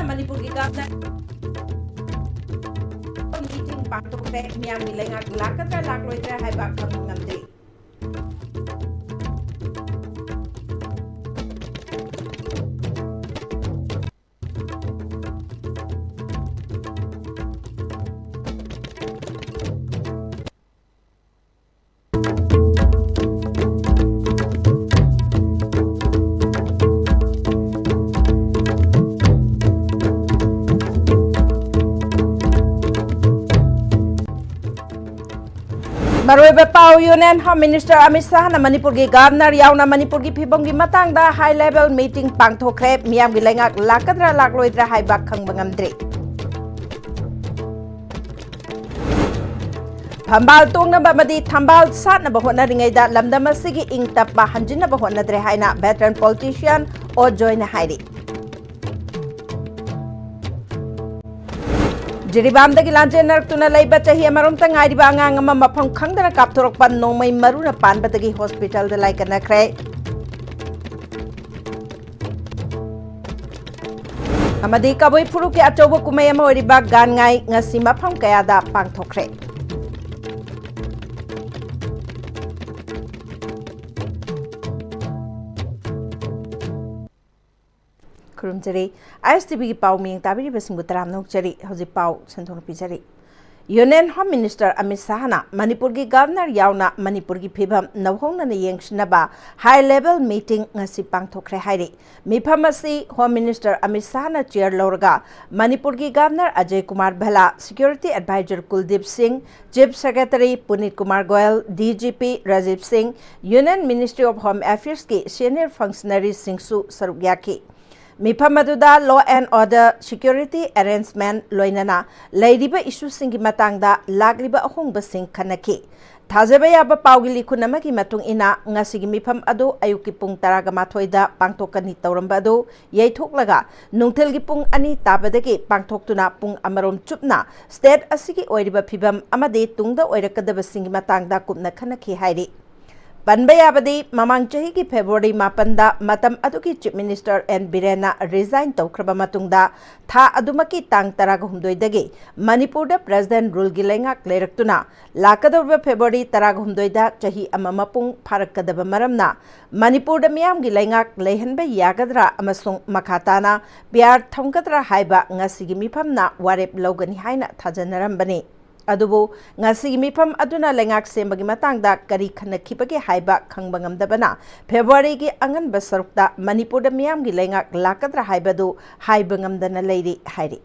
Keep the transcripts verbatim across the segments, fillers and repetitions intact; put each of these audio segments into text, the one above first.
ꯃꯅꯤꯄꯨꯔꯒꯤ governor meeting ꯄꯥꯡꯊꯣꯛꯈ꯭ꯔꯦ꯫ ꯃꯤꯌꯥꯝꯒꯤ ꯂꯩꯉꯥꯛ ꯂꯥꯛꯀꯗ꯭ꯔꯥ ꯂꯥꯛꯂꯣꯏꯗ꯭ꯔꯥ ꯍꯥꯏꯕ ꯈꯪꯕ ꯉꯝꯗ꯭ꯔꯤ꯫ ꯃꯔꯨꯑꯣꯏꯕ ꯄꯥꯎ꯫ ꯌꯨꯅꯤꯌꯟ ꯍꯣꯝ ꯃꯤꯅꯤꯁꯇꯔ ꯑꯃꯤꯠ ꯁꯥꯍꯅ ꯃꯅꯤꯄꯨꯔꯒꯤ ꯒꯚꯔꯅꯔ ꯌꯥꯎꯅ ꯃꯅꯤꯄꯨꯔꯒꯤ ꯐꯤꯕꯝꯒꯤ ꯃꯇꯥꯡꯗ ꯍꯥꯏ ꯂꯦꯚꯦꯜ ꯃꯤꯇꯤꯡ ꯄꯥꯡꯊꯣꯛꯈ꯭ꯔꯦ꯫ ꯃꯤꯌꯥꯝꯒꯤ ꯂꯩꯉꯥꯛ ꯂꯥꯛꯀꯗ꯭ꯔꯥ ꯂꯥꯛꯂꯣꯏꯗ꯭ꯔꯥ ꯍꯥꯏꯕ ꯈꯪꯕ ꯉꯝꯗ꯭ꯔꯤ꯫ ꯐꯝꯕꯥꯜ ꯇꯣꯡꯅꯕ ꯑꯃꯗꯤ ꯊꯝꯕꯥꯜ ꯁꯥꯠꯅꯕ ꯍꯣꯠꯅꯔꯤꯉꯩꯗ ꯂꯝꯗꯝ ꯑꯁꯤꯒꯤ ꯏꯪ ꯇꯞꯄ ꯍꯟꯖꯤꯟꯅꯕ ꯍꯣꯠꯅꯗ꯭ꯔꯦ ꯍꯥꯏꯅ veteran politician ꯑꯣ ꯖꯣꯏꯅ ꯍꯥꯏꯔꯤ꯫ ꯖꯤꯔꯤꯕꯥꯝꯗꯒꯤ ꯂꯥꯟꯖꯦꯟꯅꯔꯛꯇꯨꯅ ꯂꯩꯕ ꯆꯍꯤ ꯑꯃꯔꯣꯝꯇ ꯉꯥꯏꯔꯤꯕ ꯑꯉꯥꯡ ꯑꯃ ꯃꯐꯝ ꯈꯪꯗꯅ ꯀꯥꯞꯊꯣꯔꯛꯄ ꯅꯣꯡꯃꯩ ꯃꯔꯨꯅ ꯄꯥꯟꯕꯗꯒꯤ ꯍꯣꯁꯄꯤꯇꯥꯜꯗ ꯂꯥꯏꯀꯠꯅꯈ꯭ꯔꯦ꯫ ꯑꯃꯗꯤ ꯀꯕꯨꯏ ꯐꯨꯔꯨꯞꯀꯤ ꯑꯆꯧꯕ ꯀꯨꯝꯍꯩ ꯑꯃ ꯑꯣꯏꯔꯤꯕ ꯒꯥꯟꯉꯥꯏ ꯉꯁꯤ ꯃꯐꯝ ꯀꯌꯥꯗ ꯄꯥꯡꯊꯣꯛꯈ꯭ꯔꯦ꯫ ꯈꯨꯔꯨꯝꯖꯔꯤ꯫ ꯑꯥꯏ ꯑꯦꯁ ꯇꯤ ꯚꯤꯒꯤ ꯄꯥꯎ ꯃꯤꯌꯦꯡ ꯇꯥꯕꯤꯔꯤꯕꯁꯤꯡꯕꯨ ꯇꯔꯥꯝꯅ ꯑꯣꯛꯆꯔꯤ꯫ ꯍꯧꯖꯤꯛ ꯄꯥꯎ ꯁꯟꯗꯣꯛꯅ ꯄꯤꯖꯔꯤ꯫ ꯌꯨꯅꯤꯌꯟ ꯍꯣꯝ ꯃꯤꯅꯤꯁꯇꯔ ꯑꯃꯤꯠ ꯁꯥꯍꯅ ꯃꯅꯤꯄꯨꯔꯒꯤ ꯒꯚꯔꯅꯔ ꯌꯥꯎꯅ ꯃꯅꯤꯄꯨꯔꯒꯤ ꯐꯤꯕꯝ ꯅꯧꯍꯧꯅꯅ ꯌꯦꯡꯁꯤꯟꯅꯕ ꯍꯥꯏ ꯂꯦꯚꯦꯜ ꯃꯤꯇꯤꯡ ꯉꯁꯤ ꯄꯥꯡꯊꯣꯛꯈ꯭ꯔꯦ ꯍꯥꯏꯔꯤ꯫ ꯃꯤꯐꯝ ꯑꯁꯤ ꯍꯣꯝ ꯃꯤꯅꯤꯁꯇꯔ ꯑꯃꯤꯠ ꯁꯥꯍꯅ ꯆꯤꯌꯔ ꯂꯧꯔꯒ ꯃꯅꯤꯄꯨꯔꯒꯤ governor Ajay Kumar Bhalla, security adviser Kuldeep Singh, chief secretary Puneet Kumar Goel, D G P Rajiv Singh, union ministry of home ꯑꯦꯐꯤꯌꯔꯁꯀꯤ ꯁꯦꯅꯤꯌꯔ ꯐꯪꯁꯅꯔꯤꯁꯤꯡꯁꯨ ꯁꯔꯨꯛ ꯌꯥꯈꯤ꯫ ꯃꯤꯐꯝ ꯑꯗꯨꯗ law and order, security arrangement ꯂꯣꯏꯅꯅ ꯂꯩꯔꯤꯕ ꯏꯁꯨꯁꯤꯡꯒꯤ ꯃꯇꯥꯡꯗ ꯂꯥꯛꯂꯤꯕ ꯑꯍꯣꯡꯕꯁꯤꯡ ꯈꯟꯅꯈꯤ꯫ ꯊꯥꯖꯕ ꯌꯥꯕ ꯄꯥꯎꯒꯤ ꯂꯤꯈꯨꯟ ꯑꯃꯒꯤ ꯃꯇꯨꯡ ꯏꯟꯅ, ꯉꯁꯤꯒꯤ ꯃꯤꯐꯝ ꯑꯗꯨ ꯑꯌꯨꯛꯀꯤ ꯄꯨꯡ ꯇꯔꯥꯒ ꯃꯥꯊꯣꯏꯗ ꯄꯥꯡꯊꯣꯛꯀꯅꯤ ꯇꯧꯔꯝꯕ ꯑꯗꯨ ꯌꯩꯊꯣꯛꯂꯒ ꯅꯨꯡꯊꯤꯜꯒꯤ ꯄꯨꯡ ꯑꯅꯤ ꯇꯥꯕꯗꯒꯤ ꯄꯥꯡꯊꯣꯛꯇꯨꯅ ꯄꯨꯡ ꯑꯃꯔꯣꯝ ꯆꯨꯞꯅ ꯁ꯭ꯇꯦꯠ ꯑꯁꯤꯒꯤ ꯑꯣꯏꯔꯤꯕ ꯐꯤꯕꯝ ꯑꯃꯗꯤ ꯇꯨꯡꯗ ꯑꯣꯏꯔꯛꯀꯗꯕꯁꯤꯡꯒꯤ ꯃꯇꯥꯡꯗ ꯀꯨꯞꯅ ꯈꯟꯅꯈꯤ ꯍꯥꯏꯔꯤ꯫ ꯄꯟꯕ ꯌꯥꯕꯗꯤ, ꯃꯃꯥꯡ ꯆꯍꯤꯒꯤ ꯐꯦꯕ꯭ꯔꯨꯋꯥꯔꯤ ꯃꯥꯄꯟꯗ ꯃꯇꯝ ꯑꯗꯨꯒꯤ Chief Minister N ꯕꯤꯔꯦꯟꯅ resign ꯇꯧꯈ꯭ꯔꯕ ꯃꯇꯨꯡꯗ, ꯊꯥ ꯑꯗꯨꯃꯛꯀꯤ ꯇꯥꯡ ꯇꯔꯥꯒ ꯍꯨꯝꯗꯣꯏꯗꯒꯤ ꯃꯅꯤꯄꯨꯔꯗ President ruleꯒꯤ ꯂꯩꯉꯥꯛ ꯂꯩꯔꯛꯇꯨꯅ, ꯂꯥꯛꯀꯗꯧꯔꯤꯕ ꯐꯦꯕ꯭ꯔꯨꯋꯥꯔꯤ ꯇꯔꯥꯒ ꯍꯨꯝꯗꯣꯏꯗ ꯆꯍꯤ ꯑꯃ ꯃꯄꯨꯡ ꯐꯥꯔꯛꯀꯗꯕ ꯃꯔꯝꯅ, ꯃꯅꯤꯄꯨꯔꯗ ꯃꯤꯌꯥꯝꯒꯤ ꯂꯩꯉꯥꯛ ꯂꯩꯍꯟꯕ ꯌꯥꯒꯗ꯭ꯔꯥ ꯑꯃꯁꯨꯡ ꯃꯈꯥ ꯇꯥꯅ PR ꯊꯝꯒꯗ꯭ꯔꯥ ꯍꯥꯏꯕ ꯉꯁꯤꯒꯤ ꯃꯤꯐꯝꯅ ꯋꯥꯔꯦꯞ ꯂꯧꯒꯅꯤ ꯍꯥꯏꯅ ꯊꯥꯖꯅꯔꯝꯕꯅꯤ꯫ ꯑꯗꯨꯕꯨ ꯉꯁꯤꯒꯤ ꯃꯤꯐꯝ ꯑꯗꯨꯅ ꯂꯩꯉꯥꯛ ꯁꯦꯝꯕꯒꯤ ꯃꯇꯥꯡꯗ ꯀꯔꯤ ꯈꯟꯅꯈꯤꯕꯒꯦ ꯍꯥꯏꯕ ꯈꯪꯕ ꯉꯝꯗꯕꯅ, ꯐꯦꯕ꯭ꯔꯨꯋꯥꯔꯤꯒꯤ ꯑꯉꯟꯕ ꯁꯔꯨꯛꯇ ꯃꯅꯤꯄꯨꯔꯗ ꯃꯤꯌꯥꯝꯒꯤ ꯂꯩꯉꯥꯛ ꯂꯥꯛꯀꯗ꯭ꯔꯥ ꯍꯥꯏꯕꯗꯨ ꯍꯥꯏꯕ ꯉꯝꯗꯅ ꯂꯩꯔꯤ ꯍꯥꯏꯔꯤ꯫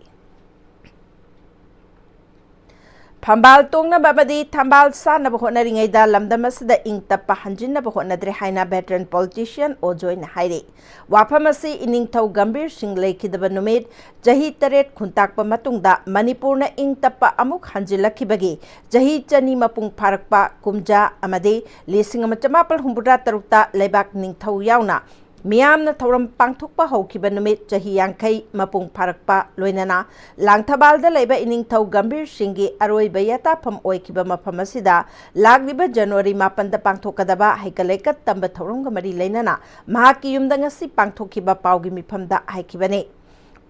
ꯐꯝꯕꯥꯜ ꯇꯣꯡꯅꯕ ꯑꯃꯗꯤ ꯊꯝꯕꯥꯜ ꯁꯥꯟꯅꯕ ꯍꯣꯠꯅꯔꯤꯉꯩꯗ ꯂꯝꯗꯝ ꯑꯁꯤꯗ ꯏꯪ ꯇꯞꯄ ꯍꯟꯖꯤꯟꯅꯕ ꯍꯣꯠꯅꯗ꯭ꯔꯦ ꯍꯥꯏꯅ veteran politician ꯑꯣ ꯖꯣꯏꯅ ꯍꯥꯏꯔꯤ꯫ ꯋꯥꯐꯝ ꯑꯁꯤ ꯏꯅꯤꯡꯊꯧ ꯒꯝꯚꯤꯔ ꯁꯤꯡ ꯂꯩꯈꯤꯗꯕ ꯅꯨꯃꯤꯠ ꯆꯍꯤ ꯇꯔꯦꯠ ꯈꯨꯟꯇꯥꯛꯄ ꯃꯇꯨꯡꯗ ꯃꯅꯤꯄꯨꯔꯅ ꯏꯪ ꯇꯞꯄ ꯑꯃꯨꯛ ꯍꯟꯖꯤꯜꯂꯛꯈꯤꯕꯒꯤ ꯆꯍꯤ ꯆꯅꯤ ꯃꯄꯨꯡ ꯐꯥꯔꯛꯄ ꯀꯨꯝꯖꯥ ꯑꯃꯗꯤ ꯂꯤꯁꯤꯡ ꯑꯃ ꯆꯃꯥꯄꯜ ꯍꯨꯝꯐꯨꯇꯔꯥ ꯇꯔꯨꯛꯇ ꯂꯩꯕꯥꯛ ꯅꯤꯡꯊꯧ ꯌꯥꯎꯅ ꯃꯤꯌꯥꯝꯅ ꯊꯧꯔꯝ ꯄꯥꯡꯊꯣꯛꯄ ꯍꯧꯈꯤꯕ ꯅꯨꯃꯤꯠ ꯆꯍꯤ ꯌꯥꯡꯈꯩ ꯃꯄꯨꯡ ꯐꯥꯔꯛꯄ, ꯂꯣꯏꯅꯅ ꯂꯥꯡꯊꯕꯥꯜꯗ ꯂꯩꯕ ꯏꯅꯤꯡꯊꯧ ꯒꯝꯚꯤꯔ ꯁꯤꯡꯒꯤ ꯑꯔꯣꯏꯕ ꯌꯥꯇꯥꯐꯝ ꯑꯣꯏꯈꯤꯕ ꯃꯐꯝ ꯑꯁꯤꯗ ꯂꯥꯛꯂꯤꯕ ꯖꯅꯋꯥꯔꯤ ꯃꯥꯄꯟꯗ ꯄꯥꯡꯊꯣꯛꯀꯗꯕ ꯍꯩꯀꯠ ꯂꯩꯀꯠ ꯇꯝꯕ ꯊꯧꯔꯝꯒ ꯃꯔꯤ ꯂꯩꯅꯅ ꯃꯍꯥꯛꯀꯤ ꯌꯨꯝꯗ ꯉꯁꯤ ꯄꯥꯡꯊꯣꯛꯈꯤꯕ ꯄꯥꯎꯒꯤ ꯃꯤꯐꯝꯗ ꯍꯥꯏꯈꯤꯕꯅꯤ꯫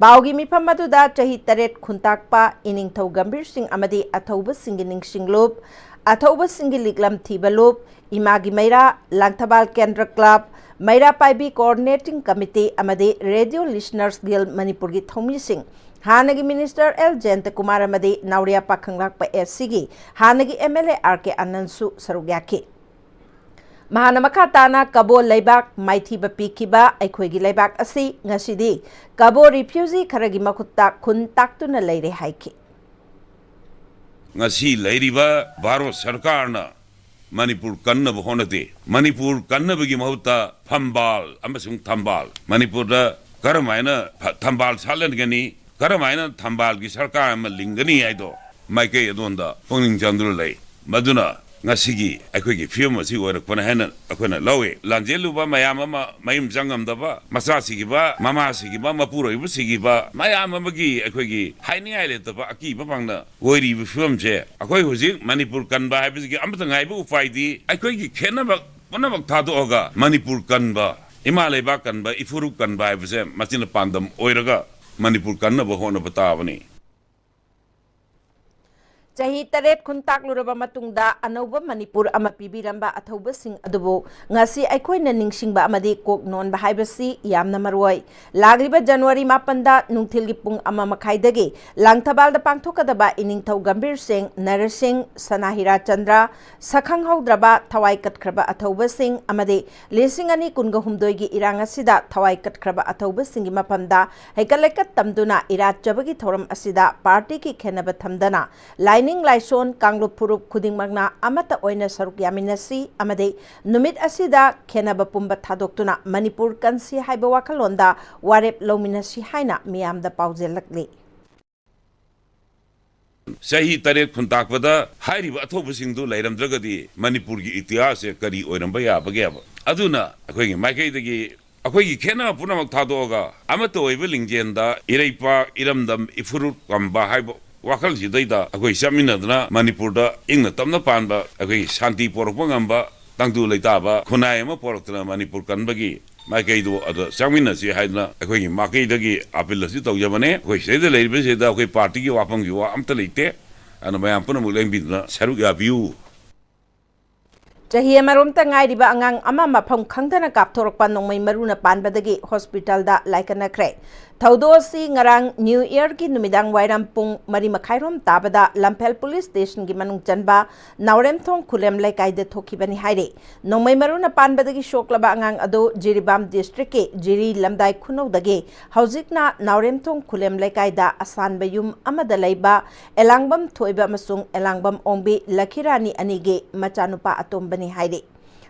ꯄꯥꯎꯒꯤ ꯃꯤꯐꯝ ꯑꯗꯨꯗ ꯆꯍꯤ ꯇꯔꯦꯠ ꯈꯨꯟꯇꯥꯛꯄ ꯏꯅꯤꯡꯊꯧ ꯒꯝꯚꯤꯔ ꯁꯤꯡ ꯑꯃꯗꯤ ꯑꯊꯧꯕꯁꯤꯡꯒꯤ ꯅꯤꯡꯁꯤꯡ ꯂꯨꯞ, ꯑꯊꯧꯕꯁꯤꯡꯒꯤ ꯂꯤꯛꯂꯝ ꯊꯤꯕ ꯂꯨꯞ, ꯏꯃꯥꯒꯤ ꯃꯩꯔꯥ, ꯂꯥꯡꯊꯕꯥꯜ ꯀꯦꯟꯗ꯭ꯔ ꯀ꯭ꯂꯕ, ꯃꯩꯔꯥ ꯄꯥꯏꯕꯤ Coordinating Committee ꯑꯃꯗꯤ Radio Listeners Guild ꯃꯅꯤꯄꯨꯔꯒꯤ ꯊꯧꯃꯤꯁꯤꯡ, ꯍꯥꯟꯅꯒꯤ Minister ꯑꯦꯜ ꯖꯌꯟꯇꯀꯨꯃꯥꯔ ꯑꯃꯗꯤ ꯅꯥꯎꯔꯤꯌꯥ ꯄꯥꯈꯪꯂꯥꯛꯄ SCꯒꯤ ꯍꯥꯟꯅꯒꯤ MLA ꯑꯥꯔ ꯀꯦ ꯑꯥꯅꯟꯗꯁꯨ ꯁꯔꯨꯛ ꯌꯥꯈꯤ꯫ ꯃꯍꯥꯛꯅ ꯃꯈꯥ ꯇꯥꯅ ꯀꯕꯣ ꯂꯩꯕꯥꯛ ꯃꯥꯏꯊꯤꯕ ꯄꯤꯈꯤꯕ ꯑꯩꯈꯣꯏꯒꯤ ꯂꯩꯕꯥꯛ ꯑꯁꯤ ꯉꯁꯤꯗꯤ ꯀꯕꯣ refugee ꯈꯔꯒꯤ ꯃꯈꯨꯠꯇ ꯈꯨꯟ ꯇꯥꯛꯇꯨꯅ ꯂꯩꯔꯦ ꯍꯥꯏꯈꯤ꯫ ꯉꯁꯤ ꯂꯩꯔꯤꯕ ꯚꯥꯔꯠ ꯁꯔꯀꯥꯔꯅ ꯃꯅꯤꯄꯨꯔ ꯀꯟꯅꯕ ꯍꯣꯠꯅꯗꯦ꯫ ꯃꯅꯤꯄꯨꯔ ꯀꯟꯅꯕꯒꯤ ꯃꯍꯨꯠꯇ ꯐꯝꯕꯥꯜ ꯑꯃꯁꯨꯡ ꯊꯝꯕꯥꯜ, ꯃꯅꯤꯄꯨꯔꯗ ꯀꯔꯝ ꯍꯥꯏꯅ ꯐ-, ꯊꯝꯕꯥꯜ ꯁꯥꯠꯍꯟꯒꯅꯤ, ꯀꯔꯝ ꯍꯥꯏꯅ ꯊꯝꯕꯥꯜꯒꯤ ꯁꯔꯀꯥꯔ ꯑꯃ ꯂꯤꯡꯒꯅꯤ ꯍꯥꯏꯗꯣ ꯃꯥꯏꯀꯩ ꯑꯗꯣꯝꯗ ꯄꯨꯛꯅꯤꯡ ꯆꯪꯗꯨꯅ ꯂꯩ꯫ ꯃꯗꯨꯅ ꯉꯁꯤꯒꯤ ꯑꯩꯈꯣꯏꯒꯤ ꯐꯤꯕꯝ ꯑꯁꯤ ꯑꯣꯏꯔꯛꯄꯅꯤ ꯍꯥꯏꯅ ꯑꯩꯈꯣꯏꯅ ꯂꯧꯏ꯫ ꯂꯥꯟꯖꯦꯜꯂꯨꯕ ꯃꯌꯥꯝ ꯑꯃ ꯃꯌꯨꯝ ꯆꯪꯉꯝꯗꯕ, ꯃꯆꯥ ꯁꯤꯈꯤꯕ, ꯃꯃꯥ ꯁꯤꯈꯤꯕ, ꯃꯄꯨꯔꯣꯏꯕ ꯁꯤꯈꯤꯕ ꯃꯌꯥꯝ ꯑꯃꯒꯤ ꯑꯩꯈꯣꯏꯒꯤ ꯍꯥꯏꯅꯤꯡꯉꯥꯏ ꯂꯩꯇꯕ ꯑꯀꯤꯕ ꯐꯪꯅ ꯑꯣꯏꯔꯤꯕ ꯐꯤꯕꯝꯁꯦ, ꯑꯩꯈꯣꯏ ꯍꯧꯖꯤꯛ ꯃꯅꯤꯄꯨꯔ ꯀꯟꯕ ꯍꯥꯏꯕꯁꯤꯒꯤ ꯑꯃꯠꯇ ꯉꯥꯏꯕ ꯎꯄꯥꯏꯗꯤ ꯑꯩꯈꯣꯏꯒꯤ ꯈꯦꯠꯅꯕ ꯄꯨꯝꯅꯃꯛ ꯊꯥꯗꯣꯛꯑꯒ ꯃꯅꯤꯄꯨꯔ ꯀꯟꯕ, ꯏꯃꯥ ꯂꯩꯕꯥꯛ ꯀꯟꯕ, ꯏꯐꯨꯔꯨꯞ ꯀꯟꯕ ꯍꯥꯏꯕꯁꯦ ꯃꯁꯤꯅ ꯄꯥꯟꯗꯝ ꯑꯣꯏꯔꯒ ꯃꯅꯤꯄꯨꯔ ꯀꯟꯅꯕ ꯍꯣꯠꯅꯕ ꯇꯥꯕꯅꯤ꯫ ꯆꯍꯤ ꯇꯔꯦꯠ ꯈꯨꯟꯇꯥꯛꯂꯨꯔꯕ ꯃꯇꯨꯡꯗ ꯑꯅꯧꯕ ꯃꯅꯤꯄꯨꯔ ꯑꯃ ꯄꯤꯕꯤꯔꯝꯕ ꯑꯊꯧꯕꯁꯤꯡ ꯑꯗꯨꯕꯨ ꯉꯁꯤ ꯑꯩꯈꯣꯏꯅ ꯅꯤꯡꯁꯤꯡꯕ ꯑꯃꯗꯤ ꯀꯣꯛ ꯅꯣꯟꯕ ꯍꯥꯏꯕꯁꯤ ꯌꯥꯝꯅ ꯃꯔꯨꯑꯣꯏ꯫ ꯂꯥꯛꯂꯤꯕ ꯖꯅꯋꯥꯔꯤ ꯃꯥꯄꯟꯗ ꯅꯨꯡꯊꯤꯜꯒꯤ ꯄꯨꯡ ꯑꯃ ꯃꯈꯥꯏꯗꯒꯤ ꯂꯥꯡꯊꯕꯥꯜꯗ ꯄꯥꯡꯊꯣꯛꯀꯗꯕ ꯏꯅꯤꯡꯊꯧ ꯒꯝꯚꯤꯔ ꯁꯤꯡ, ꯅꯔꯁꯤꯡ, ꯁꯅꯥꯍꯤꯔꯥ ꯆꯟꯗ꯭ꯔ, ꯁꯛꯈꯪꯍꯧꯗ꯭ꯔꯕ ꯊꯋꯥꯏ ꯀꯠꯈ꯭ꯔꯕ ꯑꯊꯧꯕꯁꯤꯡ ꯑꯃꯗꯤ ꯂꯤꯁꯤꯡ ꯑꯅꯤ ꯀꯨꯟꯒ ꯍꯨꯝꯗꯣꯏꯒꯤ ꯏꯔꯥꯡ ꯑꯁꯤꯗ ꯊꯋꯥꯏ ꯀꯠꯈ꯭ꯔꯕ ꯑꯊꯧꯕꯁꯤꯡꯒꯤ ꯃꯐꯝꯗ ꯍꯩꯀꯠ ꯂꯩꯀꯠ ꯇꯝꯗꯨꯅ ꯏꯔꯥꯠꯆꯕꯒꯤ ꯊꯧꯔꯝ ꯑꯁꯤꯗ ꯄꯥꯔꯇꯤꯒꯤ ꯈꯦꯟꯅꯕ ꯊꯝꯗꯅ ꯂꯥꯏꯅꯤꯡ ꯂꯥꯏꯁꯣꯟ, ꯀꯥꯡꯂꯨꯞ ꯐꯨꯔꯨꯞ ꯈꯨꯗꯤꯡꯃꯛꯅ ꯑꯃꯠꯇ ꯑꯣꯏꯅ ꯁꯔꯨꯛ ꯌꯥꯃꯤꯟꯅꯁꯤ ꯑꯃꯗꯤ ꯅꯨꯃꯤꯠ ꯑꯁꯤꯗ ꯈꯦꯟꯅꯕ ꯄꯨꯝꯕ ꯊꯥꯗꯣꯛꯇꯨꯅ ꯃꯅꯤꯄꯨꯔ ꯀꯟꯁꯤ ꯍꯥꯏꯕ ꯋꯥꯈꯜꯂꯣꯟꯗ ꯋꯥꯔꯦꯞ ꯂꯧꯃꯤꯟꯅꯁꯤ ꯍꯥꯏꯅ ꯃꯤꯌꯥꯝꯗ ꯄꯥꯎꯖꯦꯜꯂꯛꯂꯤ꯫ ꯆꯍꯤ ꯇꯔꯦꯠ ꯈꯨꯟꯇꯥꯛꯄꯗ ꯍꯥꯏꯔꯤꯕ ꯑꯊꯧꯕꯁꯤꯡꯗꯨ ꯂꯩꯔꯝꯗ꯭ꯔꯒꯗꯤ ꯃꯅꯤꯄꯨꯔꯒꯤ ꯏꯇꯤꯍꯥꯁꯁꯦ ꯀꯔꯤ ꯑꯣꯏꯔꯝꯕ ꯌꯥꯕꯒꯦꯕ? ꯑꯗꯨꯅ ꯑꯩꯈꯣꯏꯒꯤ ꯃꯥꯏꯀꯩꯗꯒꯤ ꯑꯩꯈꯣꯏꯒꯤ ꯈꯦꯠꯅꯕ ꯄꯨꯝꯅꯃꯛ ꯊꯥꯗꯣꯛꯑꯒ ꯑꯃꯠꯇ ꯑꯣꯏꯕ ꯂꯤꯡꯖꯦꯜꯗ ꯏꯔꯩꯄꯥꯛ, ꯏꯔꯝꯗꯝ, ꯏꯐꯨꯔꯨꯞ ꯀꯟꯕ ꯍꯥꯏꯕ ꯋꯥꯈꯜꯁꯤꯗꯩꯗ ꯑꯩꯈꯣꯏ ꯆꯠꯃꯤꯟꯅꯗꯨꯅ ꯃꯅꯤꯄꯨꯔꯗ ꯏꯪꯅ ꯇꯞꯅ ꯄꯥꯟꯕ, ꯑꯩꯈꯣꯏꯒꯤ ꯁꯥꯟꯇꯤ ꯄꯣꯔꯛꯄ ꯉꯝꯕ ꯇꯪꯗꯨ ꯂꯩꯇꯥꯕ ꯈꯨꯟꯅꯥꯏ ꯑꯃ ꯄꯣꯔꯛꯇꯨꯅ ꯃꯅꯤꯄꯨꯔ ꯀꯟꯕꯒꯤ ꯃꯥꯏꯀꯩꯗꯨ ꯑꯗꯨ ꯆꯪꯃꯤꯟꯅꯁꯤ ꯍꯥꯏꯗꯨꯅ ꯑꯩꯈꯣꯏꯒꯤ ꯃꯥꯏꯀꯩꯗꯒꯤ ꯑꯥꯄꯤꯜ ꯑꯁꯤ ꯇꯧꯖꯕꯅꯦ꯫ ꯑꯩꯈꯣꯏ ꯁꯤꯗꯩꯗ ꯂꯩꯔꯤꯕꯁꯤꯗ ꯑꯩꯈꯣꯏ ꯄꯥꯔꯇꯤꯒꯤ ꯋꯥꯐꯝꯒꯤ ꯋꯥ ꯑꯝꯇ ꯂꯩꯇꯦ꯫ ꯑꯗꯨꯅ ꯃꯌꯥꯝ ꯄꯨꯝꯅꯃꯛ ꯂꯦꯡꯕꯤꯗꯨꯅ ꯁꯔꯨꯛ ꯌꯥꯕꯤꯌꯨ꯫ ꯆꯍꯤ ꯑꯃꯔꯣꯝꯇ ꯉꯥꯏꯔꯤꯕ ꯑꯉꯥꯡ ꯑꯃ ꯃꯐꯝ ꯈꯪꯗꯅ ꯀꯥꯞꯊꯣꯔꯛꯄ ꯅꯣꯡꯃꯩ ꯃꯔꯨꯅ ꯄꯥꯟꯕꯗꯒꯤ ꯍꯣꯁꯄꯤꯇꯥꯜꯗ ꯂꯥꯏꯀꯠꯅꯈ꯭ꯔꯦ꯫ ꯊꯧꯗꯣꯛ ꯑꯁꯤ ꯉꯔꯥꯡ ꯅ꯭ꯌꯨ ꯏꯌꯔꯒꯤ ꯅꯨꯃꯤꯗꯥꯡ ꯋꯥꯏꯔꯝ ꯄꯨꯡ ꯃꯔꯤ ꯃꯈꯥꯏꯔꯣꯝ ꯇꯥꯕꯗ ꯂꯝꯐꯦꯜ ꯄꯨꯂꯤꯁ ꯁ꯭ꯇꯦꯁꯟꯒꯤ ꯃꯅꯨꯡ ꯆꯟꯕ ꯅꯥꯎꯔꯦꯝꯊꯣꯡ ꯈꯨꯂꯦꯝ ꯂꯩꯀꯥꯏꯗ ꯊꯣꯛꯈꯤꯕꯅꯤ ꯍꯥꯏꯔꯤ꯫ ꯅꯣꯡꯃꯩ ꯃꯔꯨꯅ ꯄꯥꯟꯕꯗꯒꯤ ꯁꯣꯛꯂꯕ ꯑꯉꯥꯡ ꯑꯗꯨ ꯖꯤꯔꯤꯕꯥꯝ ꯗꯤꯁꯇ꯭ꯔꯤꯛꯀꯤ ꯖꯤꯔꯤ ꯂꯝꯗꯥꯏ ꯈꯨꯅꯧꯗꯒꯤ ꯍꯧꯖꯤꯛꯅ ꯅꯥꯎꯔꯦꯝꯊꯣꯡ ꯈꯨꯂꯦꯝ ꯂꯩꯀꯥꯏꯗ ꯑꯁꯥꯟꯕ ꯌꯨꯝ ꯑꯃꯗ ꯂꯩꯕ ꯑꯦꯂꯥꯡꯕꯝ ꯊꯣꯏꯕ ꯑꯃꯁꯨꯡ ꯑꯦꯂꯥꯡꯕꯝ ꯑꯣꯡꯕꯤ ꯂꯈꯤꯔꯥꯅꯤ ꯑꯅꯤꯒꯤ ꯃꯆꯥꯅꯨꯄꯥ ꯑꯇꯣꯝꯕꯅꯤ ꯍꯥꯏꯔꯤ꯫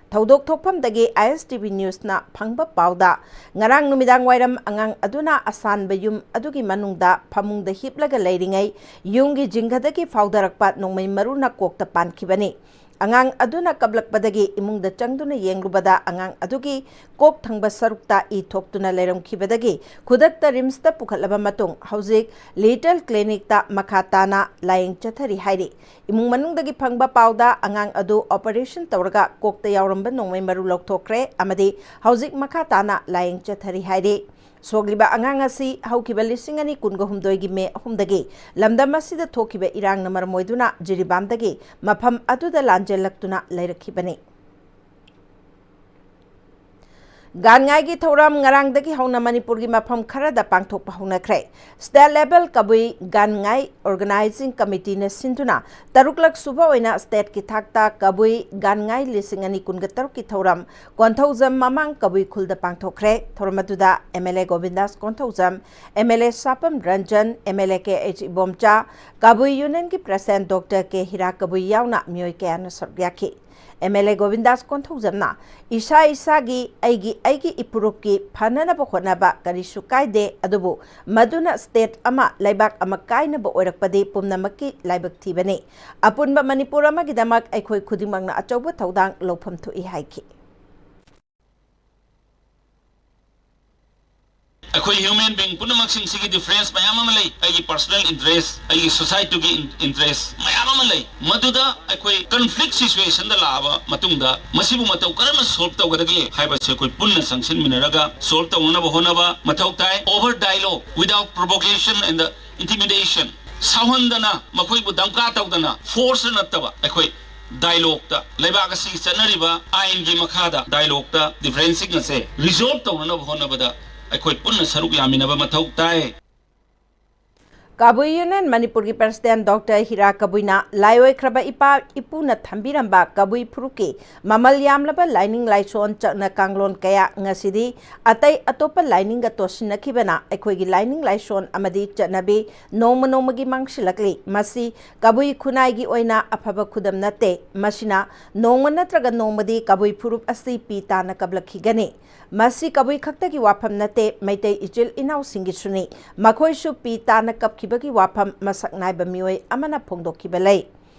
ꯊꯧꯗꯣꯛ ꯊꯣꯛꯐꯝꯗꯒꯤ ꯑꯥꯏ ꯑꯦꯁ ꯇꯤ ꯚꯤ ꯅ꯭ꯌꯨꯁꯅ ꯐꯪꯕ ꯄꯥꯎꯗ, ꯉꯔꯥꯡ ꯅꯨꯃꯤꯗꯥꯡ ꯋꯥꯏꯔꯝ ꯑꯉꯥꯡ ꯑꯗꯨꯅ ꯑꯁꯥꯟꯕ ꯌꯨꯝ ꯑꯗꯨꯒꯤ ꯃꯅꯨꯡꯗ ꯐꯃꯨꯡꯗ ꯍꯤꯞꯂꯒ ꯂꯩꯔꯤꯉꯩ ꯌꯨꯝꯒꯤ ꯖꯤꯡꯒꯗꯒꯤ ꯐꯥꯎꯗꯔꯛꯄ ꯅꯣꯡꯃꯩ ꯃꯔꯨꯅ ꯀꯣꯛꯇ ꯄꯥꯟꯈꯤꯕꯅꯤ꯫ ꯑꯉꯥꯡ ꯑꯗꯨꯅ ꯀꯞꯂꯛꯄꯗꯒꯤ ꯏꯃꯨꯡꯗ ꯆꯪꯗꯨꯅ ꯌꯦꯡꯂꯨꯕꯗ ꯑꯉꯥꯡ ꯑꯗꯨꯒꯤ ꯀꯣꯛ ꯊꯪꯕ ꯁꯔꯨꯛꯇ ꯏ ꯊꯣꯛꯇꯨꯅ ꯂꯩꯔꯝꯈꯤꯕꯗꯒꯤ ꯈꯨꯗꯛꯇ ꯔꯤꯝꯁꯇ ꯄꯨꯈꯠꯂꯕ ꯃꯇꯨꯡ ꯍꯧꯖꯤꯛ ꯂꯤꯇꯜ ꯀ꯭ꯂꯤꯅꯤꯛꯇ ꯃꯈꯥ ꯇꯥꯅ ꯂꯥꯌꯦꯡ ꯆꯠꯊꯔꯤ ꯍꯥꯏꯔꯤ꯫ ꯏꯃꯨꯡ ꯃꯅꯨꯡꯗꯒꯤ ꯐꯪꯕ ꯄꯥꯎꯗ ꯑꯉꯥꯡ ꯑꯗꯨ ꯑꯣꯄꯔꯦꯁꯟ ꯇꯧꯔꯒ ꯀꯣꯛꯇ ꯌꯥꯎꯔꯝꯕ ꯅꯣꯡꯃꯩ ꯃꯔꯨ ꯂꯧꯊꯣꯛꯈ꯭ꯔꯦ ꯑꯃꯗꯤ ꯍꯧꯖꯤꯛ ꯃꯈꯥ ꯇꯥꯅ ꯂꯥꯌꯦꯡ ꯆꯠꯊꯔꯤ ꯍꯥꯏꯔꯤ꯫ ꯁꯣꯛꯂꯤꯕ ꯑꯉꯥꯡ ꯑꯁꯤ ꯍꯧꯈꯤꯕ ꯂꯤꯁꯤꯡ ꯑꯅꯤ ꯀꯨꯟꯒ ꯍꯨꯝꯗꯣꯏꯒꯤ ꯃꯦ ꯑꯍꯨꯝꯗꯒꯤ ꯂꯝꯗꯝ ꯑꯁꯤꯗ ꯊꯣꯛꯈꯤꯕ ꯏꯔꯥꯡꯅ ꯃꯔꯝ ꯑꯣꯏꯗꯨꯅ ꯖꯤꯔꯤꯕꯥꯝꯗꯒꯤ ꯃꯐꯝ ꯑꯗꯨꯗ ꯂꯥꯟꯖꯦꯜꯂꯛꯇꯨꯅ ꯂꯩꯔꯛꯈꯤꯕꯅꯤ꯫ ꯒꯥꯟꯉꯥꯏꯒꯤ ꯊꯧꯔꯝ ꯉꯔꯥꯡꯗꯒꯤ ꯍꯧꯅ ꯃꯅꯤꯄꯨꯔꯒꯤ ꯃꯐꯝ ꯈꯔꯗ ꯄꯥꯡꯊꯣꯛꯄ ꯍꯧꯅꯈ꯭ꯔꯦ꯫ ꯁ꯭ꯇꯦꯠ ꯂꯦꯚꯦꯜ ꯀꯕꯨꯏ ꯒꯥꯟꯉꯥꯏ ꯑꯣꯔꯒꯅꯥꯏꯖꯤꯡ ꯀꯃꯤꯇꯤꯅ ꯁꯤꯟꯗꯨꯅ ꯇꯔꯨꯛꯂꯛ ꯁꯨꯕ ꯑꯣꯏꯅ ꯁ꯭ꯇꯦꯠꯀꯤ ꯊꯥꯛꯇ ꯀꯕꯨꯏ ꯒꯥꯟꯉꯥꯏ ꯂꯤꯁꯤꯡ ꯑꯅꯤ ꯀꯨꯟꯒ ꯇꯔꯨꯛꯀꯤ ꯊꯧꯔꯝ ꯀꯣꯟꯊꯧꯖꯝ ꯃꯃꯥꯡ ꯀꯕꯨꯏ ꯈꯨꯜꯗ ꯄꯥꯡꯊꯣꯛꯈ꯭ꯔꯦ꯫ ꯊꯧꯔꯝ ꯑꯗꯨꯗ M L A Govindas Konthoujam, M L A Sapam Ranjan, M L A K H Ibomcha, Kabui ꯌꯨꯅꯤꯌꯟꯒꯤ president doctor K Hira Kabui ꯌꯥꯎꯅ ꯃꯤꯑꯣꯏ ꯀꯌꯥꯅ ꯁꯔꯨꯛ ꯌꯥꯈꯤ꯫ ꯑꯦꯝ ꯑꯦꯜ ꯑꯦ ꯒꯣꯕꯤꯟꯗꯥꯁ ꯀꯣꯟꯊꯧꯖꯝꯅ ꯏꯁꯥ ꯏꯁꯥꯒꯤ, ꯑꯩꯒꯤ ꯑꯩꯒꯤ ꯏꯄꯨꯔꯨꯞꯀꯤ ꯐꯅꯅꯕ ꯍꯣꯠꯅꯕ ꯀꯔꯤꯁꯨ ꯀꯥꯏꯗꯦ, ꯑꯗꯨꯕꯨ ꯃꯗꯨꯅ ꯁ꯭ꯇꯦꯠ ꯑꯃ, ꯂꯩꯕꯥꯛ ꯑꯃ ꯀꯥꯏꯅꯕ ꯑꯣꯏꯔꯛꯄꯗꯤ ꯄꯨꯝꯅꯃꯛꯀꯤ ꯂꯥꯏꯕꯛ ꯊꯤꯕꯅꯤ꯫ ꯑꯄꯨꯟꯕ ꯃꯅꯤꯄꯨꯔ ꯑꯃꯒꯤꯗꯃꯛ ꯑꯩꯈꯣꯏ ꯈꯨꯗꯤꯡꯃꯛꯅ ꯑꯆꯧꯕ ꯊꯧꯗꯥꯡ ꯂꯧꯐꯝ ꯊꯣꯛꯏ ꯍꯥꯏꯈꯤ꯫ ꯑꯩꯈꯣꯏ ꯍ꯭ꯌꯨꯃꯦꯟ ꯕꯤꯡ ꯄꯨꯝꯅꯃꯛꯁꯤꯡꯁꯤꯒꯤ ꯗꯤꯐꯔꯦꯟꯁ ꯃꯌꯥꯝ ꯑꯃ ꯂꯩ꯫ ꯑꯩꯒꯤ ꯄꯔꯁꯣꯅꯦꯜ ꯏꯟꯇꯔꯦꯁ, ꯑꯩꯒꯤ ꯁꯣꯁꯥꯏꯇꯤꯒꯤ ꯏꯟ-, ꯏꯟꯇꯔꯦꯁ ꯃꯌꯥꯝ ꯑꯃ ꯂꯩ꯫ ꯃꯗꯨꯗ ꯑꯩꯈꯣꯏ ꯀꯟꯐ꯭ꯂꯤꯛ ꯁꯤꯆꯨꯋꯦꯁꯟꯗ ꯂꯥꯛꯑꯕ ꯃꯇꯨꯡꯗ ꯃꯁꯤꯕꯨ ꯃꯇꯧ ꯀꯔꯝꯅ ꯁꯣꯜꯕ ꯇꯧꯒꯗꯒꯦ ꯍꯥꯏꯕꯁꯦ ꯑꯩꯈꯣꯏ ꯄꯨꯟꯅ ꯆꯪꯁꯤꯟꯃꯤꯟꯅꯔꯒ ꯁꯣꯜꯕ ꯇꯧꯅꯅꯕ ꯍꯣꯠꯅꯕ ꯃꯊꯧ ꯇꯥꯏ꯫ Over dialogue, without provocation and the intimidation, ꯁꯥꯎꯍꯟꯗꯅ, ꯃꯈꯣꯏꯕꯨ ꯗꯝꯀꯥ ꯇꯧꯗꯅ, ꯐꯣꯔꯁ ꯅꯠꯇꯕ, ꯑꯩꯈꯣꯏ ꯗꯥꯏꯂꯣꯛꯇ, ꯂꯩꯕꯥꯛ ꯑꯁꯤꯒꯤ ꯆꯠꯅꯔꯤꯕ ꯑꯥꯏꯟꯒꯤ ꯃꯈꯥꯗ ꯗꯥꯏꯂꯣꯛꯇ ꯗꯤꯐꯔꯦꯟꯁꯁꯤꯡ ꯑꯁꯦ ꯔꯤꯖꯣꯜꯕ ꯇꯧꯅꯅꯕ ꯍꯣꯠꯅꯕꯗ ꯑꯩꯈꯣꯏ ꯄꯨꯟꯅ ꯁꯔꯨꯛ ꯌꯥꯃꯤꯟꯅꯕ ꯃꯊꯧ ꯇꯥꯏ꯫ ꯀꯕꯨꯏ ꯌꯨꯅꯤꯌꯟ ꯃꯅꯤꯄꯨꯔꯒꯤ ꯄ꯭ꯔꯦꯁꯤꯗꯦꯟꯠ ꯗꯣꯛꯇꯔ ꯍꯤꯔꯥ ꯀꯕꯨꯏꯅ ꯂꯥꯏꯑꯣꯏꯈ꯭ꯔꯕ ꯏꯄꯥ ꯏꯄꯨꯅ ꯊꯝꯕꯤꯔꯝꯕ ꯀꯕꯨꯏ ꯐꯨꯔꯨꯞꯀꯤ ꯃꯃꯜ ꯌꯥꯝꯂꯕ ꯂꯥꯏꯅꯤꯡ ꯂꯥꯏꯁꯣꯟ, ꯆꯠꯅ ꯀꯥꯡꯂꯣꯟ ꯀꯌꯥ ꯉꯁꯤꯗꯤ ꯑꯇꯩ ꯑꯇꯣꯞꯄ ꯂꯥꯏꯅꯤꯡꯒ ꯇꯣꯠꯁꯤꯟꯅꯈꯤꯕꯅ ꯑꯩꯈꯣꯏꯒꯤ ꯂꯥꯏꯅꯤꯡ ꯂꯥꯏꯁꯣꯟ ꯑꯃꯗꯤ ꯆꯠꯅꯕꯤ ꯅꯣꯡꯃ ꯅꯣꯡꯃꯒꯤ ꯃꯥꯡꯁꯤꯜꯂꯛꯂꯤ꯫ ꯃꯁꯤ ꯀꯕꯨꯏ ꯈꯨꯟꯅꯥꯏꯒꯤ ꯑꯣꯏꯅ ꯑꯐꯕ ꯈꯨꯗꯝ ꯅꯠꯇꯦ꯫ ꯃꯁꯤꯅ ꯅꯣꯡꯃ ꯅꯠꯇ꯭ꯔꯒ ꯅꯣꯡꯃꯗꯤ ꯀꯕꯨꯏ ꯐꯨꯔꯨꯞ ꯑꯁꯤ ꯄꯤ ꯇꯥꯅ ꯀꯞꯂꯛꯈꯤꯒꯅꯤ꯫ ꯃꯁꯤ ꯀꯕꯨꯏ ꯈꯛꯇꯒꯤ ꯋꯥꯐꯝ ꯅꯠꯇꯦ, ꯃꯩꯇꯩ ꯏꯆꯤꯜ ꯏꯅꯥꯎꯁꯤꯡꯒꯤꯁꯨꯅꯤ꯫ ꯃꯈꯣꯏꯁꯨ ꯄꯤ ꯇꯥꯅ ꯀꯞꯈꯤꯕꯒꯤ ꯋꯥꯐꯝ ꯃꯁꯛ ꯅꯥꯏꯕ ꯃꯤꯑꯣꯏ ꯑꯃꯅ ꯐꯣꯡꯗꯣꯛꯈꯤꯕ ꯂꯩ꯫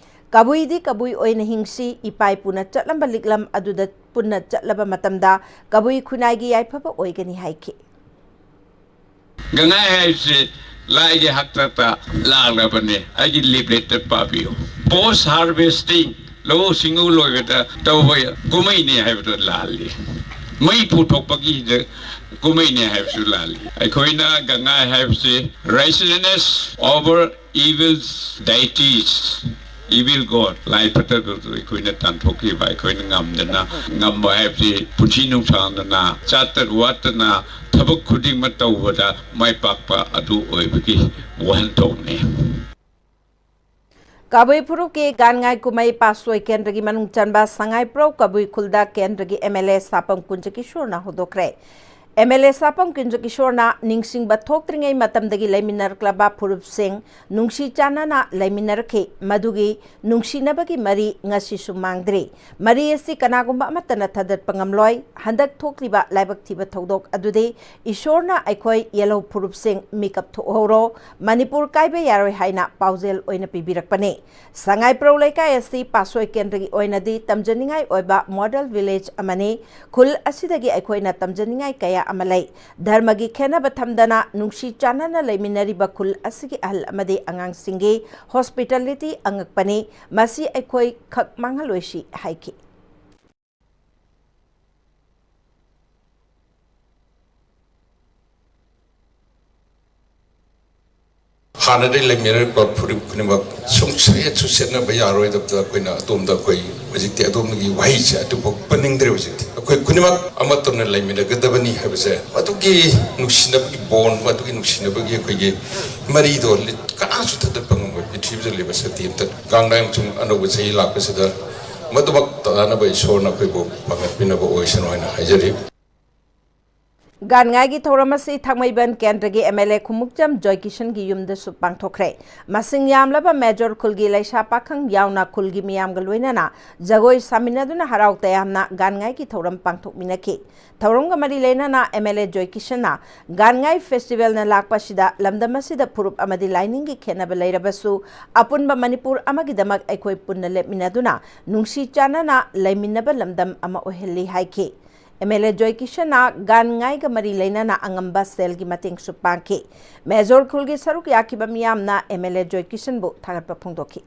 ꯀꯕꯨꯏꯗꯤ ꯀꯕꯨꯏ ꯑꯣꯏꯅ ꯍꯤꯡꯁꯤ, ꯏꯄꯥ ꯏꯄꯨꯅ ꯆꯠꯂꯝꯕ ꯂꯤꯛꯂꯝ ꯑꯗꯨꯗ ꯄꯨꯟꯅ ꯆꯠꯂꯕ ꯃꯇꯝꯗ ꯀꯕꯨꯏ ꯈꯨꯟꯅꯥꯏꯒꯤ ꯌꯥꯏꯐꯕ ꯑꯣꯏꯒꯅꯤ ꯍꯥꯏꯈꯤ꯫ ꯒꯪꯉꯥꯏ ꯍꯥꯏꯕꯁꯤ ꯂꯥꯏꯒꯤ ꯍꯥꯛꯇꯛꯇ ꯂꯥꯛꯂꯕꯅꯤ꯫ ꯑꯩꯒꯤ ꯂꯤꯞꯂꯦꯠꯇ ꯄꯥꯕꯤꯌꯨ꯫ ꯄꯣꯁ ꯍꯥꯔꯚꯦꯁꯇꯤꯡ, ꯂꯧꯎ ꯁꯤꯡꯎ ꯂꯣꯏꯕꯗ ꯇꯧꯕ ꯀꯨꯝꯍꯩꯅꯤ ꯍꯥꯏꯕꯗꯨ ꯂꯥꯜꯂꯤ꯫ ꯃꯩ ꯄꯨꯊꯣꯛꯄꯒꯤ ꯀꯨꯝꯍꯩꯅꯤ ꯍꯥꯏꯕꯁꯨ ꯂꯥꯜꯂꯤ꯫ ꯑꯩꯈꯣꯏꯅ ꯒꯪꯉꯥꯏ ꯍꯥꯏꯕꯁꯤ righteousness over evil deities, evil god, ꯂꯥꯏ ꯐꯠꯇꯕꯗꯨ ꯑꯩꯈꯣꯏꯅ ꯇꯥꯟꯊꯣꯛꯈꯤꯕ, ꯑꯩꯈꯣꯏꯅ ꯉꯝꯗꯅ, ꯉꯝꯕ ꯍꯥꯏꯕꯁꯤ ꯄꯨꯟꯁꯤ ꯅꯨꯡꯁꯥꯡꯗꯅ, ꯆꯥꯠꯇ ꯋꯥꯠꯇꯅ ꯊꯕꯛ ꯈꯨꯗꯤꯡꯃꯛ ꯇꯧꯕꯗ ꯃꯥꯏ ꯄꯥꯛꯄ ꯑꯗꯨ ꯑꯣꯏꯕꯒꯤ ꯋꯥꯍꯟꯊꯣꯛꯅꯤ꯫ ꯀꯕꯨꯏ ꯐꯨꯔꯨꯞꯀꯤ ꯒꯥꯟꯉꯥꯏ ꯀꯨꯝꯍꯩ ꯄꯥꯁꯣꯏ ꯀꯦꯟꯗ꯭ꯔꯒꯤ ꯃꯅꯨꯡ ꯆꯟꯕ ꯁꯉꯥꯏꯄ꯭ꯔꯧ ꯀꯕꯨꯏ ꯈꯨꯜꯗ ꯀꯦꯟꯗ꯭ꯔꯒꯤ M L A ꯁꯥꯄꯝ ꯀꯨꯟꯖꯀꯤꯁꯣꯔꯅ ꯍꯧꯗꯣꯛꯈ꯭ꯔꯦ꯫ M L A ꯁꯥꯄꯝ ꯀꯨꯟꯖꯀꯤꯁꯣꯔꯅ ꯅꯤꯡꯁꯤꯡꯕ ꯊꯣꯛꯇ꯭ꯔꯤꯉꯩ ꯃꯇꯝꯗꯒꯤ ꯂꯩꯃꯤꯟꯅꯔꯛꯂꯕ ꯐꯨꯔꯨꯞꯁꯤꯡ ꯅꯨꯡꯁꯤ ꯆꯥꯟꯅꯅ ꯂꯩꯃꯤꯟꯅꯔꯛꯈꯤ꯫ ꯃꯗꯨꯒꯤ ꯅꯨꯡꯁꯤꯅꯕꯒꯤ ꯃꯔꯤ ꯉꯁꯤꯁꯨ ꯃꯥꯡꯗ꯭ꯔꯤ꯫ ꯃꯔꯤ ꯑꯁꯤ ꯀꯅꯥꯒꯨꯝꯕ ꯑꯃꯠꯇꯅ ꯊꯗꯠꯄ ꯉꯝꯂꯣꯏ꯫ ꯍꯟꯗꯛ ꯊꯣꯛꯂꯤꯕ ꯂꯥꯏꯕꯛ ꯊꯤꯕ ꯊꯧꯗꯣꯛ ꯑꯗꯨꯗꯤ ꯏꯁꯣꯔꯅ ꯑꯩꯈꯣꯏ ꯌꯦꯜꯍꯧ ꯐꯨꯔꯨꯞꯁꯤꯡ ꯃꯤꯀꯞ ꯊꯣꯛꯍꯧꯔꯣ, ꯃꯅꯤꯄꯨꯔ ꯀꯥꯏꯕ ꯌꯥꯔꯣꯏ ꯍꯥꯏꯅ ꯄꯥꯎꯖꯦꯜ ꯑꯣꯏꯅ ꯄꯤꯕꯤꯔꯛꯄꯅꯤ꯫ ꯁꯉꯥꯏꯄ꯭ꯔꯧ ꯂꯩꯀꯥꯏ ꯑꯁꯤ ꯄꯥꯁꯣꯏ ꯀꯦꯟꯗ꯭ꯔꯒꯤ ꯑꯣꯏꯅꯗꯤ ꯇꯝꯖꯅꯤꯡꯉꯥꯏ ꯑꯣꯏꯕ ꯃꯣꯗꯦꯜ ꯚꯤꯂꯦꯖ ꯑꯃꯅꯤ꯫ ꯈꯨꯜ ꯑꯁꯤꯗꯒꯤ ꯑꯩꯈꯣꯏꯅ ꯇꯝꯖꯅꯤꯡꯉꯥꯏ ꯀꯌꯥ ꯑꯃ ꯂꯩ꯫ ꯙꯔꯃꯒꯤ ꯈꯦꯟꯅꯕ ꯊꯝꯗꯅ ꯅꯨꯡꯁꯤ ꯆꯥꯟꯅꯅ ꯂꯩꯃꯤꯟꯅꯔꯤꯕ ꯈꯨꯜ ꯑꯁꯤꯒꯤ ꯑꯍꯜ ꯑꯃꯗꯤ ꯑꯉꯥꯡꯁꯤꯡꯒꯤ ꯍꯣꯁꯄꯤꯇꯥꯂꯤꯇꯤ ꯑꯉꯛꯄꯅꯤ꯫ ꯃꯁꯤ ꯑꯩꯈꯣꯏ ꯈꯛ ꯃꯥꯡꯍꯜꯂꯣꯏꯁꯤ ꯍꯥꯏꯈꯤ꯫ ꯍꯥꯟꯅꯗꯒꯤ ꯂꯩꯃꯤꯟꯅꯔꯛꯄ ꯐꯨꯔꯨꯞ ꯈꯨꯗꯤꯡꯃꯛ ꯁꯨꯡꯁꯦꯠ ꯁꯨꯁꯦꯠꯅꯕ ꯌꯥꯔꯣꯏꯗꯕꯗ ꯑꯩꯈꯣꯏꯅ ꯑꯗꯣꯝꯗ ꯑꯩꯈꯣꯏ ꯍꯧꯖꯤꯛꯇꯤ ꯑꯗꯣꯝꯗꯒꯤ ꯋꯥꯍꯩꯁꯦ ꯑꯗꯨꯐꯥꯎ ꯄꯟꯅꯤꯡꯗ꯭ꯔꯦ꯫ ꯍꯧꯖꯤꯛꯇꯤ ꯑꯩꯈꯣꯏ ꯈꯨꯗꯤꯡꯃꯛ ꯑꯃꯠꯇꯅ ꯂꯩꯃꯤꯟꯅꯒꯗꯕꯅꯤ ꯍꯥꯏꯕꯁꯦ, ꯃꯗꯨꯒꯤ ꯅꯨꯡꯁꯤꯅꯕꯒꯤ ꯕꯣꯟ, ꯃꯗꯨꯒꯤ ꯅꯨꯡꯁꯤꯅꯕꯒꯤ ꯑꯩꯈꯣꯏꯒꯤ ꯃꯔꯤꯗꯣ ꯂꯤꯠ-, ꯀꯅꯥꯁꯨ ꯊꯗꯠꯄ ꯉꯝꯃꯣꯏ꯫ ꯄ꯭ꯔꯤꯊꯤꯕꯤꯗ ꯂꯩꯕ ꯁꯛꯇꯤ ꯑꯝꯇ ꯒꯥꯡꯗꯥꯏ ꯑꯃꯁꯨꯡ ꯑꯅꯧꯕ ꯆꯍꯤ ꯂꯥꯛꯄꯁꯤꯗ ꯃꯗꯨꯃꯛ ꯇꯥꯅꯕ ꯏꯁꯣꯔꯅ ꯑꯩꯈꯣꯏꯕꯨ ꯄꯥꯡꯒꯠꯄꯤꯅꯕ ꯑꯣꯏꯁꯅꯨ ꯍꯥꯏꯅ ꯍꯥꯏꯖꯔꯤ꯫ ꯒꯥꯟꯉꯥꯏꯒꯤ ꯊꯧꯔꯝ ꯑꯁꯤ ꯊꯥꯡꯃꯩꯕꯟ ꯀꯦꯟꯗ꯭ꯔꯒꯤ M L A ꯈꯨꯃꯨꯛꯆꯝ ꯖꯣꯏꯀꯤꯁꯟꯒꯤ ꯌꯨꯝꯗꯁꯨ ꯄꯥꯡꯊꯣꯛꯈ꯭ꯔꯦ꯫ ꯃꯁꯤꯡ ꯌꯥꯝꯂꯕ ꯃꯦꯖꯣꯔ ꯈꯨꯜꯒꯤ ꯂꯩꯁꯥ ꯄꯥꯈꯪ ꯌꯥꯎꯅ ꯈꯨꯜꯒꯤ ꯃꯤꯌꯥꯝꯒ ꯂꯣꯏꯅꯅ ꯖꯒꯣꯏ ꯁꯥꯃꯤꯟꯅꯗꯨꯅ ꯍꯔꯥꯎ ꯇꯌꯥꯝꯅ ꯒꯥꯟꯉꯥꯏꯒꯤ ꯊꯧꯔꯝ ꯄꯥꯡꯊꯣꯛꯃꯤꯟꯅꯈꯤ꯫ ꯊꯧꯔꯝꯒ ꯃꯔꯤ ꯂꯩꯅꯅ M L A ꯖꯣꯏꯀꯤꯁꯟꯅ ꯒꯥꯟꯉꯥꯏ ꯐꯦꯁꯇꯤꯚꯦꯜꯅ ꯂꯥꯛꯄ ꯑꯁꯤꯗ ꯂꯝꯗꯝ ꯑꯁꯤꯗ ꯐꯨꯔꯨꯞ ꯑꯃꯗꯤ ꯂꯥꯏꯅꯤꯡꯒꯤ ꯈꯦꯠꯅꯕ ꯂꯩꯔꯕꯁꯨ ꯑꯄꯨꯟꯕ ꯃꯅꯤꯄꯨꯔ ꯑꯃꯒꯤꯗꯃꯛ ꯑꯩꯈꯣꯏ ꯄꯨꯟꯅ ꯂꯦꯞꯃꯤꯟꯅꯗꯨꯅ ꯅꯨꯡꯁꯤ ꯆꯥꯟꯅꯅ ꯂꯩꯃꯤꯟꯅꯕ ꯂꯝꯗꯝ ꯑꯃ ꯑꯣꯏꯍꯜꯂꯤ ꯍꯥꯏꯈꯤ꯫ M L A ꯖꯣꯏꯀꯤꯁꯟꯅ ꯒꯥꯟꯉꯥꯏꯒ ꯃꯔꯤ ꯂꯩꯅꯅ ꯑꯉꯝꯕ ꯁꯦꯜꯒꯤ ꯃꯇꯦꯡꯁꯨ ꯄꯥꯡꯈꯤ꯫ ꯃꯦꯖꯣꯔ ꯈꯨꯜꯒꯤ ꯁꯔꯨꯛ ꯌꯥꯈꯤꯕ ꯃꯤꯌꯥꯝꯅ M L A ꯖꯣꯏꯀꯤꯁꯟꯕꯨ ꯊꯥꯒꯠꯄ ꯐꯣꯡꯗꯣꯛꯈꯤ꯫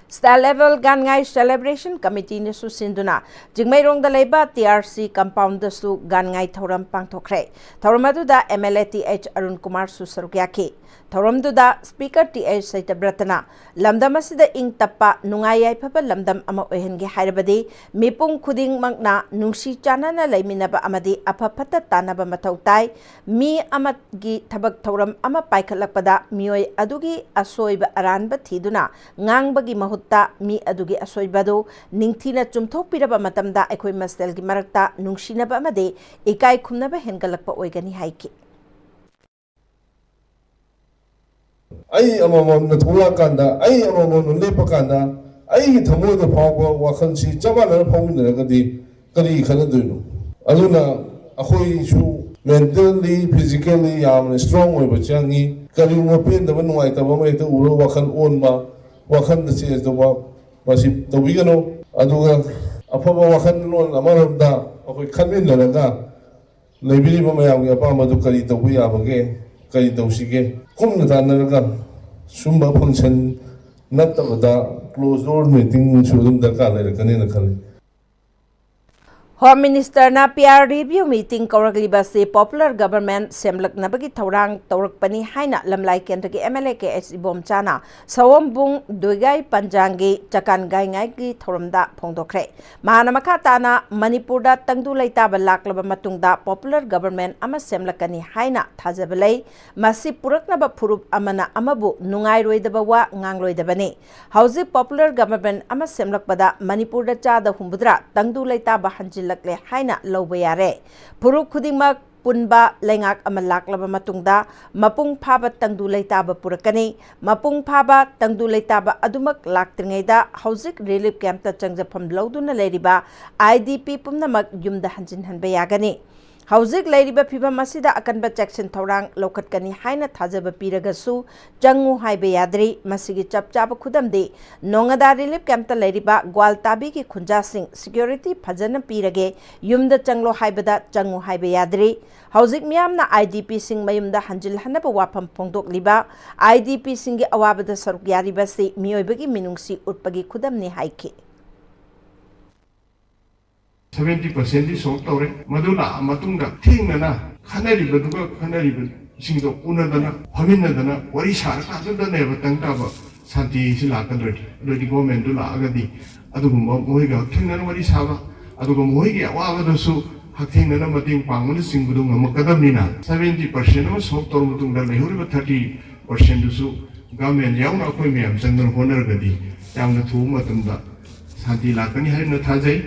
State Level ꯒꯥꯟꯉꯥꯏ Celebration Committeeꯅꯁꯨ ꯁꯤꯟꯗꯨꯅ ꯆꯤꯡꯃꯩꯔꯣꯡꯗ ꯂꯩꯕ T R C compoundꯗꯁꯨ ꯒꯥꯟꯉꯥꯏ ꯊꯧꯔꯝ ꯄꯥꯡꯊꯣꯛꯈ꯭ꯔꯦ꯫ ꯊꯧꯔꯝ ꯑꯗꯨꯗ M L A T H Arun ꯀꯨꯃꯥꯔꯁꯨ ꯁꯔꯨꯛ ꯌꯥꯈꯤ꯫ ꯊꯧꯔꯝꯗꯨꯗ Speaker T H ꯁꯩꯇꯕ꯭ꯔꯇꯅ ꯂꯝꯗꯝ ꯑꯁꯤꯗ ꯏꯪ ꯇꯞꯄ, ꯅꯨꯡꯉꯥꯏ ꯌꯥꯏꯐꯕ ꯂꯝꯗꯝ ꯑꯃ ꯑꯣꯏꯍꯟꯒꯦ ꯍꯥꯏꯔꯕꯗꯤ ꯃꯤꯄꯨꯝ ꯈꯨꯗꯤꯡꯃꯛꯅ ꯅꯨꯡꯁꯤ ꯆꯥꯟꯅꯅ ꯂꯩꯃꯤꯟꯅꯕ ꯑꯃꯗꯤ ꯑꯐ ꯐꯠꯇ ꯇꯥꯟꯅꯕ ꯃꯊꯧ ꯇꯥꯏ꯫ ꯃꯤ ꯑꯃꯒꯤ ꯊꯕꯛ ꯊꯧꯔꯝ ꯑꯃ ꯄꯥꯏꯈꯠꯂꯛꯄꯗ ꯃꯤꯑꯣꯏ ꯑꯗꯨꯒꯤ ꯑꯁꯣꯏꯕ ꯑꯔꯥꯟꯕ ꯊꯤꯗꯨꯅ ꯉꯥꯡꯕꯒꯤ ꯃꯍꯨꯠꯇ ꯃꯤ ꯑꯗꯨꯒꯤ ꯑꯁꯣꯏꯕꯗꯨ ꯅꯤꯡꯊꯤꯅ ꯆꯨꯝꯊꯣꯛꯄꯤꯔꯕ ꯃꯇꯝꯗ ꯑꯩꯈꯣꯏ ꯃꯁꯦꯜꯒꯤ ꯃꯔꯛꯇ ꯅꯨꯡꯁꯤꯅꯕ ꯑꯃꯗꯤ ꯏꯀꯥꯏ ꯈꯨꯝꯅꯕ ꯍꯦꯟꯒꯠꯂꯛꯄ ꯑꯣꯏꯒꯅꯤ ꯍꯥꯏꯈꯤ꯫ ꯑꯩ ꯑꯃꯃꯝꯅ ꯊꯣꯛꯂꯛꯑꯀꯥꯟꯗ, ꯑꯩ ꯑꯃꯃꯝꯅ ꯂꯦꯞꯄꯀꯥꯟꯗ, ꯑꯩꯒꯤ ꯊꯃꯣꯏꯗ ꯐꯥꯎꯕ ꯋꯥꯈꯜꯁꯤ ꯆꯞ ꯃꯥꯟꯅꯅ ꯐꯥꯎꯃꯤꯟꯅꯔꯒꯗꯤ ꯀꯔꯤ ꯈꯟꯅꯗꯣꯏꯅꯣ? ꯑꯗꯨꯅ ꯑꯩꯈꯣꯏꯁꯨ mentally, physically ꯌꯥꯝꯅ strong ꯑꯣꯏꯕ ꯆꯪꯉꯤ꯫ ꯀꯔꯤꯒꯨꯝꯕ ꯄꯦꯟꯗꯕ, ꯅꯨꯡꯉꯥꯏꯇꯕ ꯑꯃ ꯍꯦꯛꯇ ꯎꯔꯒ ꯋꯥꯈꯜ ꯑꯣꯟꯕ, ꯋꯥꯈꯜꯗ change ꯇꯧꯕ, ꯃꯁꯤ ꯇꯧꯕꯤꯒꯅꯨ꯫ ꯑꯗꯨꯒ ꯑꯐꯕ ꯋꯥꯈꯜꯂꯣꯟ ꯑꯃꯔꯣꯝꯗ ꯑꯩꯈꯣꯏ ꯈꯟꯃꯤꯟꯅꯔꯒ ꯂꯩꯕꯤꯔꯤꯕ ꯃꯌꯥꯝꯒꯤ ꯑꯄꯥꯝꯕꯗꯨ ꯀꯔꯤ ꯇꯧꯕ ꯌꯥꯕꯒꯦ, ꯀꯔꯤ ꯇꯧꯁꯤꯒꯦ, ꯀꯨꯞꯅ ꯇꯥꯟꯅꯔꯒ ꯁꯨꯝꯕ function ꯅꯠꯇꯕꯗ closed door meetingꯁꯨ ꯑꯗꯨꯝ ꯗꯔꯀꯥꯔ ꯂꯩꯔꯛꯀꯅꯤꯅ ꯈꯜꯂꯤ꯫ Home Ministerꯅ P R review meeting ꯀꯧꯔꯛꯂꯤꯕ ꯑꯁꯤ popular government ꯁꯦꯝꯂꯛꯅꯕꯒꯤ ꯊꯧꯔꯥꯡ ꯇꯧꯔꯛꯄꯅꯤ ꯍꯥꯏꯅ ꯂꯝꯂꯥꯏ ꯀꯦꯟꯗ꯭ꯔꯒꯤ M L A K H ꯏꯕꯣꯝꯆꯥꯅ ꯁꯑꯣꯝꯕꯨꯡ ꯗꯣꯏꯒꯥꯏ ꯄꯟꯖꯥꯡꯒꯤ ꯆꯀꯥꯟ ꯒꯥꯏꯉꯥꯏꯒꯤ ꯊꯧꯔꯝꯗ ꯐꯣꯡꯗꯣꯛꯈ꯭ꯔꯦ꯫ ꯃꯍꯥꯛꯅ ꯃꯈꯥ ꯇꯥꯅ ꯃꯅꯤꯄꯨꯔꯗ ꯇꯪꯗꯨ ꯂꯩꯇꯥꯕ ꯂꯥꯛꯂꯕ ꯃꯇꯨꯡꯗ popular government ꯑꯃ ꯁꯦꯝꯂꯛꯀꯅꯤ ꯍꯥꯏꯅ ꯊꯥꯖꯕ ꯂꯩ꯫ ꯃꯁꯤ ꯄꯨꯔꯛꯅꯕ ꯐꯨꯔꯨꯞ ꯑꯃꯅ ꯑꯃꯕꯨ ꯅꯨꯡꯉꯥꯏꯔꯣꯏꯗꯕ ꯋꯥ ꯉꯥꯡꯂꯣꯏꯗꯕꯅꯤ꯫ ꯍꯧꯖꯤꯛ popular government ꯑꯃ ꯁꯦꯝꯂꯛꯄꯗ ꯃꯅꯤꯄꯨꯔꯗ ꯆꯥꯗ ꯍꯨꯝꯐꯨꯇꯔꯥ ꯇꯪꯗꯨ ꯂꯩꯇꯥꯕ ꯍꯟꯖꯤꯜ ꯍꯟꯖꯤꯜꯂꯛꯂꯦ ꯍꯥꯏꯅ ꯂꯧꯕ ꯌꯥꯔꯦ꯫ ꯐꯨꯔꯨꯞ ꯈꯨꯗꯤꯡꯃꯛ ꯄꯨꯟꯕ ꯂꯩꯉꯥꯛ ꯑꯃ ꯂꯥꯛꯂꯕ ꯃꯇꯨꯡꯗ ꯃꯄꯨꯡ ꯐꯥꯕ ꯇꯪꯗꯨ ꯂꯩꯇꯥꯕ ꯄꯨꯔꯛꯀꯅꯤ꯫ ꯃꯄꯨꯡ ꯐꯥꯕ ꯇꯪꯗꯨ ꯂꯩꯇꯥꯕ ꯑꯗꯨꯃꯛ ꯂꯥꯛꯇ꯭ꯔꯤꯉꯩꯗ ꯍꯧꯖꯤꯛ ꯔꯤꯂꯤꯐ ꯀꯦꯝꯞꯇ ꯆꯪꯖꯐꯝ ꯂꯧꯗꯨꯅ ꯂꯩꯔꯤꯕ ꯑꯥꯏ ꯗꯤ ꯄꯤ ꯄꯨꯝꯅꯃꯛ ꯌꯨꯝꯗ ꯍꯟꯖꯤꯟꯍꯟꯕ ꯌꯥꯒꯅꯤ꯫ ꯍꯧꯖꯤꯛ ꯂꯩꯔꯤꯕ ꯐꯤꯕꯝ ꯑꯁꯤꯗ ꯑꯀꯟꯕ ꯆꯦꯛꯁꯤꯟ ꯊꯧꯔꯥꯡ ꯂꯧꯈꯠꯀꯅꯤ ꯍꯥꯏꯅ ꯊꯥꯖꯕ ꯄꯤꯔꯒꯁꯨ ꯆꯪꯉꯨ ꯍꯥꯏꯕ ꯌꯥꯗ꯭ꯔꯤ꯫ ꯃꯁꯤꯒꯤ ꯆꯞ ꯆꯥꯕ ꯈꯨꯗꯝꯗꯤ ꯅꯣꯉꯥꯗꯥ ꯔꯤꯂꯤꯐ ꯀꯦꯝꯞꯇ ꯂꯩꯔꯤꯕ ꯒ꯭ꯋꯥꯜꯇꯥꯕꯤꯒꯤ ꯈꯨꯟꯖꯥꯁꯤꯡ ꯁꯦꯀ꯭ꯌꯨꯔꯤꯇꯤ ꯐꯖꯅ ꯄꯤꯔꯒꯦ, ꯌꯨꯝꯗ ꯆꯪꯂꯣ ꯍꯥꯏꯕꯗ ꯆꯪꯉꯨ ꯍꯥꯏꯕ ꯌꯥꯗ꯭ꯔꯤ꯫ ꯍꯧꯖꯤꯛ ꯃꯤꯌꯥꯝꯅ ꯑꯥꯏ ꯗꯤ ꯄꯤꯁꯤꯡ ꯃꯌꯨꯝꯗ ꯍꯟꯖꯤꯜꯍꯟꯅꯕ ꯋꯥꯐꯝ ꯐꯣꯡꯗꯣꯛꯂꯤꯕ ꯑꯥꯏ ꯗꯤ ꯄꯤꯁꯤꯡꯒꯤ ꯑꯋꯥꯕꯗ ꯁꯔꯨꯛ ꯌꯥꯔꯤꯕꯁꯤ ꯃꯤꯑꯣꯏꯕꯒꯤ ꯃꯤꯅꯨꯡꯁꯤ ꯎꯠꯄꯒꯤ ꯈꯨꯗꯝꯅꯤ ꯍꯥꯏꯈꯤ꯫ ꯁꯚꯦꯟꯇꯤ ꯄꯥꯔꯁꯦꯟꯗꯤ ꯁꯣꯜꯕ ꯇꯧꯔꯦ꯫ ꯃꯗꯨ ꯂꯥꯛꯑ ꯃꯇꯨꯡꯗ ꯊꯦꯡꯅꯅ ꯈꯟꯅꯔꯤꯕꯗꯨꯒ ꯈꯟꯅꯔꯤꯕꯁꯤꯡꯗꯣ ꯎꯅꯗꯅ ꯐꯝꯃꯤꯟꯅꯗꯅ ꯋꯥꯔꯤ ꯁꯥꯔꯀꯥꯟꯗꯅꯦꯕ ꯇꯪ ꯇꯥꯕ ꯁꯥꯟꯇꯤ ꯑꯁꯤ ꯂꯥꯛꯀꯗꯣꯏꯅꯤ꯫ ꯑꯗꯨꯗꯤ ꯒꯣꯔꯃꯦꯟꯗꯨ ꯂꯥꯛꯑꯒꯗꯤ ꯑꯗꯨꯒꯨꯝꯕ ꯃꯈꯣꯏꯒ ꯍꯛꯊꯦꯡꯅꯅ ꯋꯥꯔꯤ ꯁꯥꯕ, ꯑꯗꯨꯒ ꯃꯈꯣꯏꯒꯤ ꯑꯋꯥꯕꯗꯁꯨ ꯍꯛꯊꯦꯡꯅꯅ ꯃꯇꯦꯡ ꯄꯥꯡꯕꯅꯆꯤꯡꯕꯗꯨ ꯉꯝꯃꯛꯀꯗꯕꯅꯤꯅ ꯁꯚꯦꯟꯇꯤ ꯄꯥꯔꯁꯦꯟ ꯑꯃ ꯁꯣꯜꯕ ꯇꯧꯔꯕ ꯃꯇꯨꯡꯗ ꯂꯩꯍꯧꯔꯤꯕ ꯊꯥꯔꯇꯤ ꯄꯥꯔꯁꯦꯟꯗꯨꯁꯨ ꯒꯣꯔꯃꯦꯟ ꯌꯥꯎꯅ ꯑꯩꯈꯣꯏ ꯃꯌꯥꯝ ꯆꯪꯗꯅ ꯍꯣꯠꯅꯔꯒꯗꯤ ꯌꯥꯝꯅ ꯊꯨꯕ ꯃꯇꯝꯗ ꯁꯥꯟꯇꯤ ꯂꯥꯛꯀꯅꯤ ꯍꯥꯏꯅ ꯊꯥꯖꯩ꯫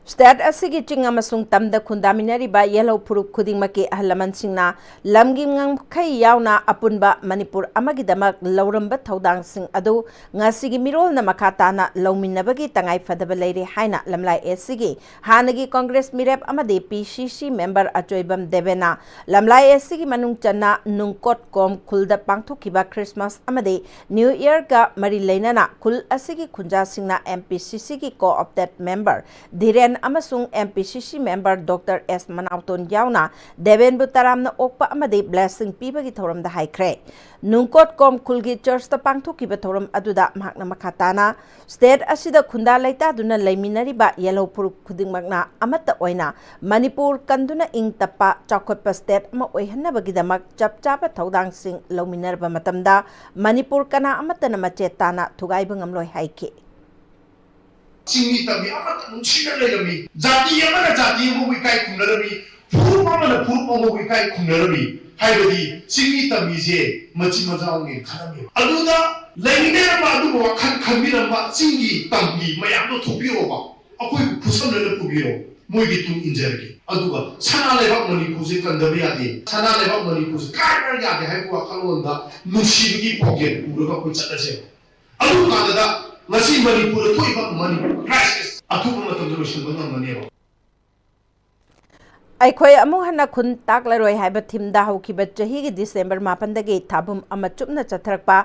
ꯁ꯭ꯇꯦꯠ ꯑꯁꯤꯒꯤ ꯆꯤꯡ ꯑꯃꯁꯨꯡ ꯇꯝꯗ ꯈꯨꯟꯗꯥꯃꯤꯟꯅꯔꯤꯕ ꯌꯦꯜꯍꯧ ꯐꯨꯔꯨꯞ ꯈꯨꯗꯤꯡꯃꯛꯀꯤ ꯑꯍꯜ ꯂꯃꯟꯁꯤꯡꯅ ꯂꯝꯒꯤ ꯉꯝꯈꯩ ꯌꯥꯎꯅ ꯑꯄꯨꯟꯕ ꯃꯅꯤꯄꯨꯔ ꯑꯃꯒꯤꯗꯃꯛ ꯂꯧꯔꯝꯕ ꯊꯧꯗꯥꯡꯁꯤꯡ ꯑꯗꯨ ꯉꯁꯤꯒꯤ ꯃꯤꯔꯣꯜꯅ ꯃꯈꯥ ꯇꯥꯅ ꯂꯧꯃꯤꯟꯅꯕꯒꯤ ꯇꯉꯥꯏ ꯐꯗꯕ ꯂꯩꯔꯦ ꯍꯥꯏꯅ ꯂꯝꯂꯥꯏ ꯑꯦꯁ ꯁꯤꯒꯤ ꯍꯥꯟꯅꯒꯤ ꯀꯣꯡꯒ꯭ꯔꯦꯁ ꯃꯤꯔꯦꯞ ꯑꯃꯗꯤ ꯄꯤ ꯁꯤ ꯁꯤ ꯃꯦꯝꯕꯔ ꯑꯆꯣꯏꯕꯝ ꯗꯦꯕꯦꯅ ꯂꯝꯂꯥꯏ ꯑꯦꯁ ꯁꯤꯒꯤ ꯃꯅꯨꯡ ꯆꯟꯅ ꯅꯨꯡꯀꯣꯠꯀꯣꯝ ꯈꯨꯜꯗ ꯄꯥꯡꯊꯣꯛꯈꯤꯕ ꯈ꯭ꯔꯤꯁꯃꯥꯁ ꯑꯃꯗꯤ ꯅ꯭ꯌꯨ ꯏꯌꯔꯒ ꯃꯔꯤ ꯂꯩꯅꯅ ꯈꯨꯜ ꯑꯁꯤꯒꯤ ꯈꯨꯟꯖꯥꯁꯤꯡꯅ ꯑꯦꯝ ꯄꯤ ꯁꯤ ꯁꯤꯒꯤ ꯀꯣ-ꯑꯣꯞꯇꯦꯗ ꯃꯦꯝꯕꯔ ꯙꯤꯔꯦꯟ ꯑꯃꯁꯨꯡ ꯑꯦꯝ ꯄꯤ ꯁꯤ ꯁꯤ ꯃꯦꯝꯕꯔ ꯗꯣꯛꯇꯔ ꯑꯦꯁ ꯃꯅꯥꯎꯇꯣꯟ ꯌꯥꯎꯅ ꯗꯦꯕꯦꯟꯕꯨ ꯇꯔꯥꯝꯅ ꯑꯣꯛꯄ ꯑꯃꯗꯤ ꯕ꯭ꯂꯦꯁꯤꯡ ꯄꯤꯕꯒꯤ ꯊꯧꯔꯝꯗ ꯍꯥꯏꯈ꯭ꯔꯦ꯫ ꯅꯨꯡꯀꯣꯠ ꯀꯣꯝ ꯈꯨꯜꯒꯤ ꯆꯔꯆꯇ ꯄꯥꯡꯊꯣꯛꯈꯤꯕ ꯊꯧꯔꯝ ꯑꯗꯨꯗ ꯃꯍꯥꯛꯅ ꯃꯈꯥ ꯇꯥꯅ ꯁ꯭ꯇꯦꯠ ꯑꯁꯤꯗ ꯈꯨꯟꯗꯥ ꯂꯩꯇꯥꯗꯨꯅ ꯂꯩꯃꯤꯟꯅꯔꯤꯕ ꯌꯦꯜꯍꯧ ꯐꯨꯔꯨꯞ ꯈꯨꯗꯤꯡꯃꯛꯅ ꯑꯃꯠꯇ ꯑꯣꯏꯅ ꯃꯅꯤꯄꯨꯔ ꯀꯟꯗꯨꯅ ꯏꯪ ꯇꯞꯄ ꯆꯥꯎꯈꯠꯄ ꯁ꯭ꯇꯦꯠ ꯑꯃ ꯑꯣꯏꯍꯟꯅꯕꯒꯤꯗꯃꯛ ꯆꯞ ꯆꯥꯕ ꯊꯧꯗꯥꯡꯁꯤꯡ ꯂꯧꯃꯤꯟꯅꯔꯕ ꯃꯇꯝꯗ ꯃꯅꯤꯄꯨꯔ ꯀꯅꯥ ꯑꯃꯠꯇꯅ ꯃꯆꯦꯠ ꯇꯥꯅ ꯊꯨꯒꯥꯏꯕ ꯉꯝꯂꯣꯏ ꯍꯥꯏꯈꯤ꯫ ꯆꯤꯡꯃꯤ ꯇꯝꯃꯤ ꯑꯃꯠꯇ ꯅꯨꯡꯁꯤꯅ ꯂꯩꯔꯝꯃꯤ꯫ ꯖꯥꯇꯤ ꯑꯃꯅ ꯖꯥꯇꯤ ꯑꯃꯕꯨ ꯏꯀꯥꯏ ꯈꯨꯝꯅꯔꯝꯃꯤ꯫ ꯐꯨꯔꯨꯞ ꯑꯃꯅ ꯐꯨꯔꯨꯞ ꯑꯃꯕꯨ ꯏꯀꯥꯏ ꯈꯨꯝꯅꯔꯝꯃꯤ꯫ ꯍꯥꯏꯕꯗꯤ ꯆꯤꯡꯃꯤ ꯇꯝꯃꯤꯁꯦ ꯃꯆꯤꯟ ꯃꯆꯥꯎꯅꯦꯅ ꯈꯜꯂꯝꯃꯤ꯫ ꯑꯗꯨꯗ ꯂꯩꯃꯤꯟꯅꯔꯝꯕ ꯑꯗꯨꯒ ꯋꯥꯈꯜ ꯈꯟꯕꯤꯔꯝꯕ ꯆꯤꯡꯒꯤ ꯇꯝꯃꯤ ꯃꯌꯥꯝꯗꯣ ꯊꯣꯛꯄꯤꯔꯣꯕ꯫ ꯑꯩꯈꯣꯏꯕꯨ ꯈꯨꯠꯁꯝꯅꯅ ꯄꯨꯕꯤꯔꯣ, ꯃꯣꯏꯒꯤ ꯇꯨꯡ ꯏꯟꯖꯔꯒꯦ꯫ ꯑꯗꯨꯒ ꯁꯅꯥ ꯂꯩꯕꯥꯛ ꯃꯅꯤꯄꯨꯔꯁꯦ ꯀꯟꯗꯕ ꯌꯥꯗꯦ, ꯁꯅꯥ ꯂꯩꯕꯥꯛ ꯃꯅꯤꯄꯨꯔꯁꯦ ꯀꯥꯏꯕ ꯌꯥꯗꯦ ꯍꯥꯏꯕ ꯋꯥꯈꯜꯂꯣꯟꯗ ꯅꯨꯡꯁꯤꯕꯒꯤ ꯄꯥꯎꯖꯦꯜ ꯄꯨꯔꯒ ꯑꯩꯈꯣꯏ ꯆꯠꯂꯁꯦ꯫ ꯑꯗꯨ ꯀꯥꯟꯗꯗ ꯉꯁꯤ ꯃꯅꯤꯄꯨꯔꯗ ꯊꯣꯛꯏꯕ ꯃꯅꯤꯄꯨꯔ ꯀ꯭ꯔꯥꯏꯁꯤꯁ ꯑꯊꯨꯕ ꯃꯇꯝꯗ ꯂꯣꯏꯁꯤꯟꯕ ꯉꯝꯒꯅꯦꯕ꯫ ꯑꯩꯈꯣꯏ ꯑꯃꯨꯛ ꯍꯟꯅ ꯈꯨꯟ ꯇꯥꯛꯂꯔꯣꯏ ꯍꯥꯏꯕ ꯊꯤꯝꯗ ꯍꯧꯈꯤꯕ ꯆꯍꯤꯒꯤ ꯗꯤꯁꯦꯝꯕꯔ ꯃꯥꯄꯟꯗꯒꯤ ꯊꯥ ꯄꯨꯝ ꯑꯃ ꯆꯨꯞꯅ ꯆꯠꯊꯔꯛꯄ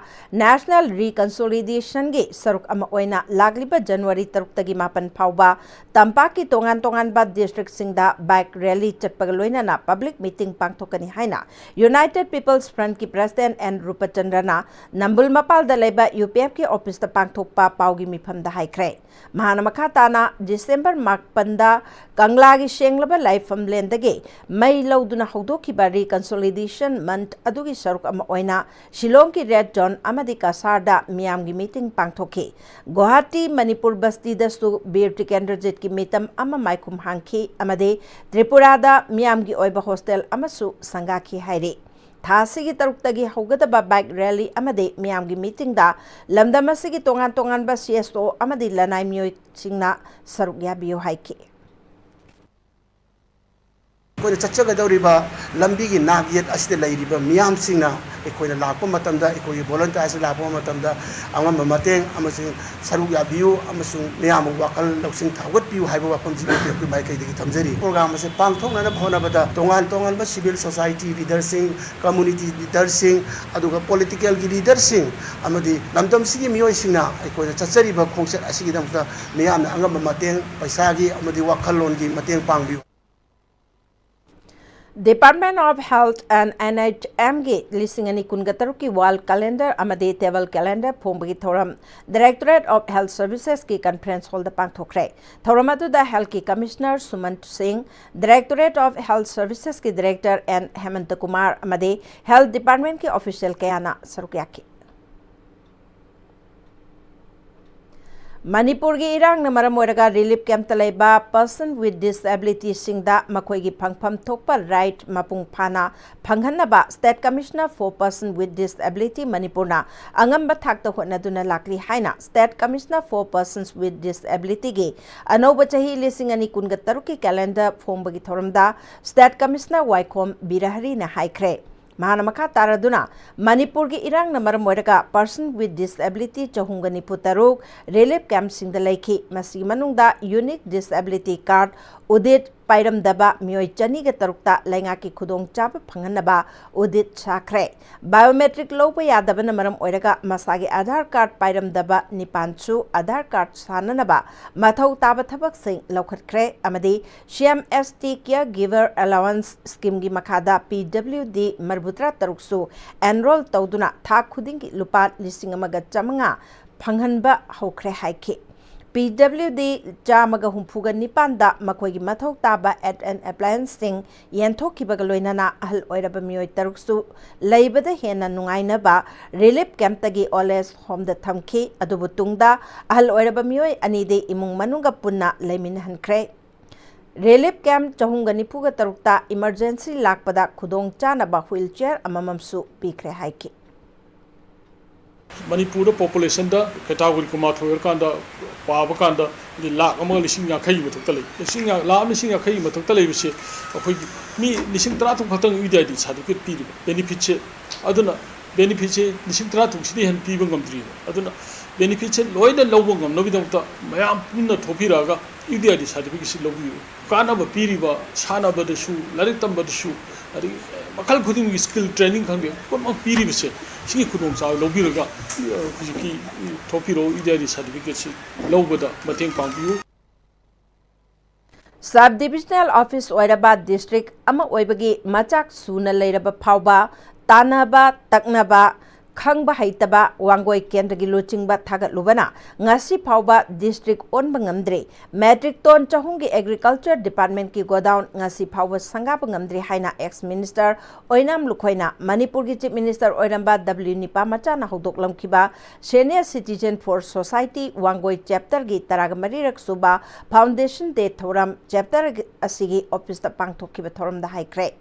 ꯅꯦꯁꯅꯦꯜ ꯔꯤꯀꯟꯁꯣꯂꯤꯗꯦꯁꯟꯒꯤ ꯁꯔꯨꯛ ꯑꯃ ꯑꯣꯏꯅ ꯂꯥꯛꯂꯤꯕ ꯖꯅꯋꯥꯔꯤ ꯇꯔꯨꯛꯇꯒꯤ ꯃꯥꯄꯟ ꯐꯥꯎꯕ ꯇꯝꯄꯥꯛꯀꯤ ꯇꯣꯉꯥꯟ ꯇꯣꯉꯥꯟꯕ ꯗꯤꯁꯇ꯭ꯔꯤꯛꯁꯤꯡꯗ ꯕꯥꯏꯛ ꯔꯦꯂꯤ ꯆꯠꯄꯒ ꯂꯣꯏꯅꯅ ꯄꯕ꯭ꯂꯤꯛ ꯃꯤꯇꯤꯡ ꯄꯥꯡꯊꯣꯛꯀꯅꯤ ꯍꯥꯏꯅ ꯌꯨꯅꯥꯏꯇꯦꯗ ꯄꯤꯄꯜꯁ ꯐ꯭ꯔꯟꯠꯀꯤ ꯄ꯭ꯔꯁꯤꯗꯦꯟꯠ ꯑꯦꯟ ꯔꯨꯄꯆꯟꯗ꯭ꯔꯅ ꯅꯝꯕꯨꯜ ꯃꯄꯥꯜꯗ ꯂꯩꯕ ꯌꯨ ꯄꯤ ꯑꯦꯐꯀꯤ ꯑꯣꯐꯤꯁꯇ ꯄꯥꯡꯊꯣꯛꯄ ꯄꯥꯎꯒꯤ ꯃꯤꯐꯝꯗ ꯍꯥꯏꯈ꯭ꯔꯦ꯫ ꯃꯍꯥꯛꯅ ꯃꯈꯥ ꯇꯥꯅ ꯗꯤꯁꯦꯝꯕꯔ ꯃꯥꯄꯟꯗ ꯀꯪꯂꯥꯒꯤ ꯁꯦꯡꯂꯕ ꯂꯥꯏꯐꯝꯂꯦꯟꯗꯒꯤ ꯃꯩ ꯂꯧꯗꯨꯅ ꯍꯧꯗꯣꯛꯈꯤꯕ ꯔꯤꯀꯟꯁꯣꯂꯤꯗꯦꯁꯟ ꯃꯟꯊ ꯑꯗꯨꯒꯤ ꯁꯔꯨꯛ ꯑꯃ ꯑꯣꯏꯅ ꯁꯤꯂꯣꯡꯒꯤ ꯔꯦꯗ ꯖꯣꯟ ꯑꯃꯗꯤ ꯀꯁꯥꯔꯗ ꯃꯤꯌꯥꯝꯒꯤ ꯃꯤꯇꯤꯡ ꯄꯥꯡꯊꯣꯛꯈꯤ꯫ ꯒꯨꯋꯥꯍꯥꯇꯤ ꯃꯅꯤꯄꯨꯔ ꯕꯁꯇꯤꯗꯁꯨ ꯕꯤꯔ ꯇꯤꯀꯦꯟꯗ꯭ꯔꯖꯤꯠꯀꯤ ꯃꯤꯇꯝ ꯑꯃ ꯃꯥꯏꯈꯨꯝ ꯍꯥꯡꯈꯤ ꯑꯃꯗꯤ ꯇ꯭ꯔꯤꯄꯨꯔꯥꯗ ꯃꯤꯌꯥꯝꯒꯤ ꯑꯣꯏꯕ ꯍꯣꯁꯇꯦꯜ ꯑꯃꯁꯨ ꯁꯪꯒꯥꯈꯤ ꯍꯥꯏꯔꯤ꯫ ꯊꯥ ꯑꯁꯤꯒꯤ ꯇꯔꯨꯛꯇꯒꯤ ꯍꯧꯒꯗꯕ ꯕꯥꯏꯛ ꯔꯦꯂꯤ ꯑꯃꯗꯤ ꯃꯤꯌꯥꯝꯒꯤ ꯃꯤꯇꯤꯡꯗ ꯂꯝꯗꯝ ꯑꯁꯤꯒꯤ ꯇꯣꯉꯥꯟ ꯇꯣꯉꯥꯟꯕ ꯁꯤ ꯑꯦꯁ ꯑꯣ ꯑꯃꯗꯤ ꯂꯅꯥꯏ ꯃꯤꯑꯣꯏꯁꯤꯡꯅ ꯁꯔꯨꯛ ꯌꯥꯕꯤꯌꯨ ꯍꯥꯏꯈꯤ꯫ ꯑꯩꯈꯣꯏꯅ ꯆꯠꯆꯒꯗꯧꯔꯤꯕ ꯂꯝꯕꯤꯒꯤ ꯅꯥꯛ ꯌꯦꯠ ꯑꯁꯤꯗ ꯂꯩꯔꯤꯕ ꯃꯤꯌꯥꯝꯁꯤꯡꯅ ꯑꯩꯈꯣꯏꯅ ꯂꯥꯛꯄ ꯃꯇꯝꯗ, ꯑꯩꯈꯣꯏꯒꯤ ꯚꯣꯂꯨꯟꯇꯤꯌꯔꯁꯤꯡ ꯂꯥꯛꯄ ꯃꯇꯝꯗ ꯑꯉꯝꯕ ꯃꯇꯦꯡ ꯑꯃꯁꯨꯡ ꯁꯔꯨꯛ ꯌꯥꯕꯤꯌꯨ ꯑꯃꯁꯨꯡ ꯃꯤꯌꯥꯝꯕꯨ ꯋꯥꯈꯜ ꯂꯧꯁꯤꯡ ꯊꯧꯒꯠꯄꯤꯌꯨ ꯍꯥꯏꯕ ꯋꯥꯐꯝꯁꯤ ꯑꯩꯈꯣꯏ ꯃꯥꯏꯀꯩꯗꯒꯤ ꯊꯝꯖꯔꯤ꯫ ꯄ꯭ꯔꯣꯒ꯭ꯔꯥꯝ ꯑꯁꯤ ꯄꯥꯡꯊꯣꯛꯅꯅꯕ ꯍꯣꯠꯅꯕꯗ ꯇꯣꯉꯥꯟ ꯇꯣꯉꯥꯟꯕ ꯁꯤꯚꯤꯜ ꯁꯣꯁꯥꯏꯇꯤ ꯂꯤꯗꯔꯁꯤꯡ, ꯀꯝꯃꯨꯅꯤꯇꯤ ꯂꯤꯗꯔꯁꯤꯡ, ꯑꯗꯨꯒ ꯄꯣꯂꯤꯇꯤꯀꯦꯜꯒꯤ ꯂꯤꯗꯔꯁꯤꯡ ꯑꯃꯗꯤ ꯂꯝꯗꯝꯁꯤꯒꯤ ꯃꯤꯑꯣꯏꯁꯤꯡꯅ ꯑꯩꯈꯣꯏꯅ ꯆꯠꯆꯔꯤꯕ ꯈꯣꯡꯆꯠ ꯑꯁꯤꯒꯤꯗꯃꯛꯇ ꯃꯤꯌꯥꯝꯅ ꯑꯉꯝꯕ ꯃꯇꯦꯡ, ꯄꯩꯁꯥꯒꯤ ꯑꯃꯗꯤ ꯋꯥꯈꯜꯂꯣꯟꯒꯤ ꯃꯇꯦꯡ ꯄꯥꯡꯕꯤꯌꯨ꯫ Department of Health and N H M ꯒꯤ ꯂꯤꯁꯤꯡ ꯑꯅꯤ ꯀꯨꯟꯒ ꯇꯔꯨꯛꯀꯤ wall calendar ꯑꯃꯗꯤ table calendar ꯐꯣꯡꯕꯒꯤ ꯊꯧꯔꯝ Directorate of Health Services ꯀꯤ conference hall ꯗ ꯄꯥꯡꯊꯣꯛꯈ꯭ꯔꯦ꯫ ꯊꯧꯔꯝ ꯑꯗꯨꯗ health ꯀꯤ commissioner ꯁꯨꯃꯟ ꯁꯤꯡ, Directorate of Health Services ꯀꯤ director N ꯍꯦꯃꯟꯇ ꯀꯨꯃꯥꯔ ꯑꯃꯗꯤ health department ꯀꯤ official ꯀꯌꯥꯅ ꯁꯔꯨꯛ ꯌꯥꯈꯤ꯫ ꯃꯅꯤꯄꯨꯔꯒꯤ ꯏꯔꯥꯡꯅ ꯃꯔꯝ ꯑꯣꯏꯔꯒ relief campꯇ ꯂꯩꯕ person with disabilityꯁꯤꯡꯗ ꯃꯈꯣꯏꯒꯤ ꯐꯪꯐꯝ ꯊꯣꯛꯄ right ꯃꯄꯨꯡ ꯐꯥꯅ ꯐꯪꯍꯟꯅꯕ State Commissioner for Person with Disability ꯃꯅꯤꯄꯨꯔꯅ ꯑꯉꯝꯕ ꯊꯥꯛꯇ ꯍꯣꯠꯅꯗꯨꯅ ꯂꯥꯛꯂꯤ ꯍꯥꯏꯅ State Commissioner for Persons with Disabilityꯒꯤ ꯑꯅꯧꯕ ꯆꯍꯤ ꯂꯤꯁꯤꯡ ꯑꯅꯤ ꯀꯨꯟꯒ ꯇꯔꯨꯛꯀꯤ calendar ꯐꯣꯡꯕꯒꯤ ꯊꯧꯔꯝꯗ State Commissioner ꯋꯥꯏꯈꯣꯝ ꯕꯤꯔꯍꯔꯤꯅ ꯍꯥꯏꯈ꯭ꯔꯦ꯫ ꯃꯍꯥꯛꯅ ꯃꯈꯥ ꯇꯥꯔꯗꯨꯅ, ꯃꯅꯤꯄꯨꯔꯒꯤ ꯏꯔꯥꯡꯅ ꯃꯔꯝ ꯑꯣꯏꯔꯒ person with disability ꯆꯍꯨꯝꯒ ꯅꯤꯐꯨ ꯇꯔꯨꯛ relief campꯁꯤꯡꯗ ꯂꯩꯈꯤ꯫ ꯃꯁꯤꯒꯤ ꯃꯅꯨꯡꯗ unique disability card audit ꯄꯥꯏꯔꯝꯗꯕ ꯃꯤꯑꯣꯏ ꯆꯅꯤꯒ ꯇꯔꯨꯛꯇ ꯂꯩꯉꯥꯛꯀꯤ ꯈꯨꯗꯣꯡꯆꯥꯕ ꯐꯪꯍꯟꯅꯕ audit ꯁꯥꯈ꯭ꯔꯦ꯫ Biometric ꯂꯧꯕ ꯌꯥꯗꯕꯅ ꯃꯔꯝ ꯑꯣꯏꯔꯒ ꯃꯁꯥꯒꯤ Aadhaar card ꯄꯥꯏꯔꯝꯗꯕ ꯅꯤꯄꯥꯟꯁꯨ Aadhaar card ꯁꯥꯅꯅꯕ ꯃꯊꯧ ꯇꯥꯕ ꯊꯕꯛꯁꯤꯡ ꯂꯧꯈꯠꯈ꯭ꯔꯦ ꯑꯃꯗꯤ C M S T Caregiver Allowance Schemeꯒꯤ ꯃꯈꯥꯗ P W D ꯃꯔꯤꯐꯨꯇꯔꯥ ꯇꯔꯨꯛꯁꯨ enroll ꯇꯧꯗꯨꯅ ꯊꯥ ꯈꯨꯗꯤꯡꯒꯤ ꯂꯨꯄꯥ ꯂꯤꯁꯤꯡ ꯑꯃꯒ ꯆꯥꯃꯉꯥ ꯐꯪꯍꯟꯕ ꯍꯧꯈ꯭ꯔꯦ ꯍꯥꯏꯈꯤ꯫ P W D ꯆꯥꯝꯃꯒ ꯍꯨꯝꯐꯨꯒ ꯅꯤꯄꯥꯟꯗ ꯃꯈꯣꯏꯒꯤ ꯃꯊꯧ ꯇꯥꯕ aid and applianceꯁꯤꯡ ꯌꯦꯟꯊꯣꯛꯈꯤꯕꯒ ꯂꯣꯏꯅꯅ ꯑꯍꯜ ꯑꯣꯏꯔꯕ ꯃꯤꯑꯣꯏ ꯇꯔꯨꯛꯁꯨ ꯂꯩꯕꯗ ꯍꯦꯟꯅ ꯅꯨꯡꯉꯥꯏꯅꯕ relief campꯇꯒꯤ old age homeꯗ ꯊꯝꯈꯤ꯫ ꯑꯗꯨꯕꯨ ꯇꯨꯡꯗ ꯑꯍꯜ ꯑꯣꯏꯔꯕ ꯃꯤꯑꯣꯏ ꯑꯅꯤꯗꯤ ꯏꯃꯨꯡ ꯃꯅꯨꯡꯒ ꯄꯨꯟꯅ ꯂꯩꯃꯤꯟꯅꯍꯟꯈ꯭ꯔꯦ꯫ Relief camp ꯆꯍꯨꯝꯒ ꯅꯤꯐꯨꯒ ꯇꯔꯨꯛꯇ emergency ꯂꯥꯛꯄꯗ ꯈꯨꯗꯣꯡ ꯆꯥꯅꯕ wheelchair ꯑꯃꯃꯝꯁꯨ ꯄꯤꯈ꯭ꯔꯦ ꯍꯥꯏꯈꯤ꯫ ꯃꯅꯤꯄꯨꯔꯗ populationꯗ category ꯀꯨꯟꯃꯥꯊꯣꯏ ꯑꯣꯏꯔꯀꯥꯟꯗ ꯄꯥꯕ ꯀꯥꯟꯗ ꯍꯥꯏꯗꯤ ꯂꯥꯈ ꯑꯃꯒ ꯂꯤꯁꯤꯡ ꯌꯥꯡꯈꯩꯒꯤ ꯃꯊꯛꯇ ꯂꯩ꯫ ꯂꯤꯁꯤꯡ ꯌꯥ-, ꯂꯥꯈ ꯑꯃ ꯂꯤꯁꯤꯡ ꯌꯥꯡꯈꯩꯒꯤ ꯃꯊꯛꯇ ꯂꯩꯕꯁꯦ ꯑꯩꯈꯣꯏꯒꯤ ꯃꯤ ꯂꯤꯁꯤꯡ ꯇꯔꯥꯇꯔꯨꯛ ꯈꯛꯇꯪ U D I D certificate ꯄꯤꯔꯤꯕ benefitꯁꯦ꯫ ꯑꯗꯨꯅ benefitꯁꯦ ꯂꯤꯁꯤꯡ ꯇꯔꯥꯇꯔꯨꯛꯁꯤꯗꯤ ꯍꯦꯟꯅ ꯄꯤꯕ ꯉꯝꯗ꯭ꯔꯤꯕ꯫ ꯑꯗꯨꯅ benefitꯁꯦ ꯂꯣꯏꯅ ꯂꯧꯕ ꯉꯝꯅꯕꯒꯤꯗꯃꯛꯇ ꯃꯌꯥꯝ ꯄꯨꯟꯅ ꯊꯣꯛꯄꯤꯔꯛꯑꯒ U D I D certificateꯁꯤ ꯂꯧꯕꯤꯌꯨ꯫ ꯀꯥꯟꯅꯕ ꯄꯤꯔꯤꯕ ꯁꯥꯟꯅꯕꯗꯁꯨ, ꯂꯥꯏꯔꯤꯛ ꯇꯝꯕꯗꯁꯨ, ꯑꯗꯒꯤ ꯃꯈꯜ ꯈꯨꯗꯤꯡꯒꯤ skill training ꯈꯪꯗꯦ, ꯄꯨꯝꯅꯃꯛ ꯄꯤꯔꯤꯕꯁꯦ, ꯁꯤꯒꯤ ꯈꯨꯗꯣꯡꯆꯥꯕ ꯂꯧꯕꯤꯔꯒ, ꯑ, ꯍꯧꯖꯤꯛꯀꯤ ꯊꯣꯛꯄꯤꯔꯛꯑꯣ, U D I D certificateꯁꯤ ꯂꯧꯕꯗ ꯃꯇꯦꯡ ꯄꯥꯡꯕꯤꯌꯨ꯫ Sub divisional office ꯑꯣꯏꯔꯕ district ꯑꯃ ꯑꯣꯏꯕꯒꯤ ꯃꯆꯥꯛ ꯁꯨꯅ ꯂꯩꯔꯕ ꯐꯥꯎꯕ ꯇꯥꯟꯅꯕ, ꯇꯛꯅꯕ, ꯈꯪꯕ ꯍꯩꯇꯕ ꯋꯥꯡꯒꯣꯏ ꯀꯦꯟꯗ꯭ꯔꯒꯤ ꯂꯨꯆꯤꯡꯕ ꯊꯥꯒꯠꯂꯨꯕꯅ ꯉꯁꯤ ꯐꯥꯎꯕ district ꯑꯣꯟꯕ ꯉꯝꯗ꯭ꯔꯤ꯫ Metric ton ꯆꯍꯨꯝꯒꯤ Agriculture Departmentꯀꯤ godown ꯉꯁꯤ ꯐꯥꯎꯕ ꯁꯪꯒꯥꯕ ꯉꯝꯗ꯭ꯔꯤ ꯍꯥꯏꯅ ex minister ꯑꯣꯏꯅꯥꯝ ꯂꯨꯈꯣꯏꯅ ꯃꯅꯤꯄꯨꯔꯒꯤ Chief Minister ꯑꯣꯏꯔꯝꯕ W ꯅꯤꯄꯥꯃꯆꯥꯅ ꯍꯧꯗꯣꯛꯂꯝꯈꯤꯕ Senior Citizen for Society Wangoi chapterꯒꯤ ꯇꯔꯥꯒ ꯃꯔꯤꯔꯛ ꯁꯨꯕ Foundation Day ꯊꯧꯔꯝ chapter ꯑꯁꯤꯒꯤ officeꯇ ꯄꯥꯡꯊꯣꯛꯈꯤꯕ ꯊꯧꯔꯝꯗ ꯍꯥꯏꯈ꯭ꯔꯦ꯫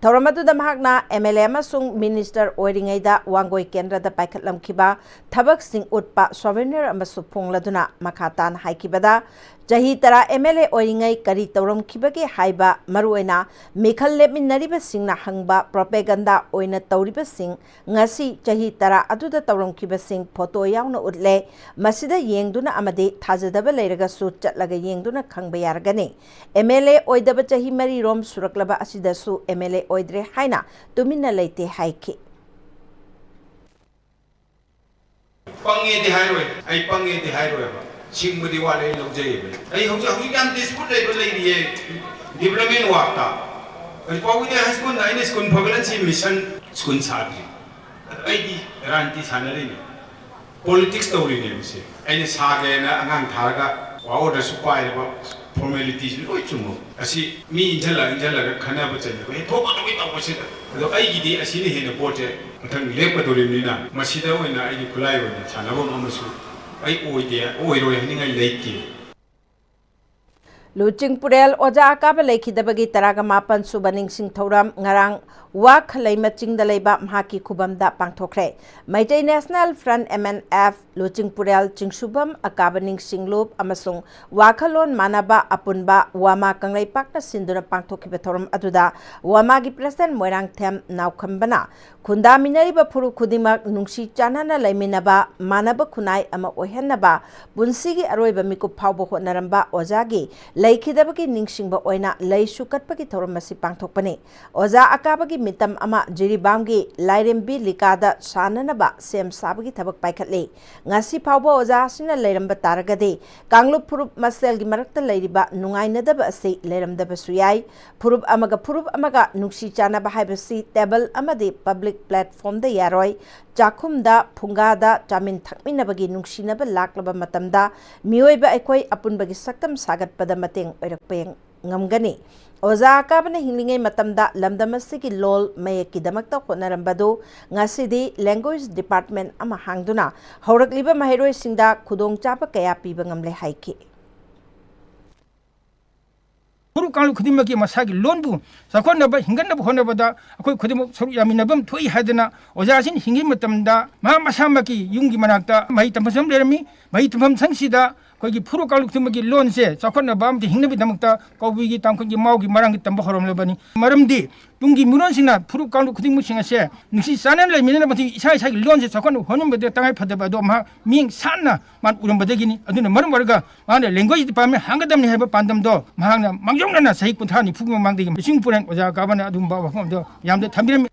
ꯊꯧꯔꯝ ꯑꯗꯨꯗ ꯃꯍꯥꯛꯅ M L A ꯑꯃꯁꯨꯡ minister ꯑꯣꯏꯔꯤꯉꯩꯗ ꯋꯥꯡꯒꯣꯏ ꯀꯦꯟꯗ꯭ꯔꯗ ꯄꯥꯏꯈꯠꯂꯝꯈꯤꯕ ꯊꯕꯛꯁꯤꯡ ꯎꯠꯄ souvenir ꯑꯃꯁꯨ ꯐꯣꯡꯂꯗꯨꯅ ꯃꯈꯥ ꯇꯥꯅ ꯍꯥꯏꯈꯤꯕꯗ, ꯆꯍꯤ ꯇꯔꯥ M L A ꯑꯣꯏꯔꯤꯉꯩ ꯀꯔꯤ ꯇꯧꯔꯝꯈꯤꯕꯒꯦ ꯍꯥꯏꯕ, ꯃꯔꯨꯑꯣꯏꯅ ꯃꯤꯈꯜ ꯂꯦꯞꯃꯤꯟꯅꯔꯤꯕꯁꯤꯡꯅ ꯍꯪꯕ propaganda ꯑꯣꯏꯅ ꯇꯧꯔꯤꯕꯁꯤꯡ, ꯉꯁꯤ ꯆꯍꯤ ꯇꯔꯥ ꯑꯗꯨꯗ ꯇꯧꯔꯝꯈꯤꯕꯁꯤꯡ photo ꯌꯥꯎꯅ ꯎꯠꯂꯦ꯫ ꯃꯁꯤꯗ ꯌꯦꯡꯗꯨꯅ ꯑꯃꯗꯤ ꯊꯥꯖꯗꯕ ꯂꯩꯔꯒꯁꯨ ꯆꯠꯂꯒ ꯌꯦꯡꯗꯨꯅ ꯈꯪꯕ ꯌꯥꯔꯒꯅꯤ꯫ M L A ꯑꯣꯏꯗꯕ ꯆꯍꯤ ꯃꯔꯤꯔꯣꯝ ꯁꯨꯔꯛꯂꯕ ꯑꯁꯤꯗꯁꯨ M L A ꯑꯣꯏꯗ꯭ꯔꯦ ꯍꯥꯏꯅ ꯇꯨꯃꯤꯟꯅ ꯂꯩꯇꯦ ꯍꯥꯏꯈꯤ꯫ ꯄꯪꯉꯦꯗꯤ ꯍꯥꯏꯔꯣꯏ, ꯑꯩ ꯄꯪꯉꯦꯗꯤ ꯍꯥꯏꯔꯣꯏꯕ꯫ ꯁꯤꯡꯕꯗꯤ ꯋꯥꯠꯂꯦ, ꯑꯩ ꯂꯧꯖꯩꯌꯦꯕ꯫ ꯑꯩ ꯍꯧꯖꯤꯛ, ꯍꯧꯖꯤꯛ ꯌꯥꯝ dispute ꯂꯩꯕ ꯂꯩꯔꯤꯌꯦ development workꯇ꯫ ꯍꯧꯖꯤꯛ ꯐꯥꯎꯒꯤꯗꯤ high schoolꯗ ꯑꯩꯅ ꯁ꯭ꯀꯨꯜ ꯐꯒꯠꯍꯟꯁꯤ mission ꯁ꯭ꯀꯨꯜ ꯁꯥꯗ꯭ꯔꯤ꯫ ꯑꯗꯣ ꯑꯩꯗꯤ ꯔꯥꯖꯅꯤꯇꯤ ꯁꯥꯟꯅꯔꯤꯅꯦ, politics ꯇꯧꯔꯤꯅꯦꯕ ꯁꯦ꯫ ꯑꯩꯅ ꯁꯥꯒꯦꯅ ꯑꯉꯥꯡ ꯊꯥꯔꯒ powerꯗꯁꯨ ꯄꯥꯏꯔꯕ formalityꯁꯨ ꯂꯣꯏ ꯆꯨꯝꯃꯕ꯫ ꯑꯁꯤ ꯃꯤ ꯏꯟꯁꯤꯜꯂ ꯏꯟꯁꯤꯜꯂꯒ ꯈꯟꯅꯕ ꯆꯩꯅꯕ ꯍꯦꯛ ꯊꯣꯛꯀꯗꯧꯕꯩ ꯇꯧꯕꯁꯤꯗ꯫ ꯑꯗꯣ ꯑꯩꯒꯤꯗꯤ ꯑꯁꯤꯅ ꯍꯦꯟꯅ ꯄꯣꯠꯁꯦ ꯃꯊꯪ ꯂꯦꯞꯀꯗꯧꯔꯤꯕꯅꯤꯅ ꯃꯁꯤꯗ ꯑꯣꯏꯅ ꯑꯩꯒꯤ ꯈꯨꯠꯂꯥꯏ ꯑꯣꯏꯅ ꯁꯥꯟꯅꯐꯝ ꯑꯃꯁꯨ ꯑꯩ ꯑꯣꯏꯗꯦ, ꯑꯣꯏꯔꯣꯏ ꯍꯥꯏꯅꯤꯡꯉꯥꯏ ꯂꯩꯇꯦ꯫ ꯂꯨꯆꯤꯡꯄꯨꯔꯦꯜ ꯑꯣꯖꯥ ꯑꯀꯥꯕ ꯂꯩꯈꯤꯗꯕꯒꯤ ꯇꯔꯥꯒ ꯃꯥꯄꯟ ꯁꯨꯕ ꯅꯤꯡꯁꯤꯡ ꯊꯧꯔꯝ ꯉꯔꯥꯡ ꯋꯥꯈꯂꯩꯃ ꯆꯤꯡꯗ ꯂꯩꯕ ꯃꯍꯥꯛꯀꯤ ꯈꯨꯕꯝꯗ ꯄꯥꯡꯊꯣꯛꯈ꯭ꯔꯦ꯫ Meitei National Front, M N F, ꯂꯨꯆꯤꯡꯄꯨꯔꯦꯜ ꯆꯤꯡꯁꯨꯕꯝ ꯑꯀꯥꯕ ꯅꯤꯡꯁꯤꯡꯂꯨꯞ ꯑꯃꯁꯨꯡ ꯋꯥꯈꯜꯂꯣꯟ ꯃꯥꯟꯅꯕ ꯑꯄꯨꯟꯕ ꯋꯥꯃꯥ ꯀꯪꯂꯩꯄꯥꯛꯅ ꯁꯤꯟꯗꯨꯅ ꯄꯥꯡꯊꯣꯛꯈꯤꯕ ꯊꯧꯔꯝ ꯑꯗꯨꯗ ꯋꯥꯃꯥꯒꯤ President ꯃꯣꯏꯔꯥꯡꯊꯦꯝ ꯅꯥꯎꯈꯝꯕꯅ ꯈꯨꯟꯗꯥꯃꯤꯟꯅꯔꯤꯕ ꯐꯨꯔꯨꯞ ꯈꯨꯗꯤꯡꯃꯛ ꯅꯨꯡꯁꯤ ꯆꯥꯟꯅꯅ ꯂꯩꯃꯤꯟꯅꯕ, ꯃꯥꯟꯅꯕ ꯈꯨꯟꯅꯥꯏ ꯑꯃ ꯑꯣꯏꯍꯟꯅꯕ ꯄꯨꯟꯁꯤꯒꯤ ꯑꯔꯣꯏꯕ ꯃꯤꯀꯨꯞ ꯐꯥꯎꯕ ꯍꯣꯠꯅꯔꯝꯕ ꯑꯣꯖꯥꯒꯤ ꯂꯩꯈꯤꯗꯕꯒꯤ ꯅꯤꯡꯁꯤꯡꯕ ꯑꯣꯏꯅ ꯂꯩꯁꯨ ꯀꯠꯄꯒꯤ ꯊꯧꯔꯝ ꯑꯁꯤ ꯄꯥꯡꯊꯣꯛꯄꯅꯤ꯫ ꯑꯣꯖꯥ ꯑꯀꯥꯕꯒꯤ ꯃꯤꯇꯝ ꯑꯃ ꯖꯤꯔꯤꯕꯥꯝꯒꯤ ꯂꯥꯏꯔꯦꯝꯕꯤ ꯂꯤꯀꯥꯗ ꯁꯥꯟꯅꯅꯕ ꯁꯦꯝ ꯁꯥꯕꯒꯤ ꯊꯕꯛ ꯄꯥꯏꯈꯠꯂꯤ꯫ ꯉꯁꯤ ꯐꯥꯎꯕ ꯑꯣꯖꯥ ꯑꯁꯤꯅ ꯂꯩꯔꯝꯕ ꯇꯥꯔꯒꯗꯤ ꯀꯥꯡꯂꯨꯞ ꯐꯨꯔꯨꯞ ꯃꯁꯦꯜꯒꯤ ꯃꯔꯛꯇ ꯂꯩꯔꯤꯕ ꯅꯨꯡꯉꯥꯏꯅꯗꯕ ꯑꯁꯤ ꯂꯩꯔꯝꯗꯕꯁꯨ ꯌꯥꯏ꯫ ꯐꯨꯔꯨꯞ ꯑꯃꯒ ꯐꯨꯔꯨꯞ ꯑꯃꯒ ꯅꯨꯡꯁꯤ ꯆꯥꯟꯅꯕ ꯍꯥꯏꯕꯁꯤ ꯇꯦꯕꯜ ꯑꯃꯗꯤ ꯄꯕ꯭ꯂꯤꯛ ꯄ꯭ꯂꯦꯠꯐꯣꯝꯗ ꯌꯥꯔꯣꯏ꯫ ꯆꯥꯛꯈꯨꯝꯗ, ꯐꯨꯡꯒꯥꯗ ꯆꯥꯃꯤꯟ ꯊꯛꯃꯤꯟꯅꯕꯒꯤ ꯅꯨꯡꯁꯤꯅꯕ ꯂꯥꯛꯂꯕ ꯃꯇꯝꯗ ꯃꯤꯑꯣꯏꯕ ꯑꯩꯈꯣꯏ ꯑꯄꯨꯟꯕꯒꯤ ꯁꯛꯇꯝ ꯁꯥꯒꯠꯄꯗ ꯃꯇꯦꯡ ꯑꯣꯏꯔꯛꯄ ꯉꯝꯒꯅꯤ꯫ ꯑꯣꯖꯥ ꯑꯀꯥꯕꯅ ꯍꯤꯡꯂꯤꯉꯩ ꯃꯇꯝꯗ ꯂꯝꯗꯝ ꯑꯁꯤꯒꯤ ꯂꯣꯜ ꯃꯌꯦꯛꯀꯤꯗꯃꯛꯇ ꯍꯣꯠꯅꯔꯝꯕꯗꯨ ꯉꯁꯤꯗꯤ ꯂꯦꯡꯒ꯭ꯋꯦꯖ ꯗꯤꯄꯥꯔꯠꯃꯦꯟ ꯑꯃ ꯍꯥꯡꯗꯨꯅ ꯍꯧꯔꯛꯂꯤꯕ ꯃꯍꯩꯔꯣꯏꯁꯤꯡꯗ ꯈꯨꯗꯣꯡꯆꯥꯕ ꯀꯌꯥ ꯄꯤꯕ ꯉꯝꯂꯦ ꯍꯥꯏꯈꯤ꯫ ꯐꯨꯔꯨꯞ ꯀꯥꯡꯂꯨꯞ ꯈꯨꯗꯤꯡꯃꯛꯀꯤ ꯃꯁꯥꯒꯤ ꯂꯣꯟꯕꯨ ꯆꯥꯎꯈꯠꯅꯕ, ꯍꯤꯡꯒꯠꯅꯕ ꯍꯣꯠꯅꯕꯗ ꯑꯩꯈꯣꯏ ꯈꯨꯗꯤꯡꯃꯛ ꯁꯔꯨꯛ ꯌꯥꯃꯤꯟꯅꯕ ꯑꯃ ꯊꯣꯛꯏ ꯍꯥꯏꯗꯅ ꯑꯣꯖꯥꯁꯤꯡ ꯍꯤꯡꯉꯤ ꯃꯇꯝꯗ ꯃꯍꯥꯛ ꯃꯁꯥꯃꯛꯀꯤ ꯌꯨꯝꯒꯤ ꯃꯅꯥꯛꯇ ꯃꯍꯩ ꯇꯝꯐꯝ ꯂꯩꯔꯝꯃꯤ꯫ ꯃꯍꯩ ꯇꯝꯐꯝ ꯁꯪꯁꯤꯗ ꯑꯩꯈꯣꯏꯒꯤ ꯐꯨꯔꯨꯞ ꯀꯥꯡꯂꯨꯞ ꯈꯨꯗꯤꯡꯃꯛꯀꯤ ꯂꯣꯟꯁꯦ ꯆꯥꯎꯈꯠꯅꯕ ꯑꯃꯗꯤ ꯍꯤꯡꯅꯕꯒꯤꯗꯃꯛꯇ ꯀꯕꯨꯏꯒꯤ, ꯇꯥꯡꯈꯨꯜꯒꯤ, ꯃꯥꯎꯒꯤ ꯃꯔꯥꯡꯒꯤ ꯇꯝꯕ ꯍꯧꯔꯝꯂꯕꯅꯤ꯫ ꯃꯔꯝꯗꯤ ꯇꯨꯡꯒꯤ ꯃꯤꯔꯣꯟꯁꯤꯡꯅ ꯐꯨꯔꯨꯞ ꯀꯥꯡꯂꯨꯞ ꯈꯨꯗꯤꯡꯃꯛꯁꯤꯡ ꯑꯁꯦ ꯅꯨꯡꯁꯤ ꯆꯥꯟꯅꯅ ꯂꯩꯃꯤꯟꯅꯅꯕ ꯃꯇꯝ ꯏꯁꯥ ꯏꯁꯥꯒꯤ ꯂꯣꯟꯁꯦ ꯆꯥꯎꯈꯠꯅꯕ ꯍꯣꯠꯅꯕꯗ ꯇꯉꯥꯏ ꯐꯗꯕ ꯑꯗꯣ ꯃꯍꯥꯛ ꯃꯤꯠꯌꯦꯡ ꯁꯥꯟꯅ ꯃꯥꯅ ꯎꯔꯝꯕꯗꯒꯤꯅꯤ꯫ ꯑꯗꯨꯅ ꯃꯔꯝ ꯑꯣꯏꯔꯒ ꯃꯥꯅ ꯂꯦꯡꯒ꯭ꯋꯦꯖ ꯗꯤꯄꯥꯔꯠꯃꯦꯟ ꯍꯥꯡꯒꯗꯕꯅꯤ ꯍꯥꯏꯕ ꯄꯥꯟꯗꯝꯗꯣ ꯃꯍꯥꯛꯅ ꯃꯥꯡꯖꯧꯅꯅ ꯆꯍꯤ ꯀꯨꯟꯊ꯭ꯔꯥ ꯅꯤꯐꯨꯒꯤ ꯃꯃꯥꯡꯗꯒꯤ ꯂꯤꯁꯤꯡ ꯄꯨꯔꯦꯟ ꯑꯣꯖꯥ ꯀꯥꯕꯅ ꯑꯗꯨꯒꯨꯝꯕ ꯋꯥꯐꯝ ꯑꯗꯣ ꯌꯥꯝꯅ ꯊꯝꯕꯤꯔꯝꯃꯤ꯫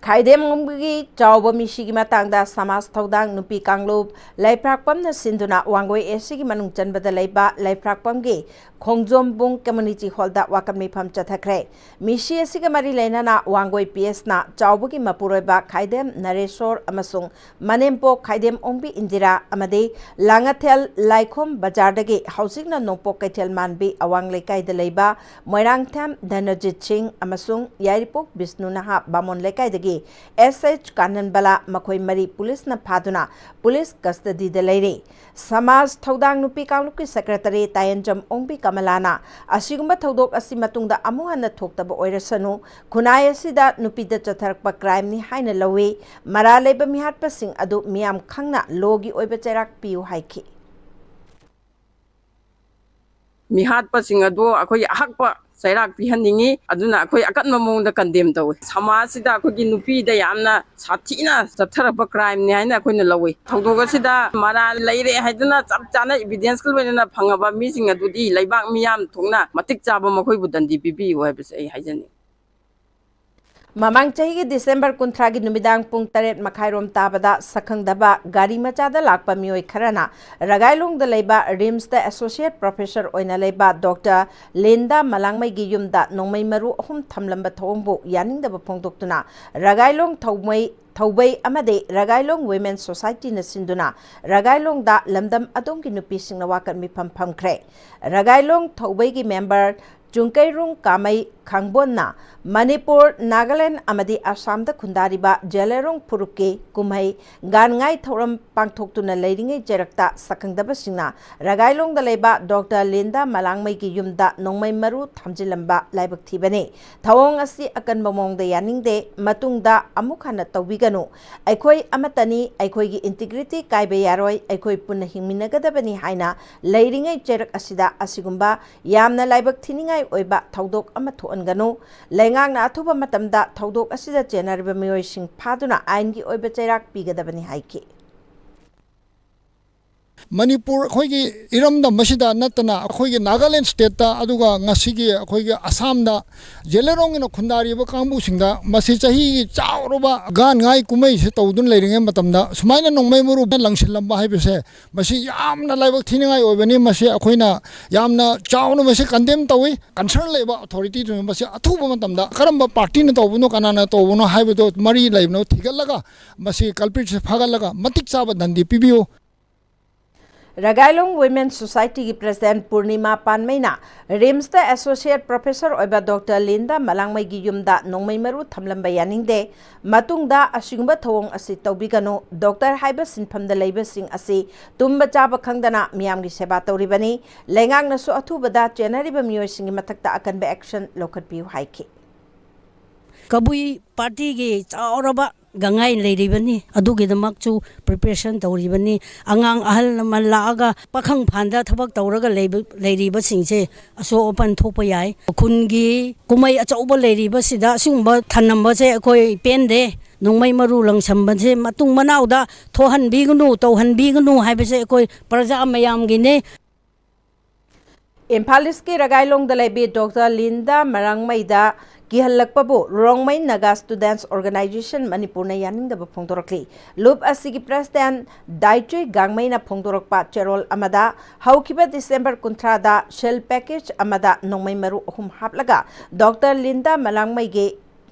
ꯈꯥꯏꯗꯦꯝ ꯑꯣꯡꯕꯤꯒꯤ ꯆꯥꯎꯕ ꯃꯤꯁꯤꯒꯤ ꯃꯇꯥꯡꯗ ꯁꯃꯥꯖ ꯊꯧꯗꯥꯡ ꯅꯨꯄꯤ ꯀꯥꯡꯂꯨꯞ ꯂꯩꯄ꯭ꯔꯥꯛꯄꯝꯅ ꯁꯤꯟꯗꯨꯅ ꯋꯥꯡꯒꯣꯏ ꯑꯦꯁꯤꯒꯤ ꯃꯅꯨꯡ ꯆꯟꯕꯗ ꯂꯩꯕ ꯂꯩꯄ꯭ꯔꯥꯛꯄꯝꯒꯤ ꯈꯣꯡꯖꯣꯝꯕꯨꯡ ꯀꯝꯃ꯭ꯌꯨꯅꯤꯇꯤ ꯍꯣꯜꯗ ꯋꯥꯀꯠ ꯃꯤꯐꯝ ꯆꯠꯊꯈ꯭ꯔꯦ꯫ ꯃꯤꯁꯤ ꯑꯁꯤꯒ ꯃꯔꯤ ꯂꯩꯅꯅ ꯋꯥꯡꯒꯣꯏ ꯄꯤ ꯑꯦꯁꯅ ꯆꯥꯎꯕꯒꯤ ꯃꯄꯨꯔꯣꯏꯕ ꯈꯥꯏꯗꯦꯝ ꯅꯔꯦꯁꯣꯔ ꯑꯃꯁꯨꯡ ꯃꯅꯦꯝꯄꯣꯛ ꯈꯥꯏꯗꯦꯝ ꯑꯣꯡꯕꯤ ꯏꯟꯗꯤꯔꯥ ꯑꯃꯗꯤ ꯂꯥꯡꯉꯊꯦꯜ ꯂꯥꯏꯈꯣꯝ ꯕꯖꯥꯔꯗꯒꯤ ꯍꯧꯖꯤꯛꯅ ꯅꯣꯡꯄꯣꯛ ꯀꯩꯊꯦꯜ ꯃꯥꯟꯕꯤ ꯑꯋꯥꯡ ꯂꯩꯀꯥꯏꯗ ꯂꯩꯕ ꯃꯣꯏꯔꯥꯡꯊꯦꯝ ꯙꯅꯖꯤꯠ ꯁꯤꯡ ꯑꯃꯁꯨꯡ ꯌꯥꯏꯔꯤꯄꯣꯛ ꯕꯤꯁꯅꯨ ꯅꯍꯥ ꯕꯥꯃꯣꯟ ꯂꯩꯀꯥꯏꯗꯒꯤ ꯑꯦꯁ ꯑꯩꯆ ꯀꯥꯅꯟꯕꯂꯥ ꯃꯈꯣꯏ ꯃꯔꯤ ꯄꯨꯂꯤꯁꯅ ꯐꯥꯗꯨꯅ ꯄꯨꯂꯤꯁ ꯀꯁꯇꯗꯤꯗ ꯂꯩꯔꯤ꯫ ꯁꯃꯥꯖ ꯊꯧꯗꯥꯡ ꯅꯨꯄꯤ ꯀꯥꯡꯂꯨꯞꯀꯤ ꯁꯦꯀ꯭ꯔꯦꯇꯔꯤ ꯇꯥꯌꯦꯟꯖꯝ ꯑꯣꯡꯕꯤ ꯀꯃꯂꯥꯅ ꯑꯁꯤꯒꯨꯝꯕ ꯊꯧꯗꯣꯛ ꯑꯁꯤ ꯃꯇꯨꯡꯗ ꯑꯃꯨꯛ ꯍꯟꯅ ꯊꯣꯛꯇꯕ ꯑꯣꯏꯔꯁꯅꯨ, ꯈꯨꯟꯅꯥꯏ ꯑꯁꯤꯗ ꯅꯨꯄꯤꯗ ꯆꯠꯊꯔꯛꯄ ꯀ꯭ꯔꯥꯏꯝꯅꯤ ꯍꯥꯏꯅ ꯂꯧꯏ꯫ ꯃꯔꯥꯜ ꯂꯩꯕ ꯃꯤꯍꯥꯠꯄꯁꯤꯡ ꯑꯗꯨ ꯃꯤꯌꯥꯝ ꯈꯪꯅ ꯂꯣꯒꯤ ꯑꯣꯏꯕ ꯆꯩꯔꯥꯛ ꯄꯤꯌꯨ ꯍꯥꯏꯈꯤ꯫ ꯃꯤꯍꯥꯠꯄꯁꯤꯡ ꯑꯗꯨ ꯑꯩꯈꯣꯏꯒꯤ ꯑꯍꯛꯄ ꯆꯩꯔꯥꯛ ꯄꯤꯍꯟꯅꯤꯡꯉꯤ꯫ ꯑꯗꯨꯅ ꯑꯩꯈꯣꯏ ꯑꯀꯟꯕ ꯃꯑꯣꯡꯗ ꯀꯟꯗꯦꯝ ꯇꯧꯏ꯫ ꯁꯃꯥꯖꯁꯤꯗ ꯑꯩꯈꯣꯏꯒꯤ ꯅꯨꯄꯤꯗ ꯌꯥꯝꯅ ꯁꯥꯊꯤꯅ ꯆꯠꯊꯔꯛꯄ ꯀ꯭ꯔꯥꯏꯝꯅꯤ ꯍꯥꯏꯅ ꯑꯩꯈꯣꯏꯅ ꯂꯧꯏ꯫ ꯊꯧꯗꯣꯛ ꯑꯁꯤꯗ ꯃꯔꯥꯜ ꯂꯩꯔꯦ ꯍꯥꯏꯗꯨꯅ ꯆꯞ ꯆꯥꯅ ꯏꯕꯤꯗꯦꯟꯁꯀ ꯂꯣꯏꯅꯅ ꯐꯪꯉꯕ ꯃꯤꯁꯤꯡ ꯑꯗꯨꯗꯤ ꯂꯩꯕꯥꯛ ꯃꯤꯌꯥꯝ ꯊꯣꯛꯅ ꯃꯇꯤꯛ ꯆꯥꯕ ꯃꯈꯣꯏꯕꯨ ꯗꯟꯗꯤ ꯄꯤꯕꯤꯌꯨ ꯍꯥꯏꯕꯁꯦ ꯑꯩ ꯍꯥꯏꯖꯅꯤꯡꯏ꯫ ꯃꯃꯥꯡ ꯆꯍꯤꯒꯤ ꯗꯤꯁꯦꯝꯕꯔ ꯀꯨꯟꯊ꯭ꯔꯥꯒꯤ ꯅꯨꯃꯤꯗꯥꯡ ꯄꯨꯡ ꯇꯔꯦꯠ ꯃꯈꯥꯏꯔꯣꯝ ꯇꯥꯕꯗ ꯁꯛꯈꯪꯗꯕ ꯒꯥꯔꯤ ꯃꯆꯥꯗ ꯂꯥꯛꯄ ꯃꯤꯑꯣꯏ ꯈꯔꯅ ꯔꯒꯥꯏꯂꯣꯡꯗ ꯂꯩꯕ ꯔꯤꯝꯁꯇ associate professor ꯑꯣꯏꯅ ꯂꯩꯕ ꯗꯣꯛꯇꯔ ꯂꯤꯟꯗꯥ ꯃꯂꯥꯡꯃꯩꯒꯤ ꯌꯨꯝꯗ ꯅꯣꯡꯃꯩ ꯃꯔꯨ ꯑꯍꯨꯝ ꯊꯝꯂꯝꯕ ꯊꯧꯑꯣꯡꯕꯨ ꯌꯥꯅꯤꯡꯗꯕ ꯐꯣꯡꯗꯣꯛꯇꯨꯅ ꯔꯒꯥꯏꯂꯣꯡ ꯊꯧꯃꯩ ꯊꯧꯕꯩ ꯑꯃꯗꯤ ꯔꯒꯥꯏꯂꯣꯡ Women Societyꯅ ꯁꯤꯟꯗꯨꯅ ꯔꯒꯥꯏꯂꯣꯡꯗ ꯂꯝꯗꯝ ꯑꯗꯣꯝꯒꯤ ꯅꯨꯄꯤꯁꯤꯡꯅ ꯋꯥꯀꯠ ꯃꯤꯐꯝ ꯐꯝꯈ꯭ꯔꯦ꯫ ꯔꯒꯥꯏꯂꯣꯡ ꯊꯧꯕꯩꯒꯤ ꯃꯦꯝꯕꯔ ꯆꯨꯡꯀꯩꯔꯨꯡ ꯀꯥꯃꯩ ꯈꯥꯡꯕꯣꯟꯅ ꯃꯅꯤꯄꯨꯔ, ꯅꯥꯒꯥꯂꯦꯟ ꯑꯃꯗꯤ ꯑꯁꯥꯝꯗ ꯈꯨꯟꯗꯥꯔꯤꯕ ꯖꯦꯂꯦꯔꯣꯡ ꯐꯨꯔꯨꯞꯀꯤ ꯀꯨꯝꯍꯩ ꯒꯥꯟꯉꯥꯏ ꯊꯧꯔꯝ ꯄꯥꯡꯊꯣꯛꯇꯨꯅ ꯂꯩꯔꯤꯉꯩ ꯆꯩꯔꯛꯇ ꯁꯛꯈꯪꯗꯕꯁꯤꯡꯅ ꯔꯒꯥꯏꯂꯣꯡꯗ ꯂꯩꯕ ꯗꯣꯛꯇꯔ ꯂꯤꯟꯗꯥ ꯃꯂꯥꯡꯃꯩꯒꯤ ꯌꯨꯝꯗ ꯅꯣꯡꯃꯩ ꯃꯔꯨ ꯊꯝꯖꯤꯜꯂꯝꯕ ꯂꯥꯏꯕꯛ ꯊꯤꯕꯅꯤ꯫ ꯊꯧꯑꯣꯡ ꯑꯁꯤ ꯑꯀꯟꯕ ꯃꯑꯣꯡꯗ ꯌꯥꯅꯤꯡꯗꯦ, ꯃꯇꯨꯡꯗ ꯑꯃꯨꯛ ꯍꯟꯅ ꯇꯧꯕꯤꯒꯅꯨ꯫ ꯑꯩꯈꯣꯏ ꯑꯃꯠꯇꯅꯤ, ꯑꯩꯈꯣꯏꯒꯤ integrity ꯀꯥꯏꯕ ꯌꯥꯔꯣꯏ, ꯑꯩꯈꯣꯏ ꯄꯨꯟꯅ ꯍꯤꯡꯃꯤꯟꯅꯒꯗꯕꯅꯤ ꯍꯥꯏꯅ ꯂꯩꯔꯤꯉꯩ ꯆꯩꯔꯛ ꯑꯁꯤꯗ ꯑꯁꯤꯒꯨꯝꯕ ꯌꯥꯝꯅ ꯂꯥꯏꯕꯛ ꯊꯤꯅꯤꯡꯉꯥꯏ ꯑꯣꯏꯕ ꯊꯧꯗꯣꯛ ꯑꯃ ꯊꯣꯛꯍꯟꯒꯅꯨ꯫ ꯂꯩꯉꯥꯛꯅ ꯑꯊꯨꯕ ꯃꯇꯝꯗ ꯊꯧꯗꯣꯛ ꯑꯁꯤꯗ ꯆꯦꯟꯅꯔꯤꯕ ꯃꯤꯑꯣꯏꯁꯤꯡ ꯐꯥꯗꯨꯅ ꯑꯥꯏꯟꯒꯤ ꯑꯣꯏꯕ ꯆꯩꯔꯥꯛ ꯄꯤꯒꯗꯕꯅꯤ ꯍꯥꯏꯈꯤ꯫ ꯃꯅꯤꯄꯨꯔ ꯑꯩꯈꯣꯏꯒꯤ ꯏꯔꯝꯗꯝ ꯑꯁꯤꯗ ꯅꯠꯇꯅ ꯑꯩꯈꯣꯏꯒꯤ ꯅꯥꯒꯥꯂꯦꯟ stateꯇ, ꯑꯗꯨꯒ ꯉꯁꯤꯒꯤ ꯑꯩꯈꯣꯏꯒꯤ ꯑꯁꯥꯝꯗ ꯖꯦꯂꯦꯔꯣꯡꯒꯤꯅ ꯈꯨꯟꯗꯥꯔꯤꯕ ꯀꯥꯡꯕꯨꯁꯤꯡꯗ ꯃꯁꯤ ꯆꯍꯤꯒꯤ ꯆꯥꯎꯔꯕ ꯒꯥꯟ ꯉꯥꯏ ꯀꯨꯝꯍꯩꯁꯤ ꯇꯧꯗꯨꯅ ꯂꯩꯔꯤꯉꯩ ꯃꯇꯝꯗ ꯁꯨꯃꯥꯏꯅ ꯅꯣꯡꯃꯩ ꯃꯔꯨ ꯂꯪꯁꯤꯜꯂꯝꯕ ꯍꯥꯏꯕꯁꯦ ꯃꯁꯤ ꯌꯥꯝꯅ ꯂꯥꯏꯕꯛ ꯊꯤꯅꯤꯡꯉꯥꯏ ꯑꯣꯏꯕꯅꯤ꯫ ꯃꯁꯤ ꯑꯩꯈꯣꯏꯅ ꯌꯥꯝꯅ ꯆꯥꯎꯅ ꯃꯁꯤ condemn ꯇꯧꯏ꯫ Concern ꯂꯩꯕ authorityꯗꯨꯅ ꯃꯁꯤ ꯑꯊꯨꯕ ꯃꯇꯝꯗ ꯀꯔꯝꯕ partyꯅ ꯇꯧꯕꯅꯣ, ꯀꯅꯥꯅ ꯇꯧꯕꯅꯣ ꯍꯥꯏꯕꯗꯣ ꯃꯔꯤ ꯂꯩꯕꯅꯣ ꯊꯤꯒꯠꯂꯒ ꯃꯁꯤ culpritꯁꯦ ꯐꯥꯒꯠꯂꯒ ꯃꯇꯤꯛ ꯆꯥꯕ ꯗꯟꯗꯤ ꯄꯤꯕꯤꯌꯨ꯫ ꯔꯒꯥꯏꯂꯣꯡ Women Societyꯒꯤ president ꯄꯨꯔꯅꯤꯃꯥ ꯄꯥꯟꯃꯩꯅ ꯔꯤꯝꯁꯇ associate professor ꯑꯣꯏꯕ ꯗꯣꯛꯇꯔ ꯂꯤꯟꯗꯥ ꯃꯂꯥꯡꯃꯩꯒꯤ ꯌꯨꯝꯗ ꯅꯣꯡꯃꯩ ꯃꯔꯨ ꯊꯝꯂꯝꯕ ꯌꯥꯅꯤꯡꯗꯦ꯫ ꯃꯇꯨꯡꯗ ꯑꯁꯤꯒꯨꯝꯕ ꯊꯧꯑꯣꯡ ꯑꯁꯤ ꯇꯧꯕꯤꯒꯅꯨ꯫ ꯗꯣꯛꯇꯔ ꯍꯥꯏꯕ ꯁꯤꯟꯐꯝꯗ ꯂꯩꯕꯁꯤꯡ ꯑꯁꯤ ꯇꯨꯝꯕ ꯆꯥꯕ ꯈꯪꯗꯅ ꯃꯤꯌꯥꯝꯒꯤ ꯁꯦꯕꯥ ꯇꯧꯔꯤꯕꯅꯤ꯫ ꯂꯩꯉꯥꯛꯅꯁꯨ ꯑꯊꯨꯕꯗ ꯆꯦꯟꯅꯔꯤꯕ ꯃꯤꯑꯣꯏꯁꯤꯡꯒꯤ ꯃꯊꯛꯇ ꯑꯀꯟꯕ action ꯂꯧꯈꯠꯄꯤꯌꯨ ꯍꯥꯏꯈꯤ꯫ ꯀꯕꯨꯏ partyꯒꯤ ꯆꯥꯎꯔꯕ ꯒꯥꯟꯉꯥꯏ ꯂꯩꯔꯤꯕꯅꯤ, ꯑꯗꯨꯒꯤꯗꯃꯛꯁꯨ preparation ꯇꯧꯔꯤꯕꯅꯤ꯫ ꯑꯉꯥꯡ ꯑꯍꯜ ꯂꯃꯟ ꯂꯥꯛꯑꯒ ꯄꯥꯈꯪ ꯐꯥꯟꯗ ꯊꯕꯛ ꯇꯧꯔꯒ ꯂꯩꯕ, ꯂꯩꯔꯤꯕꯁꯤꯡꯁꯦ ꯑꯁꯣꯛ ꯑꯄꯟ ꯊꯣꯛꯄ ꯌꯥꯏ꯫ ꯈꯨꯟꯒꯤ ꯀꯨꯝꯍꯩ ꯑꯆꯧꯕ ꯂꯩꯔꯤꯕꯁꯤꯗ ꯑꯁꯤꯒꯨꯝꯕ ꯊꯅꯝꯕꯁꯦ ꯑꯩꯈꯣꯏ ꯄꯦꯟꯗꯦ꯫ ꯅꯣꯡꯃꯩ ꯃꯔꯨ ꯂꯪꯁꯟꯕꯁꯦ ꯃꯇꯨꯡ ꯃꯅꯥꯎꯗ ꯊꯣꯛꯍꯟꯕꯤꯒꯅꯨ, ꯇꯧꯍꯟꯕꯤꯒꯅꯨ ꯍꯥꯏꯕꯁꯦ ꯑꯩꯈꯣꯏ ꯄ꯭ꯔꯖꯥ ꯃꯌꯥꯝꯒꯤꯅꯦ꯫ ꯏꯝꯐꯥꯜ ꯏꯁꯀꯤ ꯔꯒꯥꯏꯂꯣꯡꯗ ꯂꯩꯕꯤ doctor Linda ꯃꯔꯥꯡꯃꯩꯗ ꯀꯤꯍꯜꯂꯛꯄꯕꯨ Rongmei Naga ꯁ꯭ꯇꯨꯗꯦꯟꯠꯁ organisation ꯃꯅꯤꯄꯨꯔꯅ ꯌꯥꯅꯤꯡꯗꯕ ꯐꯣꯡꯗꯣꯔꯛꯂꯤ꯫ ꯂꯨꯞ ꯑꯁꯤꯒꯤ ꯄ꯭ꯔꯦꯁꯤꯗꯦꯟꯠ ꯗꯥꯏꯆꯨꯏ ꯒꯥꯡꯃꯩꯅ ꯐꯣꯡꯗꯣꯔꯛꯄ ꯆꯦꯔꯣꯜ ꯑꯃꯗ, ꯍꯧꯈꯤꯕ ꯗꯤꯁꯦꯝꯕꯔ ꯀꯨꯟꯊ꯭ꯔꯥꯗ ꯁꯦꯜ ꯄꯦꯀꯦꯖ ꯑꯃꯗ ꯅꯣꯡꯃꯩ ꯃꯔꯨ ꯑꯍꯨꯝ ꯍꯥꯞꯂꯒ ꯗꯣꯛꯇꯔ ꯂꯤꯟꯗꯥ ꯃꯂꯥꯡꯃꯩꯒꯤ,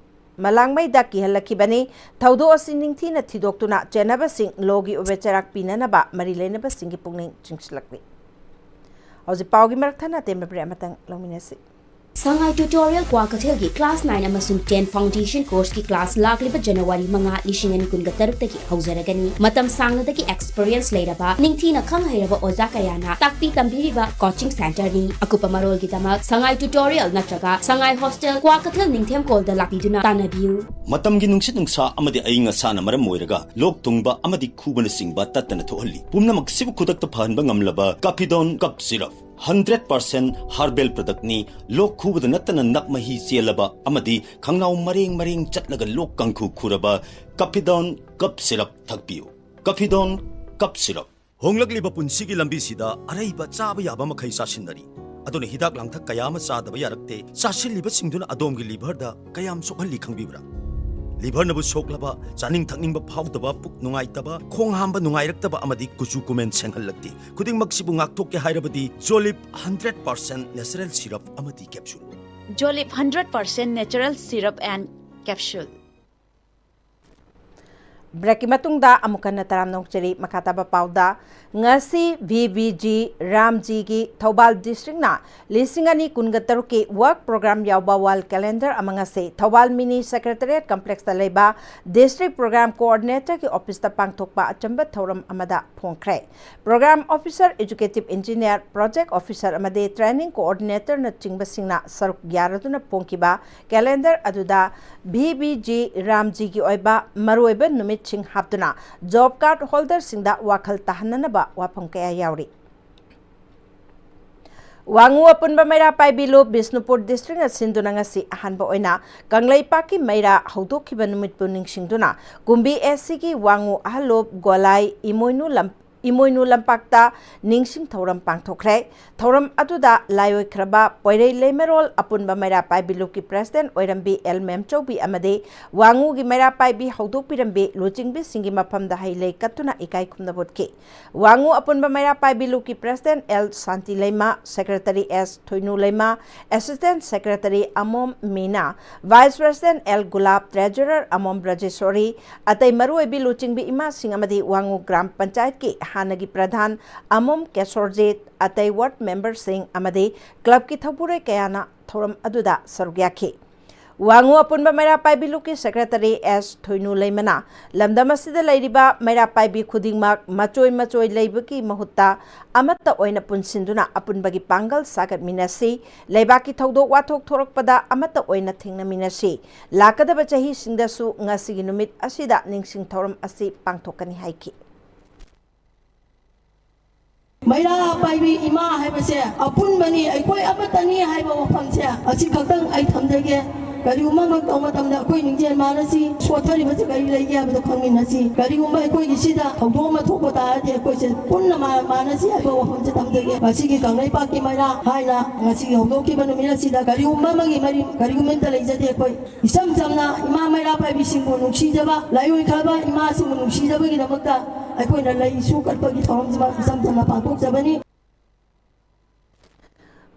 ꯃꯂꯥꯡꯃꯩꯗ ꯀꯤꯍꯜꯂꯛꯈꯤꯕꯅꯤ꯫ ꯊꯧꯗꯣꯛ ꯑꯁꯤ ꯅꯤꯡꯊꯤꯅ ꯊꯤꯗꯣꯛꯇꯨꯅ ꯆꯦꯟꯅꯕꯁꯤꯡ ꯂꯣꯒꯤ ꯑꯣꯏꯕ ꯆꯩꯔꯥꯛ ꯄꯤꯅꯅꯕ ꯃꯔꯤ ꯂꯩꯅꯕꯁꯤꯡꯒꯤ ꯄꯨꯛꯅꯤꯡ ꯆꯤꯡꯁꯤꯜꯂꯛꯂꯤ꯫ ꯍꯧꯖꯤꯛ ꯄꯥꯎꯒꯤ ꯃꯔꯛ ꯊꯠꯅ ꯑꯇꯦꯟꯕ ꯕ꯭ꯔꯦꯛ ꯑꯃꯇꯪ ꯂꯧꯃꯤꯟꯅꯁꯤ꯫ ꯁꯉꯥꯏ ꯇ꯭ꯌꯨꯇꯣꯔꯤꯌꯦꯜ ꯀ꯭ꯋꯥꯀꯩꯊꯦꯜꯒꯤ ꯀ꯭ꯂꯥꯁ ꯅꯥꯏꯟ ꯑꯃꯁꯨꯡ ꯇꯦꯟ ꯐꯥꯎꯟꯗꯦꯁꯟ ꯀꯣꯔꯁꯀꯤ ꯀ꯭ꯂꯥꯁ ꯂꯥꯛꯂꯤꯕ ꯖꯅꯋꯥꯔꯤ ꯃꯉꯥ, ꯂꯤꯁꯤꯡ ꯑꯅꯤ ꯀꯨꯟꯒ ꯇꯔꯨꯛꯇꯒꯤ ꯍꯧꯖꯔꯒꯅꯤ꯫ ꯃꯇꯝ ꯁꯥꯡꯅꯗꯒꯤ ꯑꯦꯛꯁꯄꯤꯔꯤꯌꯦꯟꯁ ꯂꯩꯔꯕ, ꯅꯤꯡꯊꯤꯅ ꯈꯪ ꯍꯩꯔꯕ ꯑꯣꯖꯥ ꯀꯌꯥꯅ ꯇꯥꯛꯄꯤ ꯇꯝꯕꯤꯔꯤꯕ ꯀꯣꯆꯤꯡ ꯁꯦꯟꯇꯔꯅꯤ꯫ ꯑꯀꯨꯞꯄ ꯃꯔꯣꯜꯒꯤꯗꯃꯛ ꯁꯉꯥꯏ ꯇ꯭ꯌꯨꯇꯣꯔꯤꯌꯦꯜ ꯅꯠꯇ꯭ꯔꯒ ꯁꯉꯥꯏ ꯍꯣꯁꯇꯦꯜ, ꯀ꯭ꯋꯥꯀꯩꯊꯦꯜ ꯅꯤꯡꯊꯦꯝꯀꯣꯜꯗ ꯂꯥꯛꯄꯤꯗꯨꯅ ꯇꯥꯟꯅꯕꯤꯌꯨ꯫ ꯃꯇꯝꯒꯤ ꯅꯨꯡꯁꯤꯠ ꯅꯨꯡꯁꯥ ꯑꯃꯗꯤ ꯑꯏꯪ ꯑꯁꯥꯅ ꯃꯔꯝ ꯑꯣꯏꯔꯒ ꯂꯣꯛ ꯊꯨꯡꯕ ꯑꯃꯗꯤ ꯈꯨꯕꯅꯆꯤꯡꯕ ꯇꯠꯇꯅ ꯊꯣꯛꯍꯜꯂꯤ꯫ ꯄꯨꯝꯅꯃꯛꯁꯤꯕꯨ ꯈꯨꯗꯛꯇ ꯐꯍꯟꯕ ꯉꯝꯂꯕ ꯀꯥꯐꯤꯗꯣꯟ cough syrup. Hundred percent herbal ꯄ꯭ꯔꯗꯛꯅꯤ꯫ ꯂꯣꯛ ꯈꯨꯕꯗ ꯅꯠꯇꯅ ꯅꯞ ꯃꯍꯤ ꯆꯦꯜꯂꯕ ꯑꯃꯗꯤ ꯈꯪꯅꯥꯎ ꯃꯔꯦꯡ ꯃꯔꯦꯡ ꯆꯠꯂꯒ ꯂꯣꯛ ꯀꯥꯡꯈꯨ ꯈꯨꯔꯕ ꯀꯥꯐꯤꯗꯣꯟ ꯀꯞ ꯁꯤꯔꯞ ꯊꯛꯄꯤꯌꯨ꯫ ꯀꯥꯐꯤꯗꯣꯟ cough syrup. ꯍꯣꯡꯂꯛꯂꯤꯕ ꯄꯨꯟꯁꯤꯒꯤ ꯂꯝꯕꯤꯁꯤꯗ ꯑꯔꯩꯕ ꯆꯥꯕ ꯌꯥꯕ ꯃꯈꯩ ꯆꯥꯁꯤꯟꯅꯔꯤ꯫ ꯑꯗꯨꯅ ꯍꯤꯗꯥꯛ ꯂꯥꯡꯊꯛ ꯀꯌꯥ ꯑꯃ ꯆꯥꯗꯕ ꯌꯥꯔꯛꯇꯦ꯫ ꯆꯥꯁꯤꯜꯂꯤꯕꯁꯤꯡꯗꯨꯅ ꯑꯗꯣꯝꯒꯤ ꯂꯤꯚꯔꯗ ꯀꯌꯥꯝ ꯁꯣꯛꯍꯜꯂꯤ ꯈꯪꯕꯤꯕ꯭ꯔꯥ? ꯂꯤꯚꯔꯅꯕꯨ ꯁꯣꯛꯂꯕ, ꯆꯥꯅꯤꯡ ꯊꯛꯅꯤꯡꯕ ꯐꯥꯎꯗꯕ, ꯄꯨꯛ ꯅꯨꯡꯉꯥꯏꯇꯕ, ꯈꯣꯡ ꯍꯥꯝꯕ ꯅꯨꯡꯉꯥꯏꯔꯛꯇꯕ ꯑꯃꯗꯤ ꯀꯨꯆꯨ ꯀꯨꯃꯦꯟ ꯁꯦꯡꯍꯜꯂꯛꯇꯦ꯫ ꯈꯨꯗꯤꯡꯃꯛꯁꯤꯕꯨ ꯉꯥꯛꯊꯣꯛꯀꯦ ꯍꯥꯏꯔꯕꯗꯤ Jolip hundred percent natural syrup ꯑꯃꯗꯤ capsule. Jolip hundred percent natural syrup and capsule. ꯕ꯭ꯔꯦꯛꯀꯤ ꯃꯇꯨꯡꯗ ꯑꯃꯨꯛ ꯍꯟꯅ ꯇꯔꯥꯝꯅ ꯑꯣꯛꯆꯔꯤ꯫ ꯃꯈꯥ ꯇꯥꯕ ꯄꯥꯎꯗ, ꯉꯁꯤ ꯚꯤ ꯚꯤ ꯖꯤ ꯔꯥꯝꯖꯤꯒꯤ ꯊꯧꯕꯥꯜ ꯗꯤꯁꯇ꯭ꯔꯤꯛꯅ ꯂꯤꯁꯤꯡ ꯑꯅꯤ ꯀꯨꯟꯒ ꯇꯔꯨꯛꯀꯤ ꯋꯥꯔꯛ ꯄ꯭ꯔꯣꯒ꯭ꯔꯥꯝ ꯌꯥꯎꯕ ꯋꯥꯜ ꯀꯦꯂꯦꯟꯗꯔ ꯑꯃ ꯉꯁꯤ ꯊꯧꯕꯥꯜ ꯃꯤꯅꯤ ꯁꯦꯀ꯭ꯔꯦꯇꯔꯤꯌꯦꯠ ꯀꯝꯄ꯭ꯂꯦꯛꯁꯇ ꯂꯩꯕ ꯗꯤꯁꯇ꯭ꯔꯤꯛ ꯄ꯭ꯔꯣꯒ꯭ꯔꯥꯝ ꯀꯣꯑꯣꯔꯗꯤꯅꯦꯇꯔꯒꯤ ꯑꯣꯐꯤꯁꯇ ꯄꯥꯡꯊꯣꯛꯄ ꯑꯆꯝꯕ ꯊꯧꯔꯝ ꯑꯃꯗ ꯐꯣꯡꯈ꯭ꯔꯦ꯫ Programme officer, educative engineer, project officer ꯑꯃꯗꯤ ꯇ꯭ꯔꯦꯅꯤꯡ ꯀꯣꯑꯣꯔꯗꯤꯅꯦꯇꯔꯅꯆꯤꯡꯕꯁꯤꯡꯅ ꯁꯔꯨꯛ ꯌꯥꯔꯗꯨꯅ ꯐꯣꯡꯈꯤꯕ ꯀꯦꯂꯦꯟꯗꯔ ꯑꯗꯨꯗ ꯚꯤ ꯚꯤ ꯖꯤ ꯔꯥꯝꯖꯤꯒꯤ ꯑꯣꯏꯕ ꯃꯔꯨꯑꯣꯏꯕ ꯅꯨꯃꯤꯠꯁꯤꯡ ꯍꯥꯞꯇꯨꯅ ꯖꯣꯕ ꯀꯥꯔꯗ ꯍꯣꯜꯗꯔꯁꯤꯡꯗ ꯋꯥꯈꯜ ꯇꯥꯍꯟꯅꯅꯕ ꯋꯥꯐꯝ ꯀꯌꯥ ꯌꯥꯎꯔꯤ꯫ ꯋꯥꯉꯨ ꯑꯄꯨꯟꯕ ꯃꯩꯔꯥ ꯄꯥꯏꯕꯤ ꯂꯨꯞ ꯕꯤꯁꯅꯨꯄꯨꯔ ꯗꯤꯁꯇ꯭ꯔꯤꯛꯅ ꯁꯤꯟꯗꯨꯅ ꯉꯁꯤ ꯑꯍꯥꯟꯕ ꯑꯣꯏꯅ ꯀꯪꯂꯩꯄꯥꯛꯀꯤ ꯃꯩꯔꯥ ꯍꯧꯗꯣꯛꯈꯤꯕ ꯅꯨꯃꯤꯠꯄꯨ ꯅꯤꯡꯁꯤꯡꯗꯨꯅ ꯀꯨꯝꯕꯤ ꯑꯦꯁ ꯁꯤꯒꯤ ꯋꯥꯉꯨ ꯑꯍꯜ ꯂꯨꯞ ꯒꯣꯂꯥꯏ ꯏꯃꯣꯏꯅꯨ ꯂꯝ-, ꯏꯃꯣꯏꯅꯨ ꯂꯝꯄꯥꯛꯇ ꯅꯤꯡꯁꯤꯡ ꯊꯧꯔꯝ ꯄꯥꯡꯊꯣꯛꯈ꯭ꯔꯦ꯫ ꯊꯧꯔꯝ ꯑꯗꯨꯗ ꯂꯥꯏꯑꯣꯏꯈ꯭ꯔꯕ ꯄꯣꯏꯔꯩ ꯂꯩꯃꯔꯣꯜ ꯑꯄꯨꯟꯕ ꯃꯩꯔꯥ ꯄꯥꯏꯕꯤ ꯂꯨꯞꯀꯤ ꯄ꯭ꯔꯦꯁꯤꯗꯦꯟꯠ ꯑꯣꯏꯔꯝꯕꯤ ꯑꯦꯜ ꯃꯦꯝꯆꯧꯕꯤ ꯑꯃꯗꯤ ꯋꯥꯉꯨꯒꯤ ꯃꯩꯔꯥ ꯄꯥꯏꯕꯤ ꯍꯧꯗꯣꯛꯄꯤꯔꯝꯕꯤ ꯂꯨꯆꯤꯡꯕꯤꯁꯤꯡꯒꯤ ꯃꯐꯝꯗ ꯍꯩ ꯂꯩ ꯀꯠꯇꯨꯅ ꯏꯀꯥꯏ ꯈꯨꯝꯅꯕ ꯎꯠꯈꯤ꯫ ꯋꯥꯉꯨ ꯑꯄꯨꯟꯕ ꯃꯩꯔꯥ ꯄꯥꯏꯕꯤ ꯂꯨꯞꯀꯤ president L Shanti Leima, secretary S Thoinu Leima, assistant secretary Amom Mina, vice president L Gulap, treasurer Amom Brajeshori, ꯑꯇꯩ ꯃꯔꯨꯑꯣꯏꯕꯤ ꯂꯨꯆꯤꯡꯕꯤ ꯏꯃꯥꯁꯤꯡ ꯑꯃꯗꯤ ꯋꯥꯉꯨ ꯒ꯭ꯔꯥꯝ ꯄꯟꯆꯥꯌꯠꯀꯤ ꯍꯥꯟꯅꯒꯤ ꯄ꯭ꯔꯙꯥꯟ ꯑꯃꯣꯝ ꯀꯦꯁꯣꯔꯖꯤꯠ, ꯑꯇꯩ ꯋꯥꯔꯗ ꯃꯦꯝꯕꯔꯁꯤꯡ ꯑꯃꯗꯤ ꯀ꯭ꯂꯕꯀꯤ ꯊꯧꯕꯨꯔꯣꯏ ꯀꯌꯥꯅ ꯊꯧꯔꯝ ꯑꯗꯨꯗ ꯁꯔꯨꯛ ꯌꯥꯈꯤ꯫ ꯋꯥꯉꯨ ꯑꯄꯨꯟꯕ ꯃꯩꯔꯥ ꯄꯥꯏꯕꯤ ꯂꯨꯞꯀꯤ ꯁꯦꯀ꯭ꯔꯦꯇꯔꯤ ꯑꯦꯁ ꯊꯣꯏꯅꯨ ꯂꯩꯃꯅ ꯂꯝꯗꯝ ꯑꯁꯤꯗ ꯂꯩꯔꯤꯕ ꯃꯩꯔꯥ ꯄꯥꯏꯕꯤ ꯈꯨꯗꯤꯡꯃꯛ ꯃꯆꯣꯏ ꯃꯆꯣꯏ ꯂꯩꯕꯒꯤ ꯃꯍꯨꯠꯇ ꯑꯃꯠꯇ ꯑꯣꯏꯅ ꯄꯨꯟꯁꯤꯟꯗꯨꯅ ꯑꯄꯨꯟꯕꯒꯤ ꯄꯥꯡꯒꯜ ꯁꯥꯒꯠꯃꯤꯟꯅꯁꯤ, ꯂꯩꯕꯥꯛꯀꯤ ꯊꯧꯗꯣꯛ ꯋꯥꯊꯣꯛ ꯊꯣꯔꯛꯄꯗ ꯑꯃꯠꯇ ꯑꯣꯏꯅ ꯊꯦꯡꯅꯃꯤꯟꯅꯁꯤ, ꯂꯥꯛꯀꯗꯕ ꯆꯍꯤꯁꯤꯡꯗꯁꯨ ꯉꯁꯤꯒꯤ ꯅꯨꯃꯤꯠ ꯑꯁꯤꯗ ꯅꯤꯡꯁꯤꯡ ꯊꯧꯔꯝ ꯑꯁꯤ ꯄꯥꯡꯊꯣꯛꯀꯅꯤ ꯍꯥꯏꯈꯤ꯫ ꯃꯩꯔꯥ ꯄꯥꯏꯕꯤ ꯏꯃꯥ ꯍꯥꯏꯕꯁꯦ ꯑꯄꯨꯟꯕꯅꯤ, ꯑꯩꯈꯣꯏ ꯑꯃꯠꯇꯅꯤ ꯍꯥꯏꯕ ꯋꯥꯐꯝꯁꯦ ꯑꯁꯤ ꯈꯛꯇꯪ ꯑꯩ ꯊꯝꯖꯒꯦ꯫ ꯀꯔꯤꯒꯨꯝꯕ ꯑꯃ ꯇꯧꯕ ꯃꯇꯝꯗ ꯑꯩꯈꯣꯏ ꯅꯤꯡꯖꯦꯜ ꯃꯥꯟꯅꯁꯤ, ꯁꯣꯠꯊꯔꯤꯕꯁꯤ ꯀꯔꯤ ꯂꯩꯒꯦ ꯍꯥꯏꯕꯗꯣ ꯈꯪꯃꯤꯟꯅꯁꯤ꯫ ꯀꯔꯤꯒꯨꯝꯕ ꯑꯩꯈꯣꯏꯒꯤ ꯁꯤꯗ ꯊꯧꯗꯣꯛ ꯑꯃ ꯊꯣꯛꯄ ꯇꯥꯔꯗꯤ ꯑꯩꯈꯣꯏꯁꯦ ꯄꯨꯟꯅ ꯃꯥ-, ꯃꯥꯟꯅꯁꯤ ꯍꯥꯏꯕ ꯋꯥꯐꯝꯁꯦ ꯊꯝꯖꯒꯦ꯫ ꯉꯁꯤꯒꯤ ꯀꯪꯂꯩꯄꯥꯛꯀꯤ ꯃꯩꯔꯥ ꯍꯥꯏꯅ ꯉꯁꯤꯒꯤ ꯍꯧꯗꯣꯛꯈꯤꯕ ꯅꯨꯃꯤꯠ ꯑꯁꯤꯗ ꯀꯔꯤꯒꯨꯝꯕ ꯑꯃꯒꯤ ꯃꯔꯤ, ꯀꯔꯤꯒꯨꯝꯕ ꯑꯃꯠꯇ ꯂꯩꯖꯗꯦ꯫ ꯑꯩꯈꯣꯏ ꯏꯆꯝ ꯆꯝꯅ ꯏꯃꯥ ꯃꯩꯔꯥ ꯄꯥꯏꯕꯤꯁꯤꯡꯕꯨ ꯅꯨꯡꯁꯤꯖꯕ, ꯂꯥꯏꯑꯣꯏꯈ꯭ꯔꯕ ꯏꯃꯥꯁꯤꯡꯕꯨ ꯅꯨꯡꯁꯤꯖꯕꯒꯤꯗꯃꯛꯇ ꯑꯩꯈꯣꯏꯅ ꯂꯩꯁꯨ ꯀꯠꯄꯒꯤ ꯊꯧꯔꯝꯁꯤꯃ ꯏꯆꯝ ꯆꯝꯅ ꯄꯥꯡꯊꯣꯛꯆꯕꯅꯤ꯫